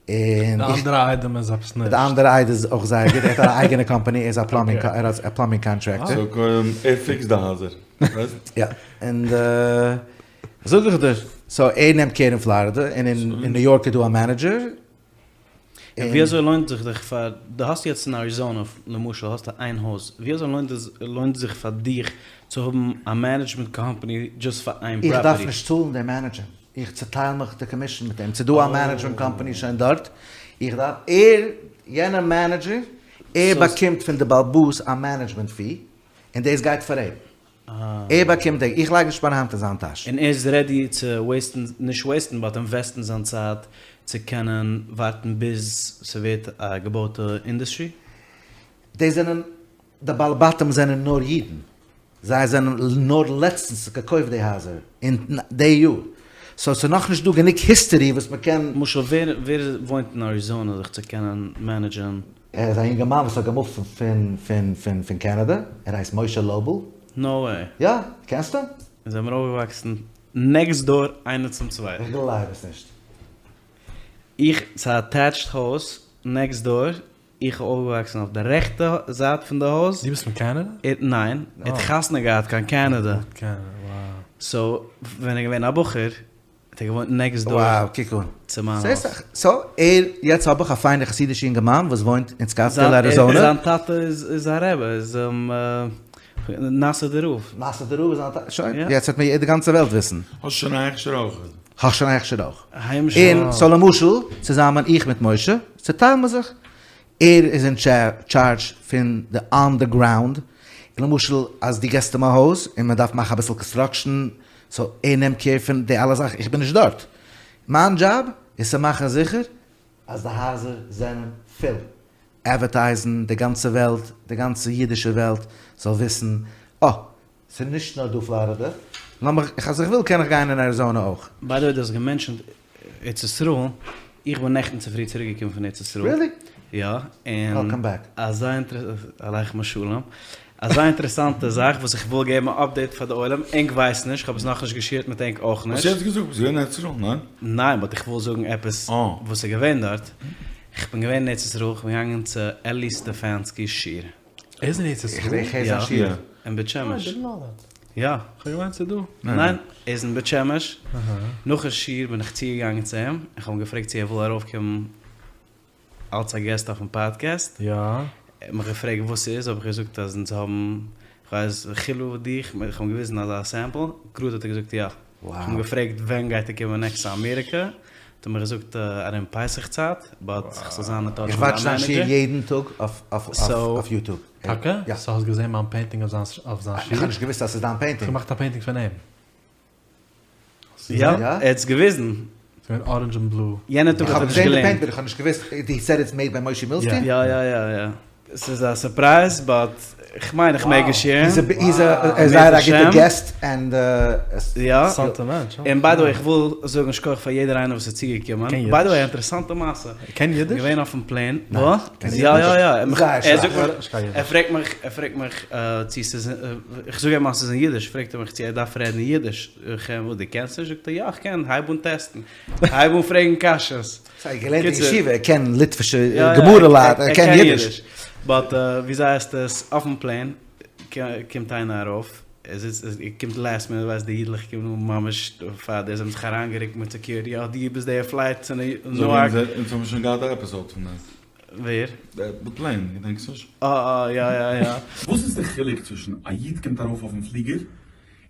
און די אנדערע איידעם איז עפעס נישט. די אנדערע איידעם איז אויך זייער גוט, ער האט א אייגענע קאמפאני, ער איז א פלאמינג, ער איז א פלאמינג קאנטרעקטער. סאו קודם ער פיקסט די הייזער, רייט? יא, און זאג איך דיר. סאו ער נעמט קער אין פלארידע, און אין ניו יארק איז דא א מענעדזשער. און ווי אזוי לוינט זיך דיך פאר, דו האסט יעצט אין אריזאנע למשל האסטו איין הויז, ווי אזוי לוינט עס לוינט זיך פאר דיך צו האבן א מענעדזשמענט קאמפאני דזשאסט פאר איין פראפערטי? איך דארף נישט צאלן דעם מענעדזשער, איך צוטייל מיך די קאמישן מיט אים, ס'איז דא א מענעדזשמענט קאמפאני שוין דארט, איך דארף, ער, יענער מענעדזשער, ער באקומט פון די בעל הבית א מענעדזשמענט פי, און דאס גייט פאר אים. ער באקומט די, איך לייג נישט מיין האנט אין זיין טאש. און ער איז רעדי צו וועיסטן, נישט וועיסטן, באט אינוועסטן זיין צייט צו קענען ווארטן ביז ס'ווערט א געבויטע אינדוסטרי? די זענען, די בעלי בתים זענען נאר אידן, זיי זענען נאר לעצטנס געקויפט די הייזער, אין די יאר, סאו ס'איז נאכנישט דא גענוג היסטערי וואס מ'קען. למשל ווער ווער וואוינט אין אריזאנע זיך צו קענען מענעדזשען? ער איז א יונגערמאן וואס האט געמופט פון פון פון פון קענעדע, ער הייסט משה לובל. נאו וועי. יא, קענסט אים? אונז זעמיר אויפגעוואקסן נעקסט דאר איינער צום צווייטן. איך גלייב עס נישט. איך, ס'איז א אטעטשט הויז נעקסט דאר, איך האב אויפגעוואקסן אויף די רעכטע זייט פון די הויז. דו ביסט פון קענעדע? ניין, ער האט חתונה געהאט קיין קענעדע. סאו ווען ער איז געווען א בחור האט ער געוואוינט נעקסט דאר וואו, קוק אן. צו מיין הויז. סאו ער, יעצט האב איך א פיינע חסידישע אינגערמאן וואס וואוינט אין סקאטסדעיל אריזאנע. זיין טאטע איז א רבי, איז נאסוידער רב. נאסוידער רב איז זיין טאטע, שוין, יעצט וועט מיר די גאנצע וועלט וויסן. האסט שוין א הכשר אויך? האסט שוין א הכשר אויך. היימישע. און סאו למשל, צוזאמען איך מיט משה, צוטיילן מיר זיך. ער איז אין טשארדזש פון די אן די גראונד, למשל אז דו געסט אים א הויז און מען דארף מאכן אביסל קאנסטראקשן, סאו ער נעמט קעיר פון די אלע זאכן, איך בין נישט דארט. מיין דזשאב איז צו מאכן זיכער אז די הייזער זענען פול, אדווערטייזן די גאנצע וועלט, די גאנצע אידישע וועלט זאל וויסן, אה, ס'איז נישט נאר דא פלארידע, לאמיך, אז איך וויל קען איך גיין אין אריזאנע אויך. ביי די וועי דו האסט געמענטשענט ארץ ישראל, איך בין נעכטן צופרי צוריק געקומען פון ארץ ישראל. ריעלי? יא, און וועלקאם בעק. אזא עליכם השלום, אזא אינטערעסאנטע זאך וואס איך וויל געבן א אפדעיט פאר די עולם, ענק ווייסן נישט, כ'האב עס נאכנישט געשעירט מיט ענק אויך נישט. האסט יעצט געזאגט ביסט געווען אין ארץ ישראל, ניין? ניין, באט איך וויל זאגן עפעס וואס איז געווען דארט, איך בין געווען אין ארץ ישראל, כ'בין געגאנגען צו אלי סטעפאנסקי'ס שיעור. ער איז אין ארץ ישראל? איך הער זיין שיעור. יא, אין בית שמש. יא. כ'האב געמיינט ס'איז דא. ניין, ער איז אין בית שמש. נאכן שיעור בין איך צוגעגאנגען צו אים, און כ'האב אים געפרעגט צו ער וויל ארויפקומען אלס א געסט אויפן פאדקעסט. יא. ער האט מיך געפרעגט וואס ס'איז, האב איך געזאגט אז אונז האבן, כ'ווייס, חילו דיך, איך האב אים געוויזן אזא סעמפל, גראד האט ער געזאגט יא. כ'האב אים געפרעגט ווען גייט ער קומען נעקסט צו אמעריקע, האט ער מיר געזאגט ארום פסח צייט, באט כ'זאל זיין אין טאטש איך מיט וואטש זיין זיין שיעור מענעדזשער. יעדן טאג אויף יוטוב. טאקע? יא. סאו האסט געזען מיין פעינטינג אויף זיין שיעור? איך האב נישט געוואוסט אז ס'איז דיין פעינטינג. כ'האב געמאכט א פעינטינג פון אים. יא, ער האט עס געוויזן. ס'איז געווען אראנדזש און בלו. יענע טאג האט ער נישט געלערנט. איך האב געזען די פעינטינג, איך האב נישט געוואוסט, הי סעד איטס מעיד ביי מושי מילסטין? יא יא יא יא. ס'איז א סורפרייז באט כ'מיין איך מעג עס שעירן. ער איז זייער א גוטע געסט ענד. יא. אינטערעסאנטע מענטש. און ביי די וועי איך וויל זאגן שכוח פאר יעדער איינער וואס איז צוגעקומען. ביי די וועי א אינטערעסאנטע מעשה. קען אידיש? געווען אויפן פלעין. וואס? יא יא יא. ער זאגט מיך, ער פרעגט מיך, ער פרעגט מיך צו ס'איז, איך זאג אים אז ס'איז אין אידיש, פרעגט ער מיך צו ער דארף רעדן אידיש. זאג איך אים וואס דו קענסט נישט? זאגט ער יא איך קען, הייב אן טעסטן. הייב אן פרעגן קשיות. סא ער געלערנט אין ישיבה, ער קען ליטווישע גמרא לייט, ער קען אידיש. באט וויאזוי הייסט עס, אויפן פלעין קומט איינער ארויף, ער זיצט, ער קומט לעסט מינוט, ווייסט די אידלעך קומען אן ממש פאר די, זיי האבן זיך אריינגערוקט מיט סעקיוריטי, יא דו ביסט די פלייט צו נוארק. אונז האבן שוין געהאט א עפיסאוד פון דעם. ווער? די פלעין, געדענקסט נישט? אה אה יא יא יא. וואס איז די חילוק צווישן א איד קומט ארויף אויפן פליגער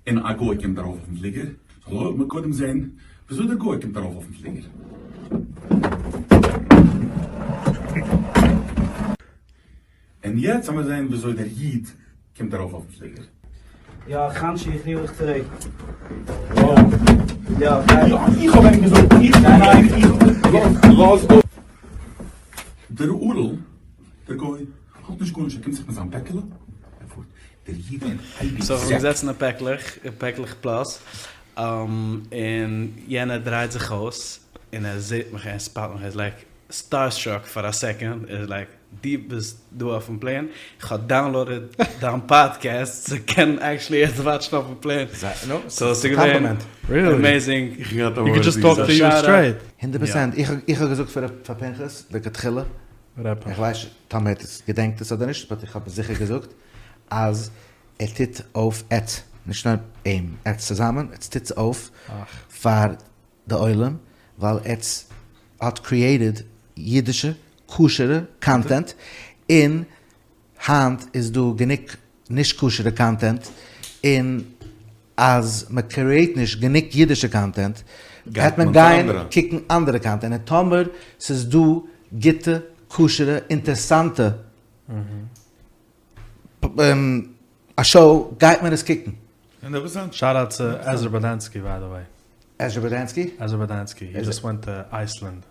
און א גוי קומט ארויף אויפן פליגער? סאו לאמיר קודם זעהן וויאזוי דער גוי קומט ארויף אויפן פליגער. און יעצט לאמיר זעהן וויאזוי דער איד קומט ארויף אויפן פליגער. יא חנטשי איך רוף דיך צוריק. יא איך האב אים געזאגט איך גיי איך לאז אפ. דער ערל דער גוי האט נישט גארנישט ער קומט זיך מיט זיין פעקעלע ער פארט. דער איד אין אייביג סאו איך בין געזעצן אין פעקלעך, אין פעקלעך פלאס, און יענער דרייט זיך אויס און ער זעט מיך ער ספאט מיך ער איז לייק סטאר סטראק פאר א סעקאנד, ער איז לייק דו ביסט דא אויפן פלעין? איך האב דאונלאודעד דיין פאדקעסט צו קענען עקשעלי יעצט וואטשן אויפן פלעין. סאו ס'איז געווען עמעזינג. יו קען דזשאסט טאלק טו יו סטרעיט. הונדערט פראצענט, איך האב געזאגט פאר פנחס לכתחילה, איך ווייס נישט טאמער ער געדענקט עס אדער נישט, באט איך האב עס זיכער געזאגט, אז ער טוט אויף עטס, נישט נאר אים, עטס צוזאמען, עטס טוטס אויף פאר. די עולם ווייל עטס האט קריעטעד אידישע כשר'ע קאנטענט און היינט איז דא גענוג נישט כשר'ע קאנטענט און אז מען קריעט נישט גענוג אידישע קאנטענט גייט מען גיין קוקן אנדערע קאנטענט און טאמער ס'איז דא גוטע כשר'ע אינטערסאנטע א שאו גייט מען עס קוקן. שאט אוט צו עזרא באדענסקי ביי די וועי. עזרא באדענסקי? עזרא באדענסקי, הי דזשאסט ווענט טו אייסלענד.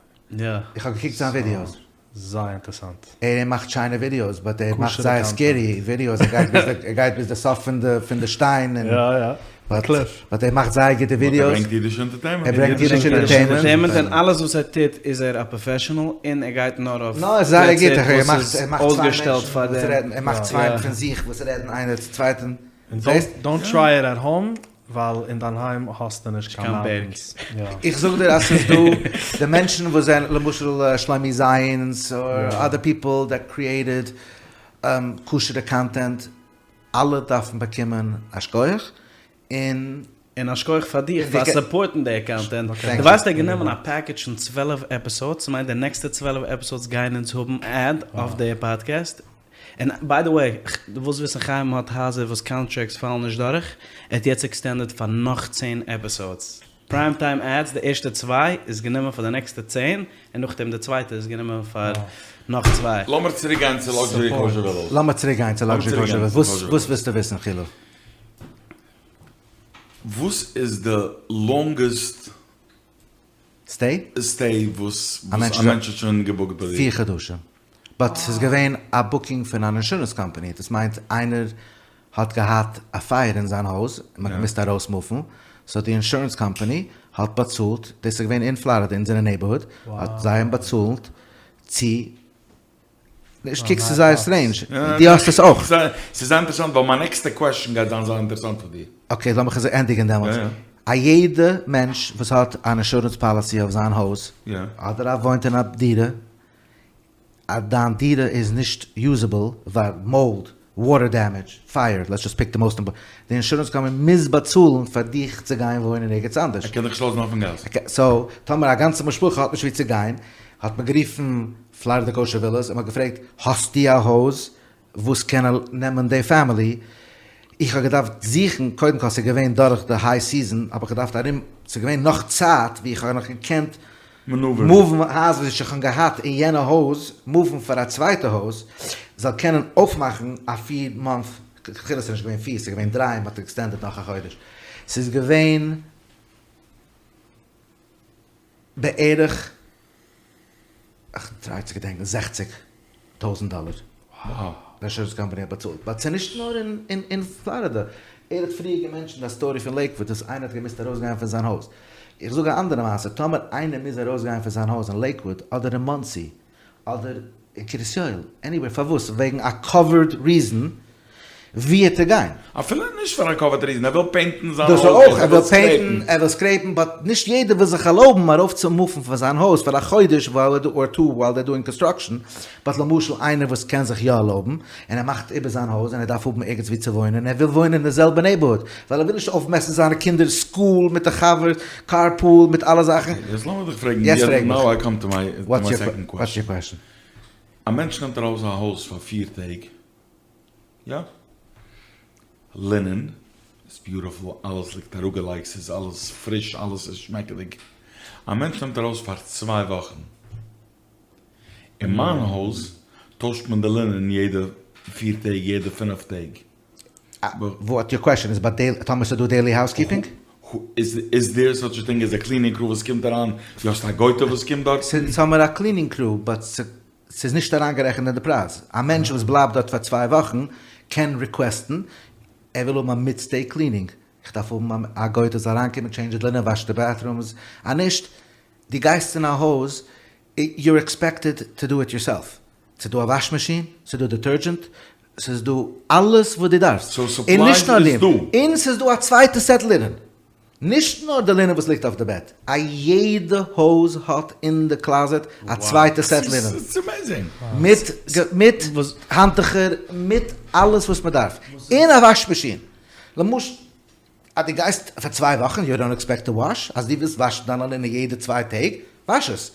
איך האב געקוקט זיין ווידיאוס. זייער אינטערסאנט. ער מאכט שיינע ווידיאוס באט ער מאכט זייער סקערי ווידיאוס ער גייט ביז ער גייט ביז די סוף פון די פון די שטיין און יא יא קליף באט ער מאכט זייער גוטע ווידיאוס. ער ברענגט אידישע אינטערטעינמענט. ער ברענגט אידישע אינטערטעינמענט. און אלעס וואס ער טוט איז ער א פראפעשענעל און ער גייט נאר אויף פלעצער וואס איז אויסגעשטעלט פאר דעם. ער מאכט צוויי פון זיך וואס רעדן איינער צום צווייטן. און דאונט טריי איט עט האום ווייל אין דיין היים האסטו נישט קיין מאונטענס. איך זאג דיר אז ס'איז דא די מענטשן וואס זענען למשל שלומי זייענס אר אדער פיפל דעט קריעטעד כשר'ע קאנטענט אלע דארפן באקומען א שכוח און און א שכוח פאר דיך פאר סופארטן די קאנטענט. דו ווייסט ער האט גענומען א פעקעדזש פון 12 עפיסאדס ס'מיינט די נעקסטע 12 עפיסאדס גייען אונז האבן עד אויף די פאדקעסט. און ביי די וועי, דו ווילסט וויסן חיים האט הייזער וואס קאנטרעקטס פאלן נישט דורך, ער האט יעצט עקסטענדעד פאר נאך צען עפיסאדס. פריים טיים עדס, די ערשטע צוויי איז גענומען פאר די נעקסטע צען, און נאכדעם די צווייטע איז גענומען פאר נאך צוויי. לאמיר צוריק גיין צו לאקזשערי קאושער ווילאס. לאמיר צוריק גיין צו לאקזשערי קאושער ווילאס, וואס ווילסטו וויסן חילו? וואס איז די לאנגעסט סטעי? סטעי וואס א מענטש האט שוין געבוקט ביי דיר? פיר חדשים. באט ס'איז געווען א בוקינג פון אן אינשורענס קאמפאני, דאס מיינט איינער האט געהאט א פייער אין זיין הויז און מ'האט געמוזט ארויסמופן, סאו די אינשורענס קאמפאני האט באצאלט, דאס איז געווען אין פלארידע אין אונזערע נעיבערהוד, האט זיי האבן באצאלט צו נישט קוקסטו זייער סטרעינדזש, דו האסט עס אויך. ס'איז זייער אינטערעסאנט ווייל מיין נעקסטע קוועסטשן גייט זיין זייער אינטערעסאנט פאר דיר. אקעי לאמיך עס ענדיגן דעמאלטס. א יעדע מענטש וואס האט אן אינשורענס פאליסי אויף זיין הויז, אדער ער וואוינט אין א דירה, אז דיין דירה איז נישט יוזעבל ווייל מאלד, וואטער דעמעדזש, פייער, לעטס דזשאסט פיק די מאוסט אימפארטענט, די אינשורענס קאמפאני מוז באצאלן פאר דיך צו גיין וואוינען ערגעץ אנדערש. ער קען דיך נישט לאזן אויפן גאס. סאו טאמער א גאנצע משפחה האט נישט וואו צו גיין, האט מען גערופן פלארידע קאושער ווילאס און מען האט געפרעגט האסטו א הויז וואס קען נעמען די פעמילי, איך האב געדארפט זוכן, קודם כל ס'איז געווען דורך די היי סיזען האב איך געדארפט ארום, ס'איז געווען נאך צייט ווי איך האב נאך געקענט מופן הייזער וואס איך האב געהאט אין יענע הויז, מופן פאר א צווייטע הויז זאל קענען אויפמאכן א פיר מאנט, לכתחילה ס'איז נישט געווען פיר ס'איז געווען דריי מען האט עקסטענדעד נאך א חודש, ס'איז געווען בערך איך טריי צו געדענקן, זעכציג טויזענט דאלער. וואו. די אינשורענס קאמפאני האט באצאלט. באט ס'איז נישט נאר אין פלארידע. ער האט פריער געמענטשענט א סטארי פון לעיקוואד אז איינער האט געמוזט ארויסגיין פון זיין הויז. איך זאג א אנדערע מעשה, טאמער איינער מוז ארויסגיין פון זיין הויז אין לעיקוואד אדער אין מאנסי אדער אין קרית יואל, עניוועיר, פארוואס? וועגן א קאווערד ריזען, ווי העט ער גיין? אפילו נישט פאר א קאווערד ריזען, ער וויל פעינטן זיין דאס הויז, אויך, ער ער וויל וויל פעינטן, סקרעיפן. ער וויל סקרעיפן, באט נישט יעדער וויל זיך ערלויבן ארויף צו מופן פון זיין הויז פאר א חודש ווייל אר טו ווייל דער דואינג קאנסטראקשן, באט למשל איינער וואס קען זיך יא ערלויבן, און ער מאכט איבער זיין הויז און ער דארף האבן ערגעץ ווי צו וואוינען, און ער וויל וואוינען אין די זעלבע נעיבערהוד, ווייל ער וויל נישט אויפמעסן זיינע קינדער'ס סקול מיט די חבר, קארפול, מיט אלע זאכן. יעצט לאמיר דיך פרעגן, יעצט פרעג מיך. נאו איי קאם טו מיי סעקאנד קוועסטשן. וואטס יור קוועסטשן? א מענטש נעמט ארויס א הויז פאר פיר טעג, יא. לינען איז ביוטיפול, אלעס ליגט אראפגעלייגט, ס'איז אלעס פריש, אלעס איז שמעקעדיג. א מענטש נעמט ארויס פאר צוויי וואכן. אין מיין הויז טוישט מען די לינען יעדע פיר טעג, יעדע פינף טעג. וואט יור קוועשאן איז אבאוט דעילי, טאמער ס'איז דא דעילי האוזקיפינג? איז דעיר סאטש א טינג עז א קלינינג קרו וואס קומט אריין? דו האסט א גויטע וואס קומט דארט? ס'איז האמער א קלינינג קרו באט ס'איז נישט אריינגערעכנט אין די פרייז. א מענטש וואס בלייבט דארט פאר צוויי וואכן קען ריקוועסטן ער וויל האבן א מיד סטעי קלינינג, איך דארף האבן א גויטע זאל אריינקומען טשעינדזשן די לינען וואשן די בעטרומס, אז נישט דו גייסט אין א הויז יור עקספעקטעד טו דו איט יורסעלף, ס'איז דא א וואש מאשין, ס'איז דא דעטערדזשענט, ס'איז דא אלעס וואס דו דארפסט, סאו און סופלייס נישט נאר איז דעם, דא. און ס'איז דא א צווייטע סעט לינען, נישט נאר די לינען וואס ליגט אויף די בעט, א יעדע הויז האט אין די קלאזעט א צווייטע סעט לינען, איטס עמעיזינג. מיט מיט האנטוכער, מיט אלעס וואס מען דארף, און א וואש מאשין, למשל. אז דו גייסט פאר צוויי וואכן, יו דאנט עקספעקט טו וואש, אז דו ווילסט וואשן דיינע לינען יעדע צוויי טעג, וואש עס.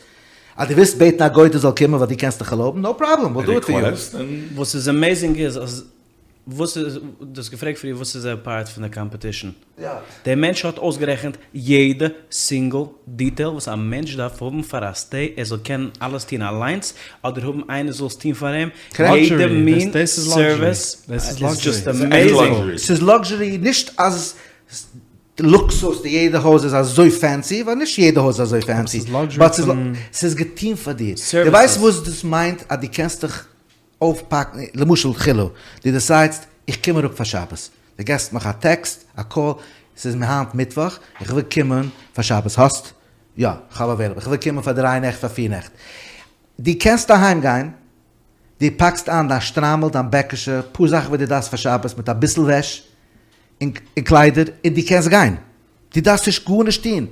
אז דו ווילסט בעטן א גויטע זאל קומען ווייל דו קענסט דיך ערלויבן, נאו פראבלעם, וויל דו איט פאר יו. וואס איז עמעזינג איז אז וואס איז, דו האסט געפרעגט פריער וואס איז א פארט פון די קאמפעטישן. דער מענטש האט אויסגערעכנט יעדע סינגל דיטעיל וואס א מענטש דארף האבן פאר א סטעי ער זאל קענען אלעס טון אליינס אדער האבן איינער זאל עס טון פאר אים, יעדע מין סערוויס איז דזשאסט עמעזינג. ס'איז לאקזשערי נישט אז לוקסוס די יעדע הויז איז אזוי פענסי ווייל נישט יעדע הויז איז אזוי פענסי באט ס'איז געטון פאר דיר דו ווייסט וואס דאס מיינט אז דו קענסט דיך אויפפאקן, למשל חילו, דו דעסיידסט איך קום אראפ פאר שבת, דו געסט מיך א טעקסט, א קאל, ס'איז מיר היינט מיטוואך, איך וויל קומען פאר שבת, האסט? יא, כ'האב אוועילעבל, איך וויל קומען פאר דריי נעכט, פאר פיר נעכט. דו קענסט אהיים גיין, דו פאקסט איין דיין שטריימל, דיין בעקישע, פאר זאכן וואס דו דארפסט פאר שבת מיט אביסל וועש און קליידער, און דו קענסט גיין. דו דארפסט נישט גארנישט טון.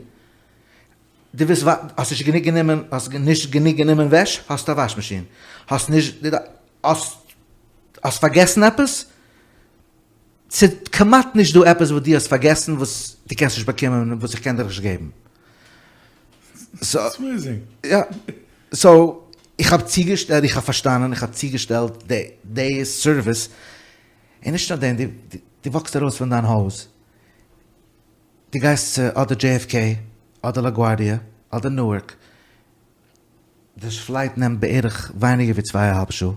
דו ווילסט האסט נישט גענוג גענומען, האסט נישט גענוג גענומען וועש, האסט א וואש מאשין. האסט נישט, האסט, האסט פארגעסן עפעס? ס'איז כמעט נישט דא עפעס וואס דו האסט פארגעסן וואס דו קענסט נישט באקומען און וואס איך קען דיר נישט געבן. יא. סאו, איך האב צוגעשטעלט, איך האב פארשטאנען, איך האב צוגעשטעלט די די סערוויס, און נישט נאר דעם, דו וואקסט ארויס פון דיין הויז, דו גייסט צו אדער JFK אדער לאגוארדיע אדער נוארק, די פלייט נעמט בערך ווייניגער ווי צוויי אהאלב שעה,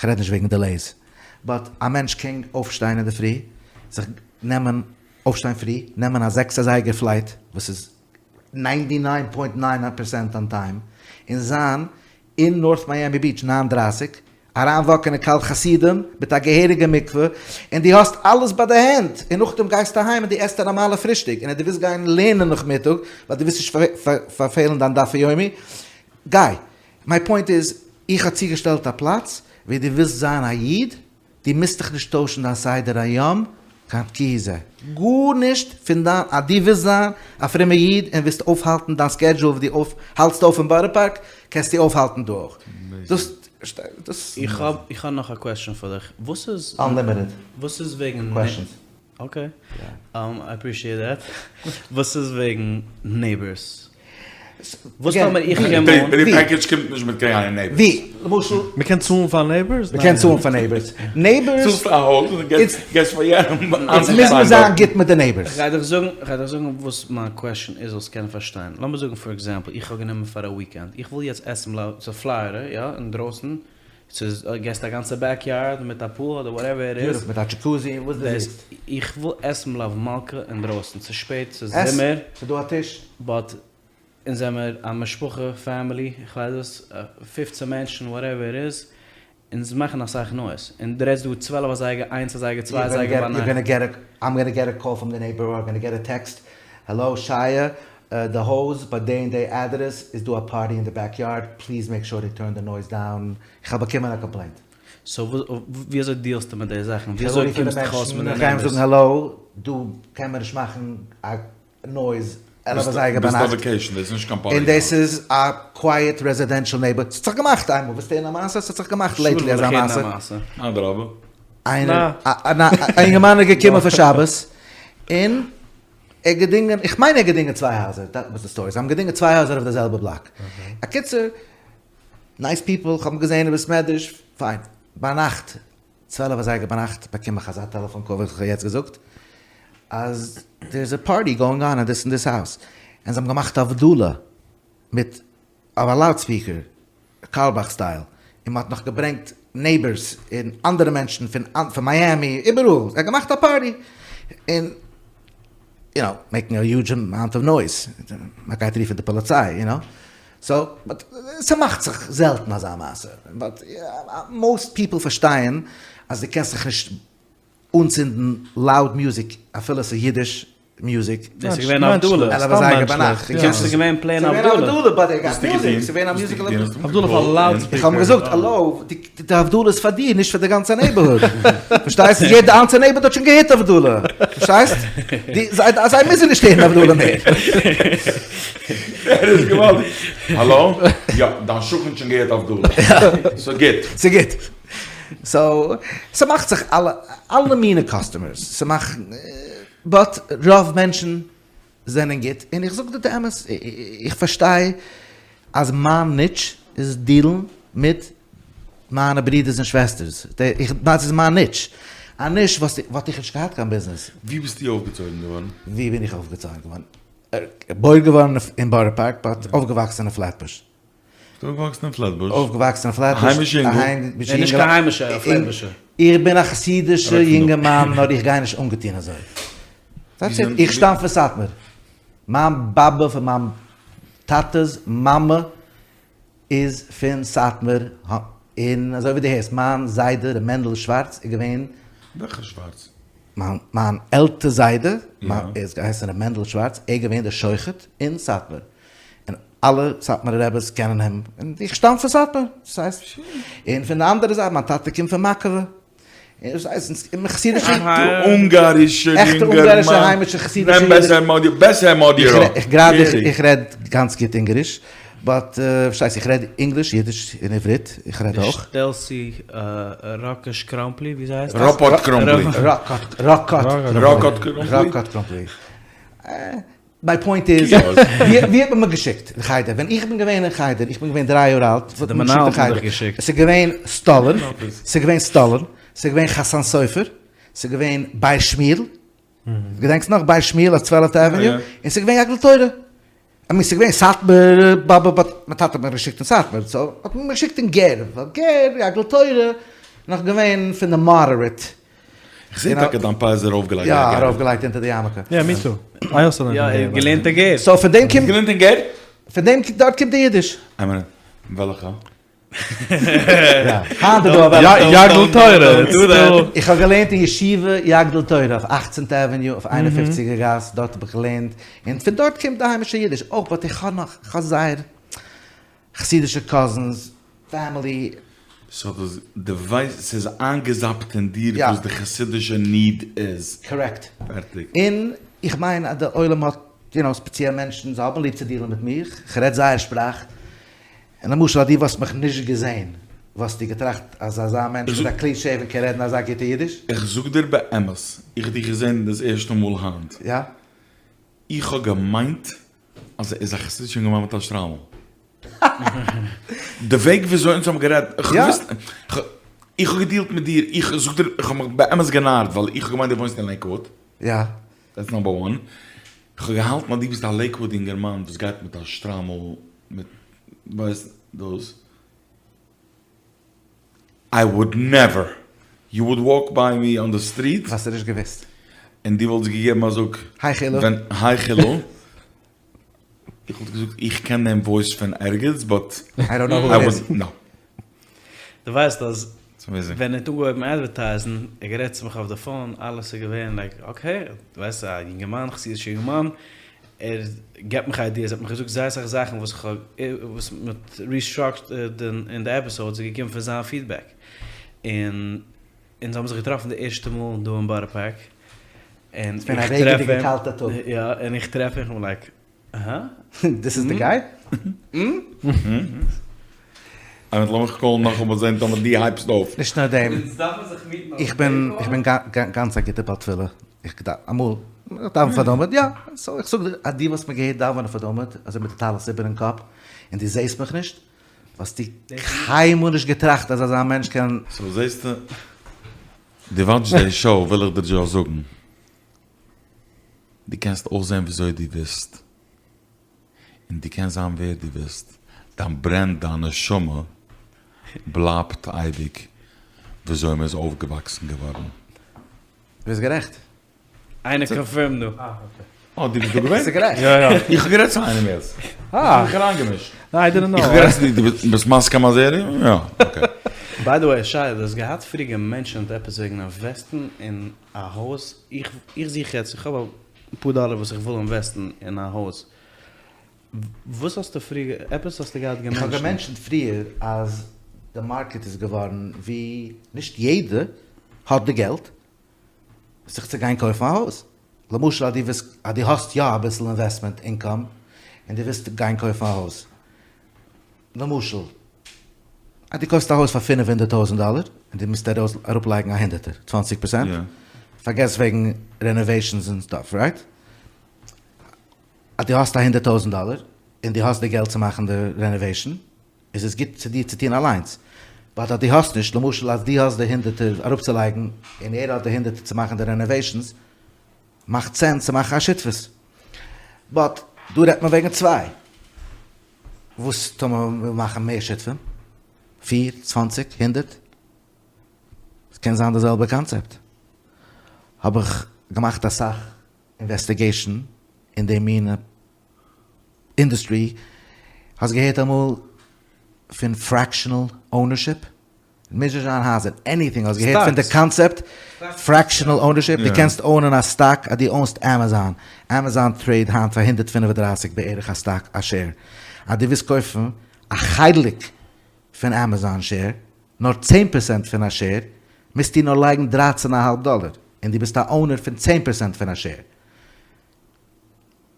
כ'רעד נישט וועגן דילעיס, באט א מענטש קען אויפשטיין אינדערפרי, זיך נעמען, אויפשטיין פרי, נעמען א זעקס אזייגער פלייט וואס איז ניינטי ניין פוינט ניין פערסענט אן טיים, און זיין אין נארט מיאמי ביטש ניין דרייסיג, אריינוואקען אין קהל חסידים מיט א געהעריגע מקווה, און דו האסט אלעס ביי די הענט, און נאכדעם גייסטו אהיים און דו עסט א נארמאלע פרישטאג, און אז דו ווילסט גיין לערנען נאכמיטאג, ווייל דו ווילסט נישט פארפעלן דיין דף היומי, גיי. מיי פוינט איז, איך האב צוגעשטעלט א פלאץ ווי דו ווילסט זיין א איד, דו מוזט דיך נישט טוישן דיין סדר היום קיין כי הוא זה, גארנישט פון דיין, אז דו ווילסט זיין א פרומע איד און ווילסט אויפהאלטן דיין סקעדזשועל ווי דו האלטסט אויף אין בארא פארק, קענסטו אויפהאלטן דא אויך. דאס דאס. איך האב איך האב נאך א קוועסטשען פאר דיך, וואס איז. אנלימיטעד. וואס איז וועגן. קוועסטשענס. אקעי, איי אפרישיעט דעט. וואס איז וועגן נעיבערס? וואס טאמער איך קום אן? די פעקעדזש קומט נישט מיט קיין נעיבערס. ווי? למשל? מ'קען צאלן פאר נעיבערס? מ'קען צאלן פאר נעיבערס. נעיבערס. צאלסט א הויז און געסט פאר יענעם. אונז מוז מען זיין גוט מיט די נעיבערס. כ'גיי דיך זאגן, כ'גיי דיך זאגן וואס מיין קוועסטשען איז זאלסט קענען פארשטיין. לאמיר זאגן פאר עקזעמפל איך האב גענומען פאר א וויקענד, איך וויל יעצט עסן ס'איז פלארידע יא אינדרויסן, ס'איז געסט א גאנצע בעק יארד מיט א פול אדער וואטעווער איט איז. מיט א דזשעקוזי און וואס דו זוכסט. איך וויל עסן מלוה מלכה אינדרויסן, ס'איז שפעט, ס'איז זומער. ס'איז דא א טיש. באט אונז זעמער א משפחה, פעמילי, איך ווייס וואס, פופצען מענטשן וואטעווער איט איז, אונז מאכן אסאך נויז, און דו רעדסט דא צוועלף אזייגער, איינס אזייגער, צוויי אזייגער ביינאכט. איים גאנא געט א קאל פראם די נעיבאר אר איים גאנא געט א טעקסט, העלא שייע, די הויז ביי די און די אדרעס איז דא א פארטי אין די בעק יארד, פליז מעיק שור טו טורן די נויז דאון, איך האב באקומען א קאמפלעינט. סאו ווי אזוי דיעלסטו מיט די זאכן? ווי אזוי קומסטו דיך אויס מיט די נעיבערס? איך גיי אים זאגן העלא, דא קען מען נישט מאכן א נויז עלף אזייגער ביינאכט, און דאס איז א קווייעט רעזידענשאל נעיבערהוד, ס'האט זיך געמאכט איינמאל, ווילסט הערן א מעשה? ס'האט זיך געמאכט לעיטלי אזא מעשה. אדרבה. איינער, א אינגערמאן איז געקומען פאר שבת, און ער האט געדינגען, איך מיין ער האט געדינגען צוויי הייזער, דעט וואס די סטארי, זיי האבן געדינגען צוויי הייזער אויף די זעלבע בלאק. אקיצור, נייס פיפל, כ'האב אים געזען אין בית מדרש, פיין. ביינאכט, צוועלף אזייגער ביינאכט, באקום איך אזא טעלעפאן קאל ווי כ'האב יעצט געזאגט, אז דער איז א פארטי גאואינג אן אין דיס און דיס האוז, און זיי האבן געמאכט הבדלה מיט אויף א לאוד ספיקער, קארלבאך סטייל, און מ'האט נאך געברענגט נעיבערס און אנדערע מענטשן פון פון מיאמי, איבעראל, ער האט געמאכט א פארטי, און יו נאו, מעיקינג א יוזש אמאונט אוו נויז, מ'גייט רופן די פאליציי, יו נאו, סאו, באט ס'מאכט זיך זעלטן אזא מעשה, באט מאוסט פיפל פארשטייען אז דו קענסט זיך נישט אנצינדן לאוד מוזיק אפילו ס'איז אידיש מוזיק. דאס איז געווען הבדלה. עלף אזייגער ביינאכט. ס'איז געווען פלעין הבדלה. באט ער געהאט מוזיק, ס'איז געווען א מיוזיקל הבדלה. הבדלה פאר לאוד ספיקער. איך האב אים געזאגט, האלא, די הבדלה איז פאר דיר, נישט פאר די גאנצע נעיבערהוד. פארשטייסט? יעדע איינצעלע נעיבערהוד האט שוין געהערט הבדלה. פארשטייסט? זיי מוזן נישט הערן הבדלה מער. ער איז געוואלדיג. האלא? יא, דיין שכן האט שוין געהערט הבדלה. ס'גוט. ס'גוט. סאו, ס'מאכט זיך אלע אלע מינע קאסטומערס. ס'מאכט. באט רוב מענטשן זענען גוט, און איך זאג דיר די אמת, איך פארשטיי אז מיין ניטש איז דילן מיט מיינע ברידערס און שוועסטערס, דאס איז מיין ניטש, אז נישט וואלט איך נישט געהאט קיין ביזנעס. ווי ביסטו אויפגעצויגן געווארן? ווי בין איך אויפגעצויגן געווארן? געבוירן געווארן אין בארא פארק באט אויפגעוואקסן אין פלעטבוש. ביסט אויפגעוואקסן אין פלעטבוש? אויפגעוואקסן אין פלעטבוש. א היימישע אינגל? ער איז נישט קיין היימישער, א פלעטבושער. איך בין א חסידישע יונגערמאן נאר איך גיי נישט אנגעטון אזוי. דעטס איט. איך שטאם פון סאטמאר. מיין באבע פון מיין טאטע'ס מאמע איז פון סאטמאר. און אזוי ווי דו הערסט, מיין זיידע ר' מענדל שווארץ איז געווען. וועלכע שווארץ? מיין מיין עלטער זיידע, ער האט געהייסן ר' מענדל שווארץ, ער איז געווען דער שוחט אין סאטמאר. און אלע סאטמארע רעבעס קענען אים, און איך שטאם פון סאטמאר, דאס הייסט, און פון די אנדערע זייט, מיין טאטע קומט פון מאקאווע, און דאס הייסט, אונז קומען חסידישע, עכטע אונגארישע עכטע אונגארישע היימישע חסידישע אידן, איך גראדע איך רעד גאנץ גוט אונגאריש, באט פארשטייסט איך רעד ענגליש, אידיש און עברית, איך רעד אויך. שטעלסי ראקעש קראמפלי, וויאזוי הייסט עס? ראפאט קראמפלי. ראקאט קראמפלי. ראקאט קראמפלי. מיי פוינט איז, ווי האט מען מיך געשיקט אין חדר? ווען איך בין געווען אין חדר, איך בין געווען דריי יאר אלט, וואו האט מען מיך געשיקט אין חדר? עס איז געווען סטאלין, עס איז געווען סטאלין, עס איז געווען חתן סופר, עס איז געווען בית שמואל, געדענקסט נאך בית שמואל אויף צוועלפטע עוועניו? און עס איז געווען יגדיל תורה. איי מין עס איז געווען סאטמאר, באבוב, באט מיין טאטע האט מיך געשיקט אין סאטמאר, סאו האט מען מיך געשיקט אין גער, ווייל גער, יגדיל תורה, נאך געווען פון די מאדערעט. איך זעה טאקע דיין פאה איז ארויפגעלייגט. יא, ארויפגעלייגט אונטער די יארמולקע. יא, מי טו. איי אלסא לערנט אין גער. יא, געלערנט אין גער. סאו פון דעם קומט. געלערנט אין גער? פון דעם דארט קומט די אידיש. איי מין, וועלכע? היינט איז דא א וועלכע. יגדיל תורה. איך האב געלערנט אין ישיבה יגדיל תורה אויף אכצענטע עוועניו אויף איין און פופציגער גאס, דארט האב איך געלערנט, און פון דארט קומט די היימישע אידיש אויך, באט איך האב נאך, איך האב זייער חסידישע קאזינס, פעמילי. סאו דאס דו ווייסט ס'איז איינגעזאפט אין דיר וואס די חסידישע ניד איז. קארעקט. פערטיג. און איך מיין אז די עולם האט, יו נאו, ספעציעל מענטשן, זיי האבן ליב צו דילן מיט מיך, כ'רעד זייער שפראך, און למשל אז דו וואלסט מיך נישט געזען, וואלסטו געטראכט אז אזא מענטש מיט א קלין שעיווען קען רעדן אזא גוטע אידיש? איך זאג דיר באמת, איך האב דיך געזען דאס ערשטע מאל היינט. יא. איך האב געמיינט אז ער איז א חסידישע אינגערמאן מיט א שטריימל. די וועג וויאזוי אונז האבן גערעדט, איך האב געוואוסט, איך האב געדילט מיט דיר, איך זאג דיר, איך האב מיך באמת גענארט, ווייל איך האב געמיינט דו וואוינסט אין לעיקוואוד. יא. דעטס נאמבער וואן. איך האב געהאלטן אז דו ביסט א לעיקוואוד אינגערמאן וואס גייט מיט א שטריימל, מיט ווייסט דאס. איי וואוד נעווער, יו וואוד וואלק ביי מי אן די סטריט. וואלסטו נישט געוואוסט. און דו וואלסט געגעבן א זאג. היי חילו. היי חילו. איך וואלט געזאגט איך קען דעם וואויס פון ערגעץ באט. איי דאנט נאו הו איט איז. נאו. דו ווייסט אז ווען ער האט אנגעהויבן אדווערטייזן, ער האט גערעדט צו מיך אויף די פאון, אלעס איז געווען לייק אקעי, דו ווייסט א יונגערמאן, חסידישע יונגערמאן, ער געבט מיך איידיעס, ער האט מיך געזאגט זייער אסאך זאכן וואס איך האב, וואס מען האט ריסטראקטשערד אין די עפיסאדס איז געקומען פון זיין פידבעק, און אונז האבן זיך געטראפן די ערשטע מאל דא אין בארא פארק, און איך טרעף אים, יא, און איך טרעף אים, איך בין לייק, אהא? דיס איז די גיי? איינער לאמיך קאלן נאכאמאל זען טאמער דו הייבסט אויף. נישט נאר דעם, איך בין איך בין גאנץ א גוטער בעל תפילה, איך דאווען אמאל, איך דאווען פאר די עמוד, יא, סאו איך זאג דיר אז דו וואלסט מיר געהערט דאווענען פאר די עמוד, אזוי מיט די טלית איבערן קאפ, און דו זעסט מיך נישט, וואלסטו קיינמאל נישט געטראכט אז אזא מענטש קען. סאו זעסטו, דו וואטשסט די שאו, וויל איך דיר דזשאסט זאגן, דו קענסט אויסזען וויאזוי דו ווילסט, און דו קענסט זיין ווער דו ווילסט, דיין ברענד, דיין נשמה בלייבט אייביג וויאזוי מען איז אויפגעוואקסן געווארן. ביסט גערעכט. איינער קאנפירמד דא. אה, דו ביסט דא געווען? ביסט גערעכט. יא יא. איך האב גערעדט צו איינעם יעצט. אה. איך האב מיך אריינגעמישט. ניין, איי דידנט נאו. איך האב גערעדט צו דיר, דו ביסט מסכים אז ער איז? יא, אקעי. ביי די וועי, שי, דו האסט געהאט פריער געמענטשענט עפעס וועגן אינוועסטן אין א הויז, איך איך זוך יעצט, איך האב אפאר דאלער וואס איך וויל אינוועסטן אין א הויז, וואס האסטו פריער, עפעס האסטו געהאט איך האב געמענטשענט. געמענטשענט פריער אז די מארקעט איז געווארן ווי נישט יעדער האט די געלט זיך צו גיין קויפן א הויז. למשל אז דו ווילסט אז דו האסט יא אביסל אינוועסטמענט אינקאם און דו ווילסט גיין קויפן א הויז. למשל אז דו קויפסט א הויז פאר פינף הונדערט טויזענט דאלער און דו מוזט אראפלייגן א הונדערטער, צוואנציג פערסענט. פארגעס וועגן רענאוועישאנס און סטאף, רייט? אז דו האסט א הונדרעט טויזענט דאלער און דו האסט די געלט צו מאכן די רענאוועישאן, איז עס גוט צו דיר צו טון אליינס. באט אז דו האסט נישט, למשל אז דו האסט די הונדערטער אראפצולייגן און ער האט די הונדערטער צו מאכן די רענאוועישאנס, מאכט סענס צו מאכן א שותפות. באט דא רעדט מען וועגן צוויי. וואס טאמער מ'וויל מאכן מער שותפים? פיר, צוואנציג, הונדערט? ס'קען זיין די זעלבע קאנצעפט. האב איך געמאכט אסאך אינוועסטיגעישן אין די מין אינדוסטרי. האסט געהערט אמאל פון פרעקשענעל אונערשיפ? מוז נישט זיין הייזער, עניטינג, האסט געהערט פון די קאנצעפט פרעקשענעל אונערשיפ? דו קענסט אונען א סטאק אז דו אונסט עמעזאן, עמעזאן טרעיד היינט פאר 135 בערך א סטאק א שעיר, אז דו ווילסט קויפן א חלק פון עמעזאן שעיר, נאר צען פערסענט פון א שעיר, מוזטו נאר לייגן דרייצן א האלב דאלער, און דו ביסט א אונער פון צען פערסענט פון א שעיר.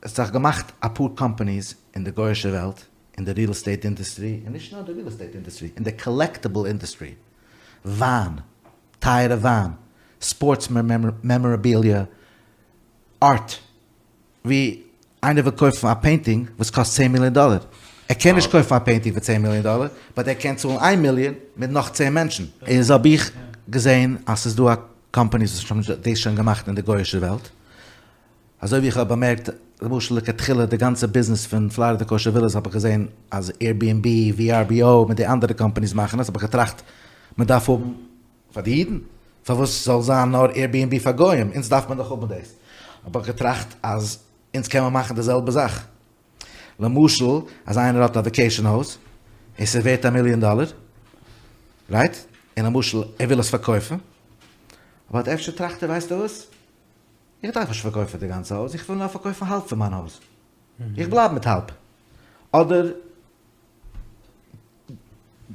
עס האט זיך געמאכט אפאר קאמפאניס אין די גויאישע וועלט, אין די ריעל עסטעיט אינדוסטרי, און נישט נאר די ריעל עסטעיט אינדוסטרי, אין די קאלעקטעבל אינדוסטרי, וויין, טייערע וויין, ספארטס מעמאראביליע, ארט, ווי איינער וויל קויפן א פעינטינג וואס קאסט צען מיליאן דאלער, ער קען נישט קויפן א פעינטינג פאר צען מיליאן דאלער, באט ער קען צאלן איין מיליאן מיט נאך צען מענטשן. איז האב איך געזען אז ס'איז דא א קאמפאניס וואס האבן דאס שוין געמאכט אין די גויאישע וועלט, אזוי ווי איך האב באמערקט למשל לכתחילה די גאנצע ביזנעס פון פלארידע קאושער ווילעס האב איך געזען אז Airbnb, VRBO מיט די אנדערע קאמפאניס מאכן עס האב איך געטראכט מען דארף האבן פאר די אידן פארוואס זאל זיין נאר Airbnb פאר גוים אונז דארף מען דאך האבן דאס האב איך געטראכט אז אונז קען מען מאכן די זעלבע זאך למשל אז איינער האט א וועקעישאן הויז און ס'איז ווערט א מיליאן דאלער רייט און למשל ער וויל עס פארקויפן אבער אפשר טראכט ער ווייסטו וואס איך דארף נישט פארקויפן די גאנצע הויז, איך וויל נאר פארקויפן האלב פון מיין הויז. איך בלייב מיט האלב. אדער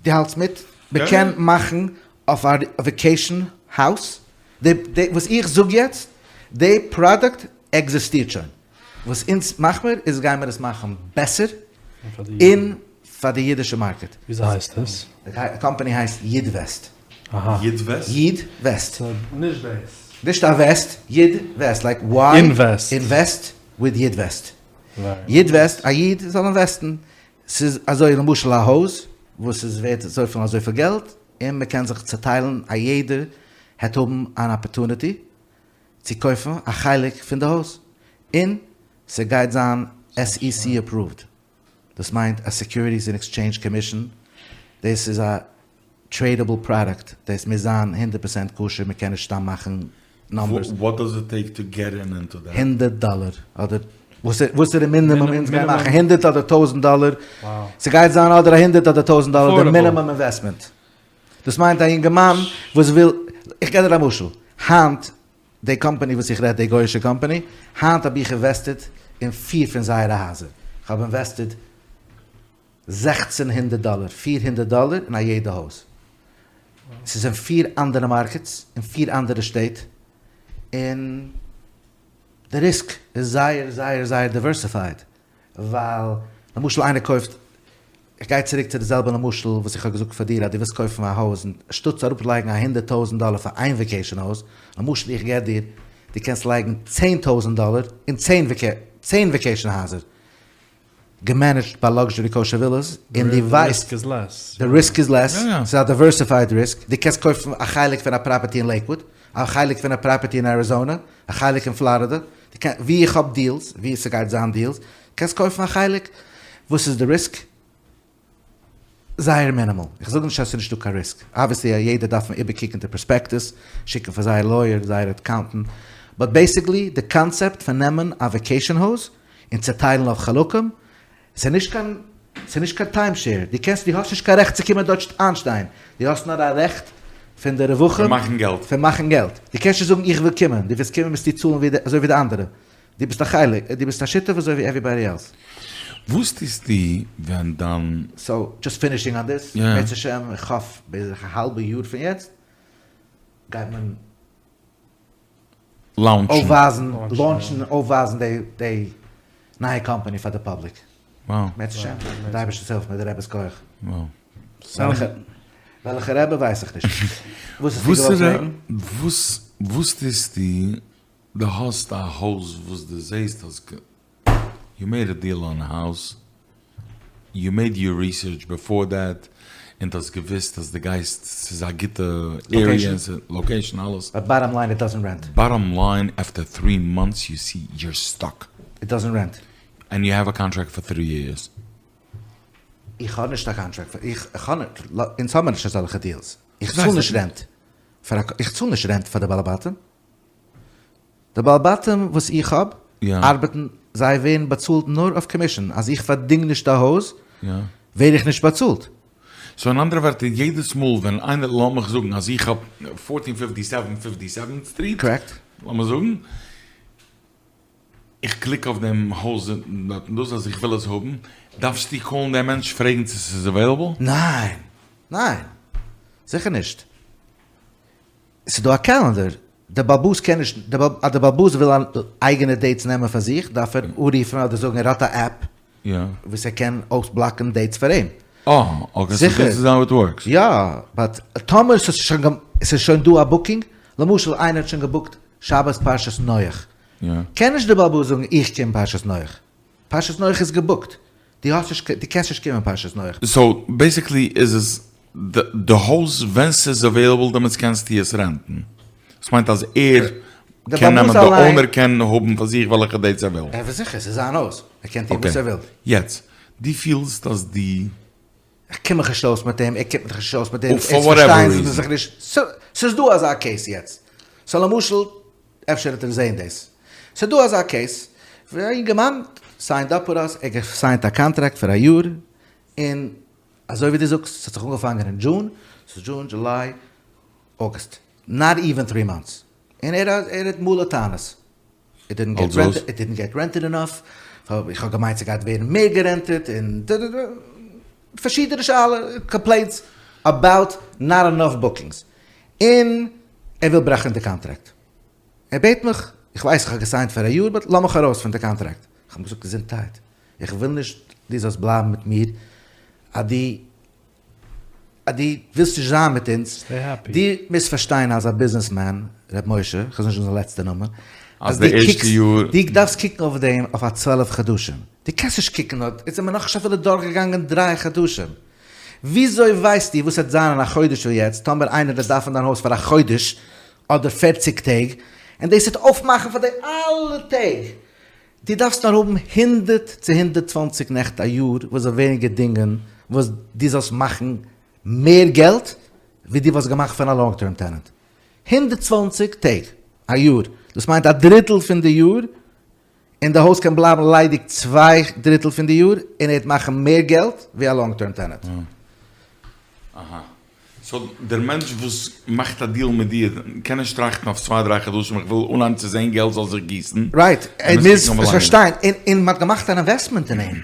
דו האלטסט מיט? מען קען מאכן אויף א וועקעישן האוז, די וואס איך זאג יעצט, די פראדוקט עקזיסטירט שוין. וואס אונז מאך מיר איז גיימיר עס מאכן בעסער און פאר די אידישע מארקעט. וויאזוי הייסט עס? די קאמפאני הייסט אידוועסט. אהא. אידוועסט? אידוועסט. סאו נישט דאס. נישט א וועסט, אידוועסט, לייק וויי. אינוועסט. אינוועסט וויט אידוועסט. אידוועסט, א איד זאל אינוועסטן. ס'איז אזוי למשל א הויז וואס איז ווערט אזויפיל און אזויפיל געלט, און מ'קען זיך צוטיילן א יעדער העט האבן אן אפערטוניטי צו קויפן א חלק פון די הויז, און ס'גייט זיין SEC אפראווד. דאס מיינט א סעקיוריטיס ענד עקסטשעינדזש קאמישאן, דאס איז א טרעידעבל פראדוקט, דאס מוז זיין הונדערט פערסענט כשר, מען קען נישט סתם מאכן נאמבערס. וואט דאז איט טעיק טו געט אין אינטו דעט? הונדערט דאלער אדער וואס איז די מינימום אונז גייען מאכן הונדערט אדער טויזענט דאלער, ס'גייט זיין אדער א הונדערט אדער טויזענט דאלער די מינימום אינוועסטמענט, דאס מיינט א יונגערמאן וואס וויל, איך גיב דיר א משל, היינט די קאמפאני וואס איך רעד, די גויאישע קאמפאני, היינט האב איך אינוועסטעד אין פיר פון זייערע הייזער, איך האב אינוועסטעד זעכצן הונדערט דאלער, פיר הונדערט דאלער אין א יעדע הויז, ס'איז אין פיר אנדערע מארקעטס, אין פיר אנדערע שטעט, און די ריסק איז זייער זייער זייער דיווערסיפייד, ווייל למשל איינער קויפט, איך גיי צוריק צו די זעלבע למשל וואס איך האב געזאגט פאר דיר אז דו ווילסט קויפן א הויז אנשטאט צו אראפ לייגן א הונדערט טויזענט דאלער פאר איין וועקעישאן הויז, למשל איך געב דיר דו קענסט לייגן צען טויזענט דאלער אין צען צען וועקעישאן הייזער געמענעדזשט ביי לאקזשערי קאושער ווילאס און דו ווייסט די ריסק איז לעס, ס'איז א דיווערסיפייד ריסק, דו קענסט קויפן א חלק פון א פראפערטי אין לעיקוואד, א חלק פון א פראפערטי אין אריזאנע, א חלק אין פלארידע, ווי איך האב דיעלס, ווי ס'גייט זיין דיעלס, קענסט קויפן א חלק, וואס איז די ריסק? זייער מינימאל, איך זאג נישט אז ס'איז נישטא קיין ריסק, אבוויעסלי א יעדער דארף איבערקוקן די פראספעקטוס, שיקן פאר זייער לויער, זייער אקאונטענט, באט בעיסיקלי די קאנצעפט פון נעמען א וועקעישאן הויז און צעטיילן אויף חלקים, ס'איז נישט קיין ס'איז נישט קיין טיים שעיר, דו קענסט דו האסט נישט קיין רעכט צו קומען דארט איינשטיין, דו האסט נאר א רעכט פון די רווחים פון מאכן געלט. פון מאכן געלט, דו קענסט נישט זאגן איך וויל קומען, דו ווילסט קומען מוזטו צאלן ווי די אזוי ווי די אנדערע, דו ביסט א חלק, דו ביסט א שותף אזוי ווי עוועריבאדי עלס. וואס טוסטו ווען דיין. סאו, דזשאסט פינישינג אן דיס, אם ירצה השם, איך האף בערך א האלבע יאר פון יעצט גייט מען לאונטשן. אויפווייזן, לאונטשן, אויפווייזן די די נייע קאמפאני פאר די פאבליק. וואו. אם ירצה השם, מיט די אייבערשטענס הילף, מיט די רעבעס כח. וואו. וועלכע רעבע ווייס איך נישט. וואס האסטו געוואלט פרעגן? וואס. וואס טוסטו, דו האסט א הויז וואס דו זעסט אז יו מעיד א דיעל אן א האוז, יו מעיד יור ריסערטש ביפאר דעט, און דו האסט געוויסט אז דו גייסט, ס'איז א גוטע עריע, לאקעישן אלעס. באט באטאם ליין איט דאזענט רענט. באטאם ליין עפטער טרי מאנטס יו סי יור סטאק. איט דאזענט רענט. ענד יו העוו א קאנטראקט פאר טרי יערס. איך האב נישט א קאנטראקט פאר, איך האב נישט, אונז האבן נישט אזעלכע דיעלס. איך צאל נישט רענט פאר א, איך צאל נישט רענט פאר די בעלי בתים. די בעלי בתים וואס איך האב ארבעטן, זיי ווערן באצאלט נאר אויף קאמישן, אז איך פארדינג נישט א הויז ווער איך נישט באצאלט. סאו אין אנדערע ווערטער יעדעס מאל ווען איינער, לאמיך זאגן אז איך האב פארטין פיפטי סעווען פיפטי סעווענט סטריט, לאמיר זאגן, איך קליק אויף דעם הויז דארט און דאס אז איך וויל עס האבן, דארפסטו קאלן דעם מענטש פרעגן צו ס'איז עוועילעבל? ניין! ניין! זיכער נישט! ס'איז דא א קעלענדער, דער בעל הבית קען נישט, אז דער בעל הבית וויל אייגענע דעיטס נעמען פאר זיך דארף ער אנרופן אדער זאגן ער האט א עפפ וואס ער קען אויסבלאקן דעיטס פאר אים. אה, אקעי, סאו דיס איז האו איט ווארקס. יא, באט טאמער ס'איז שוין דא א בוקינג, למשל איינער האט שוין געבוקט שבת פרשת נח, קען נישט דער בעל הבית זאגן איך קום פרשת נח, פרשת נח איז געבוקט, דו האסט נישט, דו קענסט נישט קומען פרשת נח. סאו בעסיקלי איז עס די הויז ווען ס'איז אוועילעבל דעמאלטס קענסטו עס רענטן, דאס מיינט אז ער קען נעמען, די אונער קען האבן פאר זיך וועלכע דעיטס ער וויל. ער זיכער, ס'איז זיין הויז, ער קען טון וואס ער וויל. יעצט, דו פילסט אז דו. איך קום מיך נישט אויס מיט אים, ער קומט מיך נישט אויס מיט אים, אונז פארשטייען זיך נישט, ס'איז דא אזא קעיס יעצט, סאו למשל אפשר וועט ער זעהן דאס. ס'איז דא אזא קעיס ווי א אינגערמאן סיינד אפ פאר אס, ער האט געסיינט א קאנטראקט פאר א יאר, און אזוי ווי דו זאגסט ס'האט זיך אנגעפאנגען אין דזשון, ס'איז דזשון, דזשוליי, אוגוסט, נאט איווען טרי מאנטס, און ער ער האט מלא טענות, איט דידנט געט רענטעד, איט דידנט געט רענטעד אינאף, איך האב געמיינט ס'גייט ווערן מער גערענטעד, און פארשידענע שאלות, קאמפלעינטס אבאוט נאט אינאף בוקינגס, און ער וויל ברעכן די קאנטראקט. ער בעט מיך, איך ווייס איך האב געסיינט פאר א יאר באט לאז מיך ארויס פון די קאנטראקט. איך האב אים געזאגט געזונטהייט, איך וויל נישט דו זאלסט בלייבן מיט מיר אז דו אז דו ווילסט נישט זיין מיט אונז. דו מוזט פארשטיין אז א ביזנעס מען, ר' משה, איך זאג נישט זיין לעצטע נאמען, אז דו קוקסט, דו דארפסט קוקן אויף דעם אויף א צוועלף חדשים. דו קענסט נישט קוקן אויף, יעצט זעמיר נאכנישט אפילו דורכגעגאנגען דריי חדשים. וויאזוי ווייסטו וואס וועט זיין אין א חודש פון יעצט טאמער איינער וועט דארפן דיין הויז פאר א חודש אדער פערציג טעג און דאס וועט אויפמאכן פאר די אלע טעג? דו דארפסט נאר האבן הונדערט צו הונדערט צוואנציג נעכט א יאר וואס זאל ווערן געדינגען וואס דו זאלסט מאכן מער געלט ווי דו וואלסט געמאכט פון א לאנג טערם טענענט. הונדערט צוואנציג טעג א יאר דאס מיינט א דריטל פון די יאר און די הויז קען בלייבן ליידיג צוויי דריטל פון די יאר און ער וועט מאכן מער געלט ווי א לאנג טערם טענענט. אהא. סאו דער מענטש וואס מאכט א דיעל מיט דיר קען נישט טראכטן אויף צוויי דריי חדשים איך וויל אנהייבן צו זען געלט זאל זיך גיסן. רייט, ער מוז עס פארשטיין, און מען האט געמאכט אן אינוועסטמענט אין אים,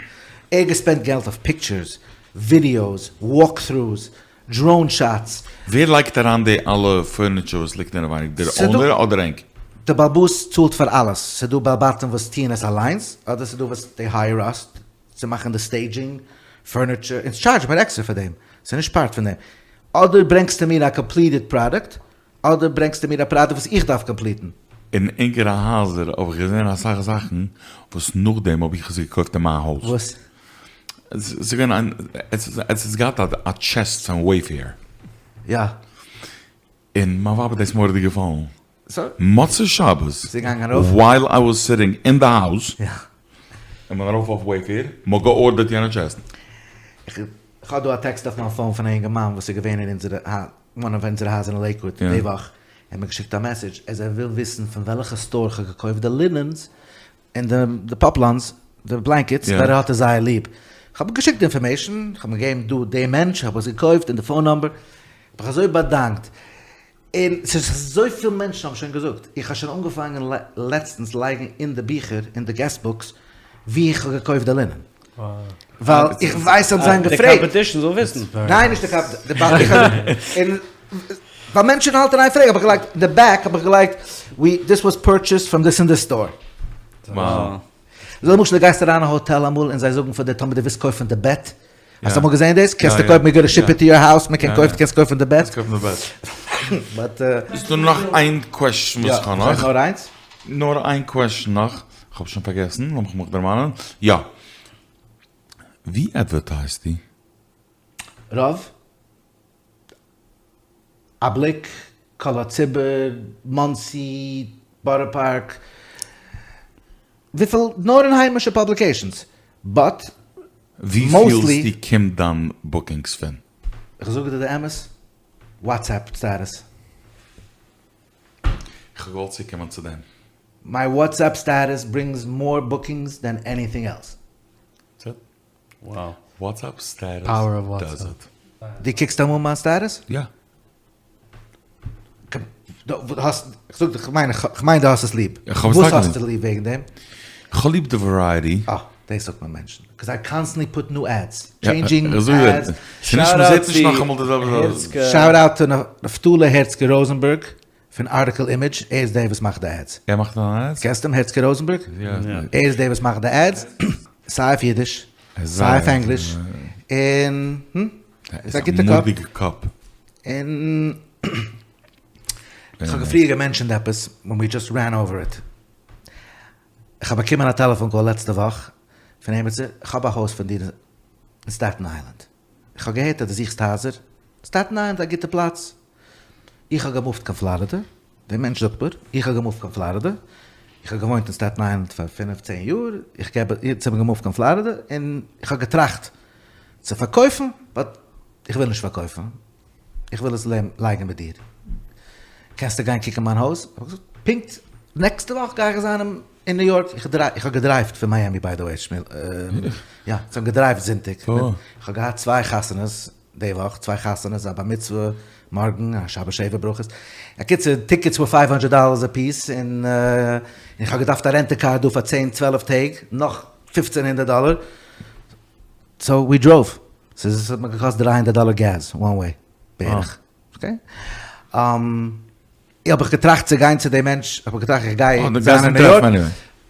ער האט געספענדט געלט אויף פיקטשערס, ווידיאוס, וואלק טרוס, דראון שאטס. ווער לייגט אריין די אלע פורניטשער וואס ליגט אינעווייניג? דער אונער אדער ענק? די בעל הבית צאלט פאר אלעס, ס'דא בעל בתים וואס טוען עס אליינס, אדער ס'דא וואס דעי הייער אס צו מאכן די סטעידזשינג, פורניטשער, אונז טשארדזשן מיר עקסטער פאר דעם, ס'איז נישט פארט פון דעם. אדער ברענגסטו מיר א קאמפליטעד פראדוקט, אדער ברענגסטו מיר א פראדוקט וואס איך דארף קאמפליטן. אין ענקערע הייזער האב איך געזען אסאך זאכן וואס נאכדעם האב איך עס געקויפט אין מיין הויז. וואס? ס'איז געווען איין, עס האט געהאט א טשעסט פון וועיפעיר. יא. און מיין ווייב האט דאס מורא'דיג געפאלן. מוצאי שבת, ווייל איי וואס סיטינג אין די האוז, איז מען ארויף אויף וועיפעיר, מ'האט געארדערט יענע טשעסט. איך האב דא א טעקסט אויף מיין פאון פון א אינגערמאן וואס איז געווען אין אונזערע וואן אוו אונזערע הייזער אין לעיקוואד די וואך, ער האט מיר געשיקט א מעסעדזש אז ער וויל וויסן פון וועלכע סטאר איך האב געקויפט די לינענס און די פאפלאנס, די בלענקעטס, ווייל ער האט עס זייער ליב. איך האב געשיקט די אינפארמעישן, איך האב אים געגעבן דא די מענטש, איך האב עס געקויפט און די פאון נאמבער, איך האב מיך אזוי באדאנקט. און ס'איז אזויפיל מענטשן האבן שוין געזאגט, איך האב שוין אנגעפאנגען לעצטנס לייגן אין די ביכער, אין די געסט בוקס, וואו איך האב געקויפט די לינען. ווייל איך ווייס אז זיי האבן געפרעגט. די קאמפעטישן זאל וויסן. ניין נישט די קאמפעטישן. ווייל מענטשן האלטן אין איין פרעגן האב איך געלייגט אין די בעק האב איך געלייגט ווי דיס וואס פורטשעסד פראם דיס און דיס סטאר. למשל דו גייסט אריין אין א האטעל אמאל און זיי זאגן פאר דיר טאמער דו ווילסט קויפן די בעט האסט אמאל געזען דאס? קענסטו קויפן מיר גאנא שיפ איט טו יור האוז, מען קען קויפן, קענסט קויפן די בעט. קענסט קויפן די בעט. באט. איז דא נאך איין קוועשן וואס איך האב נאך? יא, נאר איינס? נאר איין קוועשן נאך, כ'האב שוין פארגעסן, לאמיך מיך דערמאנען, יא. ווי אדווערטייזטו? רוב? א בליק, קול הציבור, מאנסי, בארא פארק, וויפיל נאר אין היימישע פאבליקעישאנס, באט ווי פילסטו קומט דיין בוקינגס פון? איך זאג דיר די אמת, וואטסעפפ סטעטוס. איך האב געוואלט צוקומען צו דעם. מיי וואטסעפפ סטעטוס ברינגס מאר בוקינגס דען עניטינג עלס. דעטס איט. וואטסעפפ סטעטוס דאז איט. דו קוקסט אמאל מיין סטעטוס? יא. כ'מיין דו האסט עס ליב. וואס האסטו ליב וועגן דעם? כ'האב ליב די ווערייטי. אה, דאס זאגט מען מענטשן. קאז איי קאנסטענטלי פוט ניו עדס. טשעינדזשינג עדס. ס'נישט מ'זעט נישט נאכאמאל די זעלבע זאך. שאוט אוט טו נפתלי הערצקע ראזענבערג פון ארטיקל אימעדזש, ער איז דער וואס מאכט די עדס. ער מאכט די עדס? קענסט אים? הערצקע ראזענבערג? יא. ער איז דער וואס מאכט די עדס, סיי אויף אידיש, סיי אויף ענגליש, און איז א גוטע קאפ. און איך האב פריער געמענטשענט עפעס, ווען ווי דזשאסט רען אווער איט. איך האב באקומען א טעלעפאן קאל לעצטע וואך פון עימיצער, איך האב א הויז פון דיר אין סטעטן איילענד. איך האב געהערט אז דו זוכסט הייזער, סטעטן איילענד איז א גוטע פלאץ. איך האב געמופט קיין פלארידע, דער מענטש זאגט מיר, איך האב געמופט קיין פלארידע, איך האב געוואוינט אין סטעטן איילענד פאר פינף צען יאר, איך געב, יעצט האב איך געמופט קיין פלארידע, און איך האב געטראכט צו פארקויפן, באט איך וויל נישט פארקויפן, איך וויל עס לייגן מיט דיר, קענסטו גיין קוקן מיין הויז? האב איך געזאגט, פונקט נעקסטע וואך גיי איך זיין אין ניו יארק, איך האב געדרייווט פון מיאמי ביי די וועי, שמואל, יא, איך האב געדרייווט זונטאג, איך האב געהאט צוויי חתונות די וואך, צוויי חתונות, א בר מצוה מארגן, א שבת שבע ברכות, אקיצור, טיקעטס ווער פייוו הונדרעט דאללערס א פיס, און איך האב געדארפט א רענט א קאר דא פאר צען צוועלף טעג, נאך פופצען הונדערט דאללער, סאו ווי דראוו, ס'איז האט מיר געקאסט דריי הונדערט דאלער געז וואן וועי בערך, אקעי? האב איך געטראכט צו גיין צו די מענטש, האב איך געטראכט איך גיי זיין אין ניו יארק,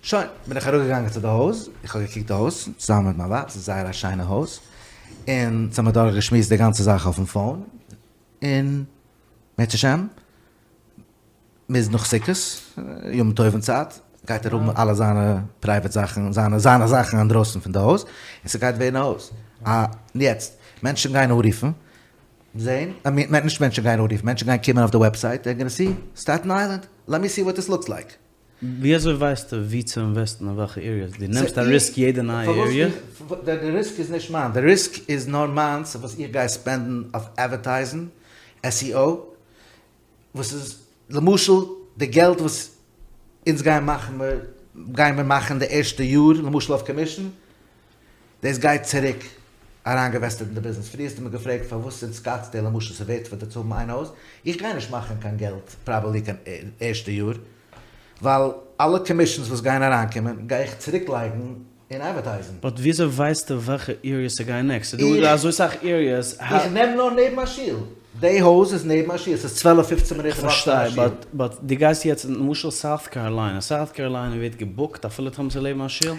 שוין, בין איך אראפגעגאנגען צו די הויז, איך האב געקוקט די הויז צוזאמען מיט מיין ווייב, ס'איז זייער א שיינע הויז, און אונז האמיר דורך געשמועסט די גאנצע זאך אויפן פאון, און אם ירצה השם מ'איז נאך סוכות, יום טובים צייט, גייט ער האבן אלע זיינע פרייוועט זאכן, זיינע זיינע זאכן אינדרויסן פון די הויז, און ס'גייט ווערן א הויז. אה, יעצט, מענטשן גייען אנרופן, זעהן, איי מין, נישט מענטשן גייען אנרופן, מענטשן גייען קומען אויף די וועבסייט, דעיר גאנא סי, סטעטן איילענד, לעט מי סי וואט דיס לוקס לייק. ווי אזוי ווייסטו ווי צו אינוועסטן אין וועלכע עריעס? דו נעמסט א ריסק יעדע נייע עריע? די ריסק איז נישט מיין, די ריסק איז נאר מיינס וואס איך גיי ספענדן אויף אדווערטייזן, SEO, וואס איז למשל די געלט וואס אונז גייען מאכן מיר גייען מיר מאכן די ערשטע יאר למשל אויף קאמישן דאס גייט צוריק אריינגעוועסטעד אין די ביזנעס פריער האסטו מיר געפרעגט פארוואס אין סקאטסדעיל למשל ס'ווערט פאר דיר צו האבן איין הויז איך גיי נישט מאכן קיין געלט פראבעבלי קיין ערשטע יאר ווייל אלע קאמישנס וואס גייען אריינקומען גיי איך צוריק לייגן אין אדווערטייזן. באט וויאזוי ווייסטו וועלכע עריעס צו גיין נעקסט? ס'איז דא אזוי סאך עריעס. איך נעם נאר נעבן א שול. די הויז איז נעבן א שול. ס'איז צוועלף פופצן מינוט וואק פון א שול. כ'פארשטיי, באט באט דו גייסט יעצט למשל סאוט קאראליינע, סאוט קאראליינע ווערט געבוקט אפילו טאמער ס'איז לעבן א שול?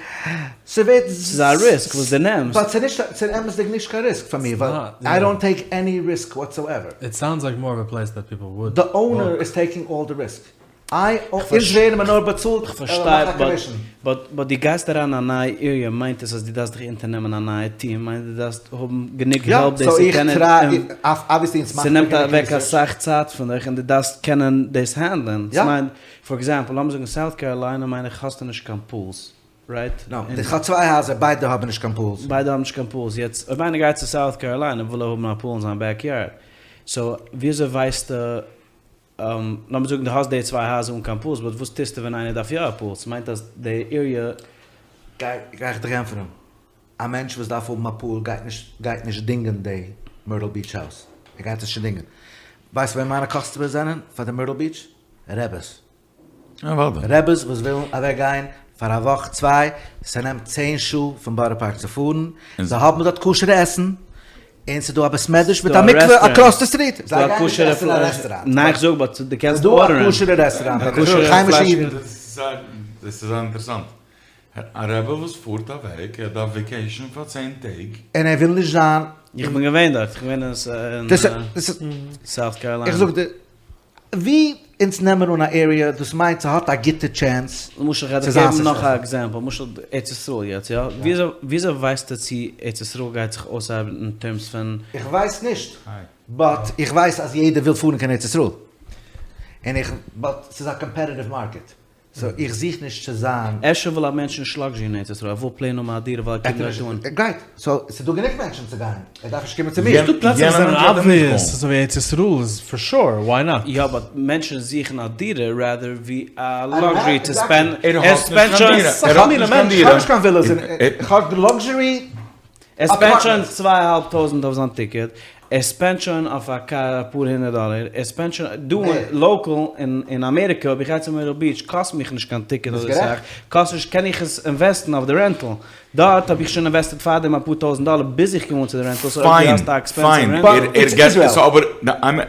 ס'ווערט. ס'איז א ריסק וואס דו נעמסט. באט ס'איז נישט, ס'איז אמת'דיג נישט קיין ריסק פאר מיר, ווייל איי דאנט טעיק עני ריסק וואטסאועווער. איט סאונדס לייק מאר אוו א פלעיס דעט פיפל וואוד די אונער איז טעיקינג אלל די ריסק. איי, אונז ווערן מיר נאר באצאלט איך פארשטיי, באט באט דו גייסט אריין אין א נייע עריע מיינט עס אז דו דארפסט דיך אונטערנעמען א נייע טיעם, מיינט דו דארפסט האבן גענוג העלפ דאס צו קענען, ס'נעמט אוועק אסאך צייט פון דיך און דו דארפסט קענען דאס הענדלען, ס'מיינט פאר עקזעמפל לאמיר זאגן סאוט קאראליינע מיין איך האסטו נישט קיין פולס, רייט? נאו, איך האב צוויי הייזער ביידע האבן נישט קיין פולס. ביידע האבן נישט קיין פולס, יעצט אויב איינער גייט צו סאוט קאראליינע וויל ער האבן א פול אין זיין בעק יארד, סאו וויאזוי ווייסטו לאמיר זאגן דו האסט די צוויי הייזער אן קיין פולס, באט וואס טוסטו ווען איינער דארף יא א פול? ס'מיינט אז די עריע. גיי איך דיך ענטפערן. א מענטש וואס דארף האבן א פול גייט נישט גייט נישט דינגען די מירטל ביטש הויז. ער גייט עס נישט דינגען. ווייסט ווער מיינע קאסטומערס זענען פאר די מירטל ביטש? רעבעס. רעבעס וואס ווילן אוועק גיין פאר א וואך צוויי, ס'נעמט צען שעה פון בארא פארק צו פארן, זיי האבן דארט כשר'ע עסן, און ס'איז דא א בית מדרש מיט א מקווה אקראס די סטריט, זיי גייען נישט עסן אין א רעסטוראנט, ניין איך זאג באט דו קענסט ס'איז דא א כשר'ע רעסטוראנט, היימישע אידן. דאס איז זייער אינטערעסאנט, א רבי וואס פארט אוועק, ער דארף וועקעישן פאר צען טעג. און ער וויל נישט זיין. איך בין געווען דארט, איך בין געווען אין סאוט קאראליינע. איך זאג דיר. ווי אונז נעמען אן א עריע דאס מיינט ס'האט א גוטע טשענס למשל כ'גיי צו דיך זיין געבן נאך א סוקסעספול. עקזעמפל, למשל ארץ ישראל יעצט יא, וויאזוי וויאזוי ווייסטו צו ארץ ישראל גייט זיך אויסארבעטן אין טערמס פון. איך ווייס נישט, באט איך ווייס אז יעדער וויל פארן קיין ארץ ישראל, און איך, באט ס'איז א קאמפעטיטיוו מארקעט, סאו איך זוך נישט צו זיין. אפשר וויל א מענטש נישט לאקזשערי אין ארץ ישראל, ער וויל פלעין האבן א דירה ווייל ער קומט דארט אן. גרעיט, סאו ס'איז דא גענוג מענטשן צו גיין, ער דארף נישט קומען צו מיר. ס'דא פלעצער וואס זענען אבוויעס, אזוי ווי ארץ ישראל איז פאר שור, וואי נאט? יא באט מענטשן זוכן א דירה רעדער ווי א לאקזשערי טו ספענד, ער ער האט ספענדט נישט קיין שוין דירה, סאך ער האט מינע נישט קיין מענטשן. איך דירה. האב נישט קיין ווילאס, איך האב לאקזשערי ער ספענדט שוין צוויי אהאלב טויזענט אויף זיין טיקעט, ער ספענדט שוין אויף א קאר אפאר הונדערט דאלער, ער ספענדט שוין דא לאקעל אין אמעריקע אויב איך גיי צו מירטל ביטש קאסט מיך נישט קיין טיקעט אזוי סאך, קאסט נישט קען איך עס אינוועסטן אויף די רענטל, דארט האב איך שוין אינוועסטעד פארדעם אפאר טויזענט דאלער ביז איך קום אן צו די רענטל, סאו אויב דו האסט א עקספענסיוו רענטל. פיין, ער געט עס אבער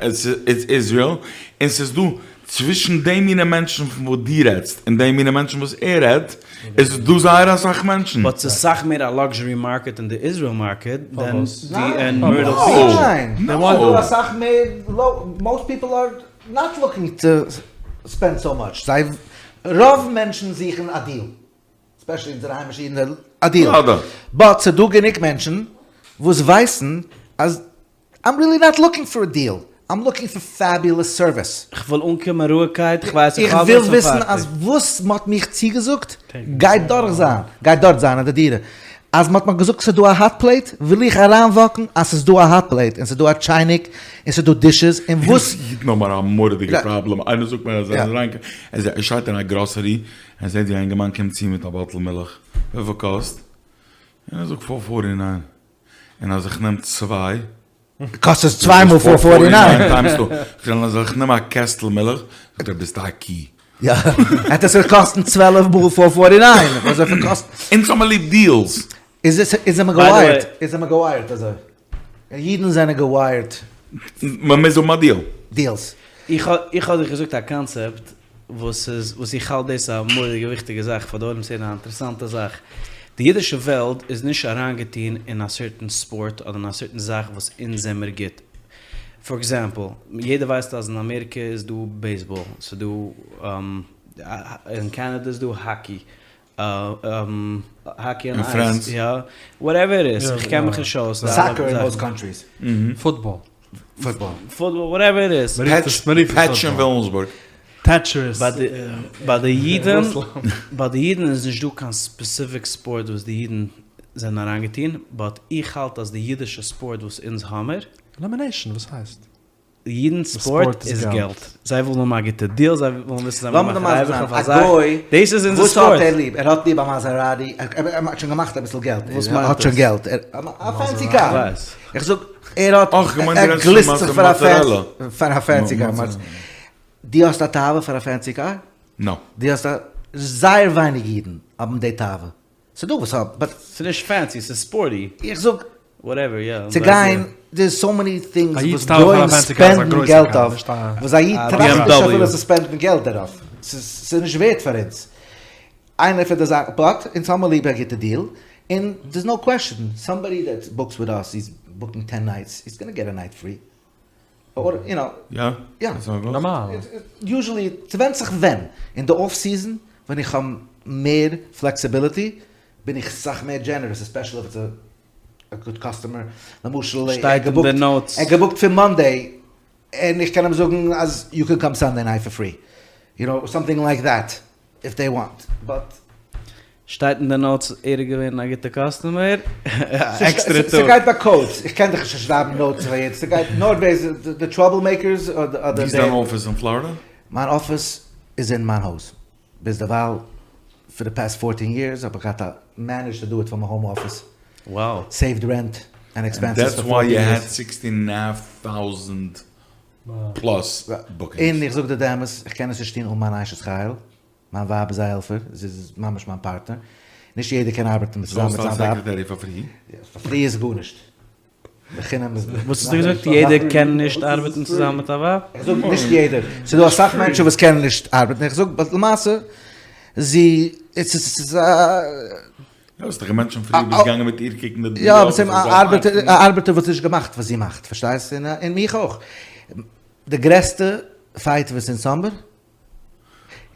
איטס איזריעל, און ס'איז דא צווישן די מינע מענטשן פון וואס דו רעדסט און די מינע מענטשן וואס ער רעדט, איז דא זייער אסאך מענטשן. באט ס'איז סאך מער א לאקזשערי מארקעט אין די איזריעל מארקעט דען די אין מירטל ביטש. ניין, ס'דא אסאך מער, מאסט פיפל אר נאט לוקינג טו ספענד סאו מאטש, זיי, רוב מענטשן זוכן א דיעל, ספעשעלי אונזערע היימישע אידן, א דיעל, באט ס'דא גענוג מענטשן וואס ווייסן אז איים ריעלי נאט לוקינג פאר א דיעל, איים לוקינג פאר פעבולעס סערוויס. כ'וויל אנקומען רואיגקייט, כ'ווייס איך איך האב וויל עס און וויסן פארטיג. אז וואס מ'האט מיך צוגעזאגט גייט דורך זיין, גייט דארט זיין אין די דירה. אז מ'האט מיך געזאגט ס'איז דא א האט פלעיט, וויל איך אריינוואקן אז ס'איז דא א האט פלעיט און ס'איז דא א טשייניק און ס'איז דא דישעס און וואס. אידן האבן א מורא'דיגע פראבלעם, איינער זאגט מיר אז ער איז אריין, ער שטייט אין א גראסערי, ער זעט ווי א אינגערמאן קומט צו מיט א באטל מילך, וויפיל קאסט? און ער זאגט פאר פארטי ניין. און אז איך נעם צוויי. קאסט עס צוויי מאל פאר פארטי ניין. טיימס טו. און אז איך נעם א קעסטל מילך, זאגט ער ביסט א קי. יא, העט עס קאסטן צוועלף מאל פאר פארטי ניין. וואס אזויפיל קאסט. אונז האמיר ליב דיעלס. איז עס איז מען געווייערט, איז מען געווייערט אזוי. אידן זענען געווייערט. מען מוז האבן א דיעל. דיעלס. איך האב איך האב דיך געזאגט א קאנצעפט וואס איז וואס איך האלט דאס א מורא'דיגע וויכטיגע זאך פאר די עולם צו הערן א אינטערעסאנטע זאך. די אידישע וועלט איז נישט אריינגעטון אין א סערטען ספארט אדער אין א סערטען זאך וואס אונז זעמער גוט. פאר עקזעמפל, יעדער ווייסט אז אין אמעריקע איז דא בעיסבאל, ס'איז דא אין קאנאדע איז דא האקי, האקי אן אייז, יא, וואטעווער איט איז, איך קען מיך נישט אויס. סאקער אין מאסט קאנטריס. פוטבאל. פוטבאל. פוטבאל, וואטעווער איט איז. פעטש אין וויליאמסבורג. טעטריס. ביי די אידן, ביי די אידן איז נישט דא קיין ספעסיפיק ספארט וואס די אידן זענען אריינגעטון, באט איך האלט אז די אידישע ספארט וואס אונז האמער. עלימינעישן, וואס הייסט? אידן ספארט איז געלט. זיי ווילן האבן א גוטע דיעל, זיי ווילן וויסן זיי לאמיר מאכן דיר מסביר ריווח אויף זיין, א א זאך, גוי, דאס איז אונזער וואס ספארט. האט ער ליב? ער האט ליב א מאזעראטי, ער האט שוין געמאכט אביסל געלט, ער האט שוין געלט, א פענסי קאר, איך זאג, ער האט, ער גליסט זיך פאר א פענסי, פאר א פענסי קאר, דו האסט א תאווה פאר א פענסי קאר? נאו. דו האסט א, זייער ווייניג אידן האבן די תאווה. ס'דא וואס האבן, באט. ס'איז נישט פענסי, ס'איז ספארטי. איך זאג. וואטעווער, יא. צו גיין, דער'ס סאו מעני טינגס א איד'ס וואס תאווה פאר א גוים פענסי קאר איז א ספענדן גרויסע געלט קאר, אויף, נישט א. וואס א איד א טראכט נישט BMW. אפילו צו ספענדן געלט דערויף. ס'איז נישט ווערט פאר אונז. איינער פון די זאכן, באט אונז האמיר ליב א גוטע דיעל, און דער'ס נאו קוועשאן, סאמבאדי דעט בוקס וויט אס, היז בוקינג טען נייטס, היז גאנא געט א נייט פרי. אר יו נאו. יא? יא. נארמאל. יוזשעלי, ס'ווענדט זיך ווען. אין די אף סיזען ווען איך האב מער פלעקסיביליטי בין איך סאך מער דזשענערעס עספעשעלי איף איטס א גוד קאסטומער. למשל ער שטייט אין די נאוטס. ער געבוקט פון מאנדעי און איך קען אים זאגן אז יו קען קאם סאנדעי נייט פאר פרי. יו נאו, סאמטינג לייק דעט. איף דעי וואנט, באט. שטייט אין די נאוטס ער איז געווען א גוטע קאסטומער, א עקסטערע טאג. ס'גייט ביי קאודס, איך קען דיך נישט שרייבן נאוטס פאר יעדעס, ס'גייט נאר ווער איז די טראבל מעיקערס אדער די. ווי איז דיין אפיס אין פלארידע? מיין אפיס איז אין מיין הויז, ביזדערווייל פאר די פעסט פארטין יערס האב איך געהאט א מענעדזשד טו דו איט פראם א האום אפיס, סעיווד רענט ענד עקספענסעס פאר פארטין יערס. דעטס וואי יו העד סיקסטין ענד א האלף טאוזענט פלאס בוקינגס. און איך זאג דיר די אמת, איך קען עס נישט טון אן מיין אשת חיל, מיין ווייב איז א העלפער, זי איז ממש מיין פארטנער, נישט יעדער קען ארבעטן מיט צוזאמען מיט זיין ווייב. סאו האסטו א סעקרעטערי פאר פרי? פאר פרי איז גארנישט. בחינם איז. וואס האסטו געזאגט? יעדער קען נישט ארבעטן צוזאמען מיט א ווייב? איך זאג נישט יעדער, ס'איז דא אסאך מענטשן וואס קענען נישט ארבעטן, איך זאג באט למעשה זי, ס'איז א. יא, האסט דאך געמענטשענט פריער ביסט געגאנגען מיט איר קוקן די יא, אבער ס'איז א ארבעטער וואלט נישט געמאכט וואס זי מאכט, פארשטייסט? און מיך אויך. די גרעסטע. פייט וואס אונז האמיר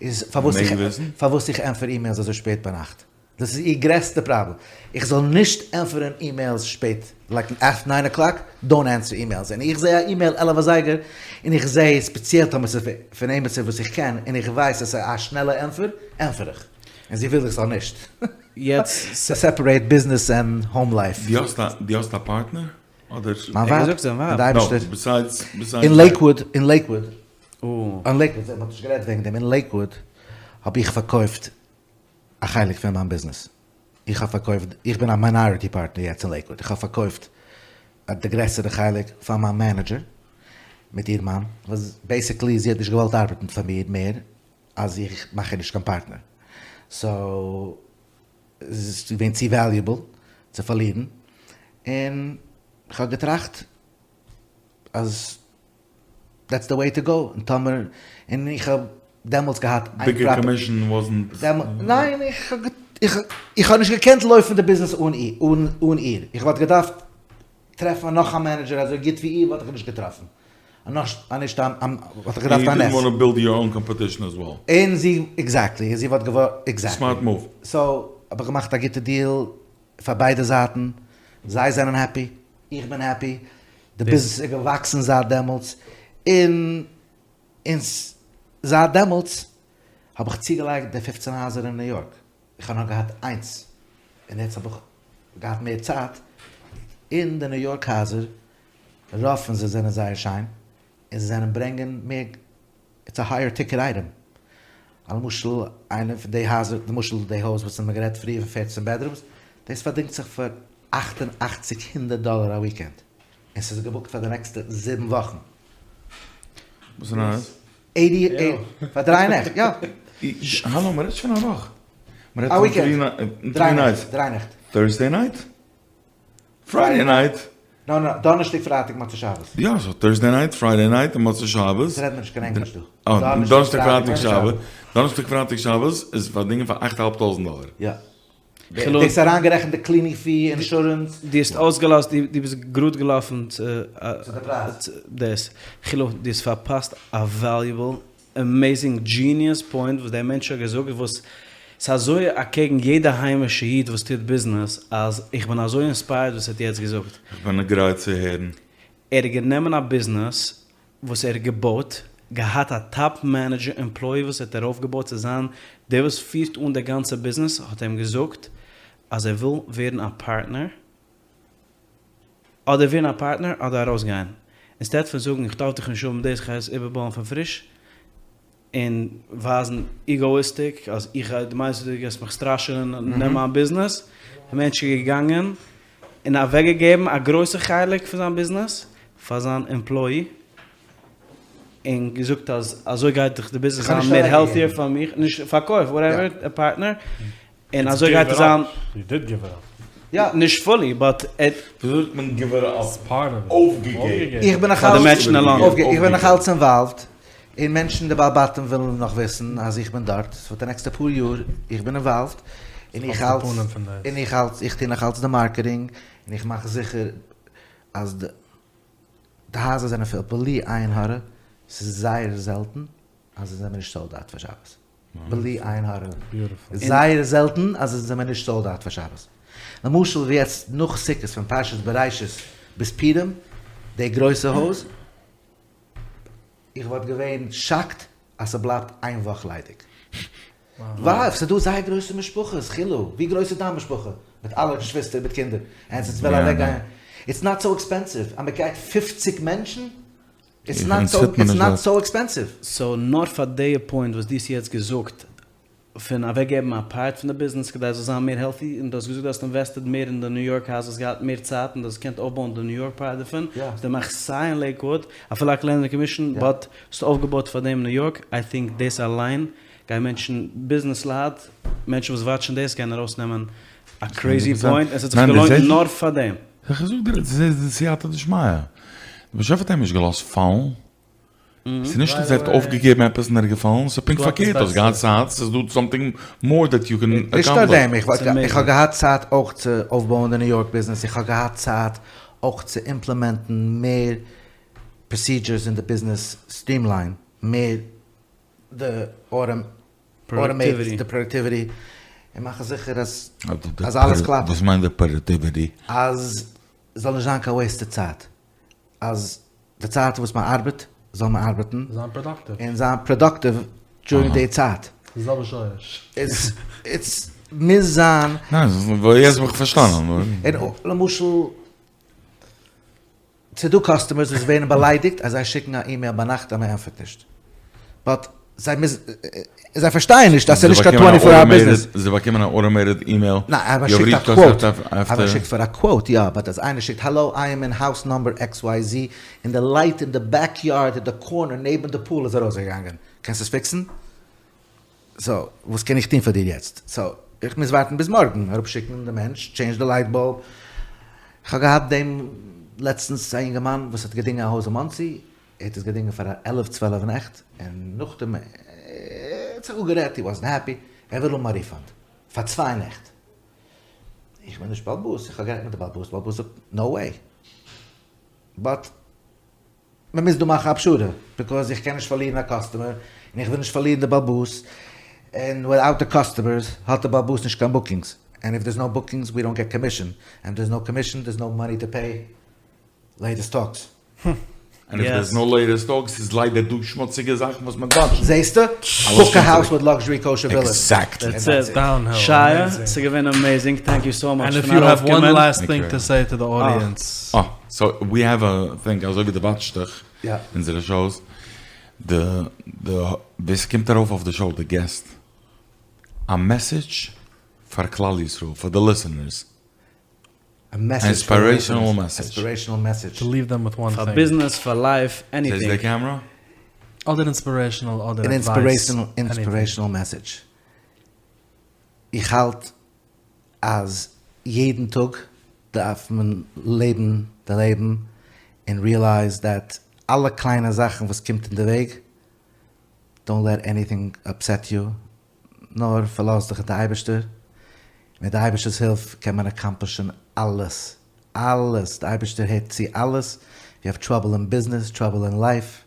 איז פארוואס איך פארוואס איך ענטפער אימעילס אזוי שפעט ביינאכט. דאס איז איר גרעסטע פראבלעם. איך זאל נישט ענטפערן אימעילס שפעט, לייק עפטער ניין אקלאק, דאונט ענסער אימעילס. און איך זע א אימעיל עלף אזייגער, און איך זע ספעציעל טאמער ס'איז פון עימיצער וואס איך קען, און איך ווייס אז ס'איז א שנעלע ענטפער, ענטפער איך. און זי וויל איך זאל נישט. יעצט. ס'איז סעפערעיט ביזנעס ענד האום לייף. דו האסט א פארטנער? אדער. מיין ווייב. און די אייבערשטער. נאו, ביסיידס, ביסיידס. אין לעיקוואוד, אין לעיקוואוד. אין לעיקוואוד, מ'האט נישט גערעדט וועגן דעם, אין לעיקוואוד האב איך פארקויפט א חלק פון מיין ביזנעס, איך האב פארקויפט, איך בין א מיינאריטי פארטנער יעצט אין לעיקוואוד, איך האב פארקויפט די גרעסערע חלק פאר מיין מענעדזשער מיט איר מאן, וואס בעיסיקלי זי האט נישט געוואלט ארבעטן פאר מיר מער אז איך מאך איר נישט קיין פארטנער, סאו עס איז געווען צו וועליובעל צו פארלירן, און איך האב געטראכט אז דעטס די וועי טו גאו, און טאמער, און איך האב דעמאלטס געהאט איין ביגער קאמישן וואזנט. ניין, איך האב, איך האב נישט געקענט לויפן די ביזנעס אן איר, איך וואלט געדארפט טרעפן נאך א מענעדזשער אזוי גוט ווי איר וואלט איך נישט געטראפן, נישט א, וואלט איך געדארפט א נס. און זי, עקזעקטלי, און זי וואלט געוואלט, עקזעקטלי. סמארט מאוו. סאו, האב איך געמאכט א גוטע דיעל פאר ביידע זייטן, זיי זענען העפי, איך בין העפי, די ביזנעס איז געוואקסן זייט דעמאלטס, און און זייט דעמאלטס האב איך צוגעלייגט די פופצן הייזער אין ניו יארק, איך האב נאר געהאט איינס, און יעצט האב איך געהאט מער צייט, און די ניו יארק הייזער, רוב פון זיי זענען זייער שיין, און זיי זענען ברענגען מער איטס א הייער טיקעט אייטעם. למשל איינע פון די הייזער, למשל די הויז וואס האמיר גערעדט פריער פון פערצן בעדרומס, דאס פארדינגט זיך פאר אכט און אכציג הונדערט דאלער א וויקענד, און ס'איז געבוקט פאר די נעקסטע זיבן וואכן. וואס איז נייעס? עיטי עיט, פאר דריי נעכט, יא. האלא, מ'רעדט נישט פון א וואך. א וויקענד. דריי נעכט, דריי נעכט. טורסדעי נייט? פריידעי נייט? נא נא, דאנערשטאג פרייטאג מוצאי שבת. יא, סאו טורסדעי נייט, פריידעי נייט און מוצאי שבת. יעצט רעדט מען נישט קיין ענגליש דא. אה, דאנערשטאג פרייטאג שבת. דאנערשטאג פרייטאג שבת איז פארדינגען פאר אכט אהאלב טויזענט דאלער. יא. דאס איז אריינגערעכנט די קלינינג פי, אינשורענס. דו האסט אויסגעלאזט, דו ביסט גראד געלאפן צו צו די פרייז. דאס. חילו, דו האסט פארפאסט א וועליובעל עמעזינג דזשיניעס פוינט וואס דער מענטש האט געזאגט וואס ס'איז אזוי אקעגן יעדע היימישע איד וואס טוט ביזנעס אז איך בין אזוי אינספייערד וואס ער האט יעצט געזאגט. איך בין גרייט צו הערן. ער האט גענומען א ביזנעס וואס ער האט געבויט, געהאט א טאפ מענעדזשער עמפלאי וואס ער האט ארויפגעבויט צו זיין דער וואס פירט אן די גאנצע ביזנעס האט אים געזאגט אז ער וויל ווערן א פארטנער, אדער ווערן א פארטנער אדער ארויסגיין. אינסטעד פון זאגן איך דארף דיך נישט האבן דאס כ'גיי עס איבערבויען פון פריש, און ווייזן איגאאיסטיק אז איך גיי דו מיינסט דו גייסט מיך סטראשענען און נעמען מיין ביזנעס, דער מענטש איז געגאנגען און אוועקגעגעבן א גרויסע חלק פון זיין ביזנעס פאר זיין עמפלאי, און געזאגט אז אזוי גייט דאך די ביזנעס זיין מער העלטיער פאר מיך, נישט פארקויפט וואטעווער, א פארטנער. און אזוי גייט עס זיין. יו דיד גיוו איט אפ. יא, נישט פולי, באט עט. וויאזוי זאגט מען גיוו איט אפ? אויפגעגעבן. איך בין נאך פאר די מענטשן אליין. איך בין נאך אלץ אינוואלווד, און מענטשן די בעלי בתים ווילן נאך וויסן אז איך בין דארט, פאר די נעקסטע פאר יאר, איך בין אינוואלווד, און איך האלט, און איך האלט, איך טו נאך אלץ די מארקעטינג, און איך מאך זיכער אז די די הייזער זענען פול, בלי עין הרע, ס'איז זייער זעלטן אז זיי זענען נישט סאלד אוט פאר שבת. בלי עין הרע. זייער זעלטן אז עס זעמער נישט סאלד אוט פאר שבת. למשל ווי יעצט נאך סוכות פון פרשת בראשית ביז פורים, די גרויסע הויז, איך וואלט געווען שאקט אז ס'בלייבט איין וואך ליידיג. ווייל ס'דא זייער גרויסע משפחות, חילו, ווי גרויס איז דיין משפחה? מיט אלע געשוויסטער מיט קינדער, און עטס ווילן אוועקגיין, איטס נאט סאו עקספענסיוו, אז מ'גייט פופציג מענטשן, איטס נאט סאו, איטס נאט סאו עקספענסיוו. סאו נאר פאר די פוינט וואס דו האסט יעצט געזאגט פון אוועקגעבן א פארט פון די ביזנעס כדי עס זאל זיין מער העלטי, און דו האסט געזאגט דו האסט אינוועסטעד מער אין די ניו יארק הייז האסט געהאט מער צייט און דו האסט געקענט אויפבויען די ניו יארק פארט דערפון, דו מאכסט סיי אין לעיקוואוד אפילו א קלענערע קאמישן באט האסט אויפגעבויט פאר דעם ניו יארק, איי טינק דאס אליין גייען מענטשן ביזנעס לייט מענטשן וואס וואטשן דאס גייען ארויסנעמען א קרעזי פוינט, עס האט זיך געלוינט נאר פאר דעם. איך זאג דיר עס איז די סייעתא דשמיא, דער באשעפער האט אים נישט געלאזט פאלן, ס'איז נישט אז ער האט אויפגעגעבן עפעס און ער איז געפאלן, ס'איז פונקט פארקערט, האסט געהאט צייט, ס'איז דא סאמטינג מאר דעט יו קען נישט נאר דעם, איך האב געהאט צייט אויך צו אויפבויען די ניו יארק ביזנעס, איך האב געהאט צייט אויך צו אימפלעמענטן מער פראסידזשערס אין די ביזנעס, סטרימליין. מער די אוטאמעיט די פראדאקטיוויטי און מאכן זיכער אז אז אלעס קלאפט. וואס מיינט די פראדאקטיוויטי? אז זאל נישט זיין קיין וועיסטעד צייט, אז די צייט וואס מען ארבעט זאל מען ארבעטן, זיין פראדאקטיוו, און זיין פראדאקטיוו דזשורינג די צייט. די זעלבע שורש. איטס איטס מוז זיין. ניין, יעצט האב איך פארשטאנען. און למשל. ס'דא קאסטומערס וואס ווערן באליידיגט אז זיי שיקן א אימעיל ביינאכט אז מען ענטפערט נישט. באט זיי מוזן, זיי פארשטייען נישט אז ס'איז נישט קיין טווענטי פאר אוער ביזנעס. זיי באקומען א אוטאמעיטעד אימעיל? ניין, אז מען שיקט א קוואוט, אז מען שיקט פאר א קוואוט יא, באט אז איינער שיקט האלא איי עם אין האוז נאמבער עקס וויי זי און די לייט אין די בעק יארד אין די קארנער נעבן די פול איז ארויסגעגאנגען, קענסט עס פיקסן? סאו וואס קען איך טון פאר דיר יעצט? סאו איך מוז ווארטן ביז מארגן, אראפשיקן די מענטש, טשעינדזש די לייט באלב. איך האב געהאט דעם לעצטנס א אינגערמאן וואס האט געדינגען א הויז אין מאנסי, ער האט עס געדינגען פאר א עלף צוועלף נעכט, און נאכדעם ער האט זיך אפגערעדט, הי וואזנט העפי, ער וויל האבן א ריפאנד פאר צוויי נעכט. איך בין נישט בעל הבית, איך האב גערעדט מיט די בעל הבית, בעל הבית זאגט נאו וועי. באט. מען מוז דא מאכן א פשרה, ביקאוז איך קען נישט פארלירן א קאסטומער, און איך וויל נישט פארלירן די בעל הבית, און וויטאוט די קאסטומערס האט די בעל הבית נישט קיין בוקינגס, ענד איף דערס נאו בוקינגס ווי דאנט געט קאמישען, ענד איף דערס נאו קאמישען דערס נאו מאני טו פעי לעיטעסט טאלקס. ענד איף דערס נאו לעיטעסט טאלקס איז ליידער דא שמוציגע זאכן וואס מען וואטשט. זעסטו? בוק א האוז וויט לאקזשערי קאושער ווילעס. עקזעקטלי. דעטס איט. שייע, ס'איז געווען אמעיזינג, טענק יו סאו מאטש ענד איף יו העוו וואן לאסט טינג טו סעי טו די אודיענס. אה, סאו ווי העוו א טינג אזוי ווי דו וואטשסט דאך אונזערע שאוס, די די ווער ס'קומט ארויף אויף די שאו די געסט, א מעסעדזש פאר כלל ישראל פאר די ליסענערס, א מעסעדזש פאר די ליסענערס, אינספירעישאנעל מעסעדזש. טו ליוו דעם וויט וואן פאר טינג. ביזנעס, פאר לייף, עניטינג. זעסט די קעמרא? אדער אינספירעישאנעל אדער עדווייס. אן אינספירעישאנעל מעסעדזש. איך האלט אז יעדן טאג דארף מען לעבן די לעבן און ריעלייז דעט אלע קליינע זאכן וואס קומט אין די וועג, דאונט לעט עניטינג אפסעט יו, נאר פארלאז דיך אויף די אייבערשטער, מיט די אייבערשטער'ס הילף קען מען אקאמפלישן אלעס, אלעס, די אייבערשטער הערט צו אלעס, איף יו האוו טראבל אין ביזנעס, טראבל אין לייף,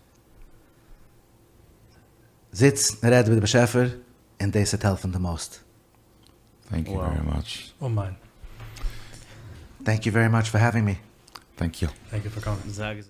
זיץ און רעד מיט די באשעפער און דאס וועט העלפן די מאוסט. טענק יו ווערי מאטש. אמן. טענק יו ווערי מאטש פאר העווינג מי. טענק יו. טענק יו פאר קאמינג.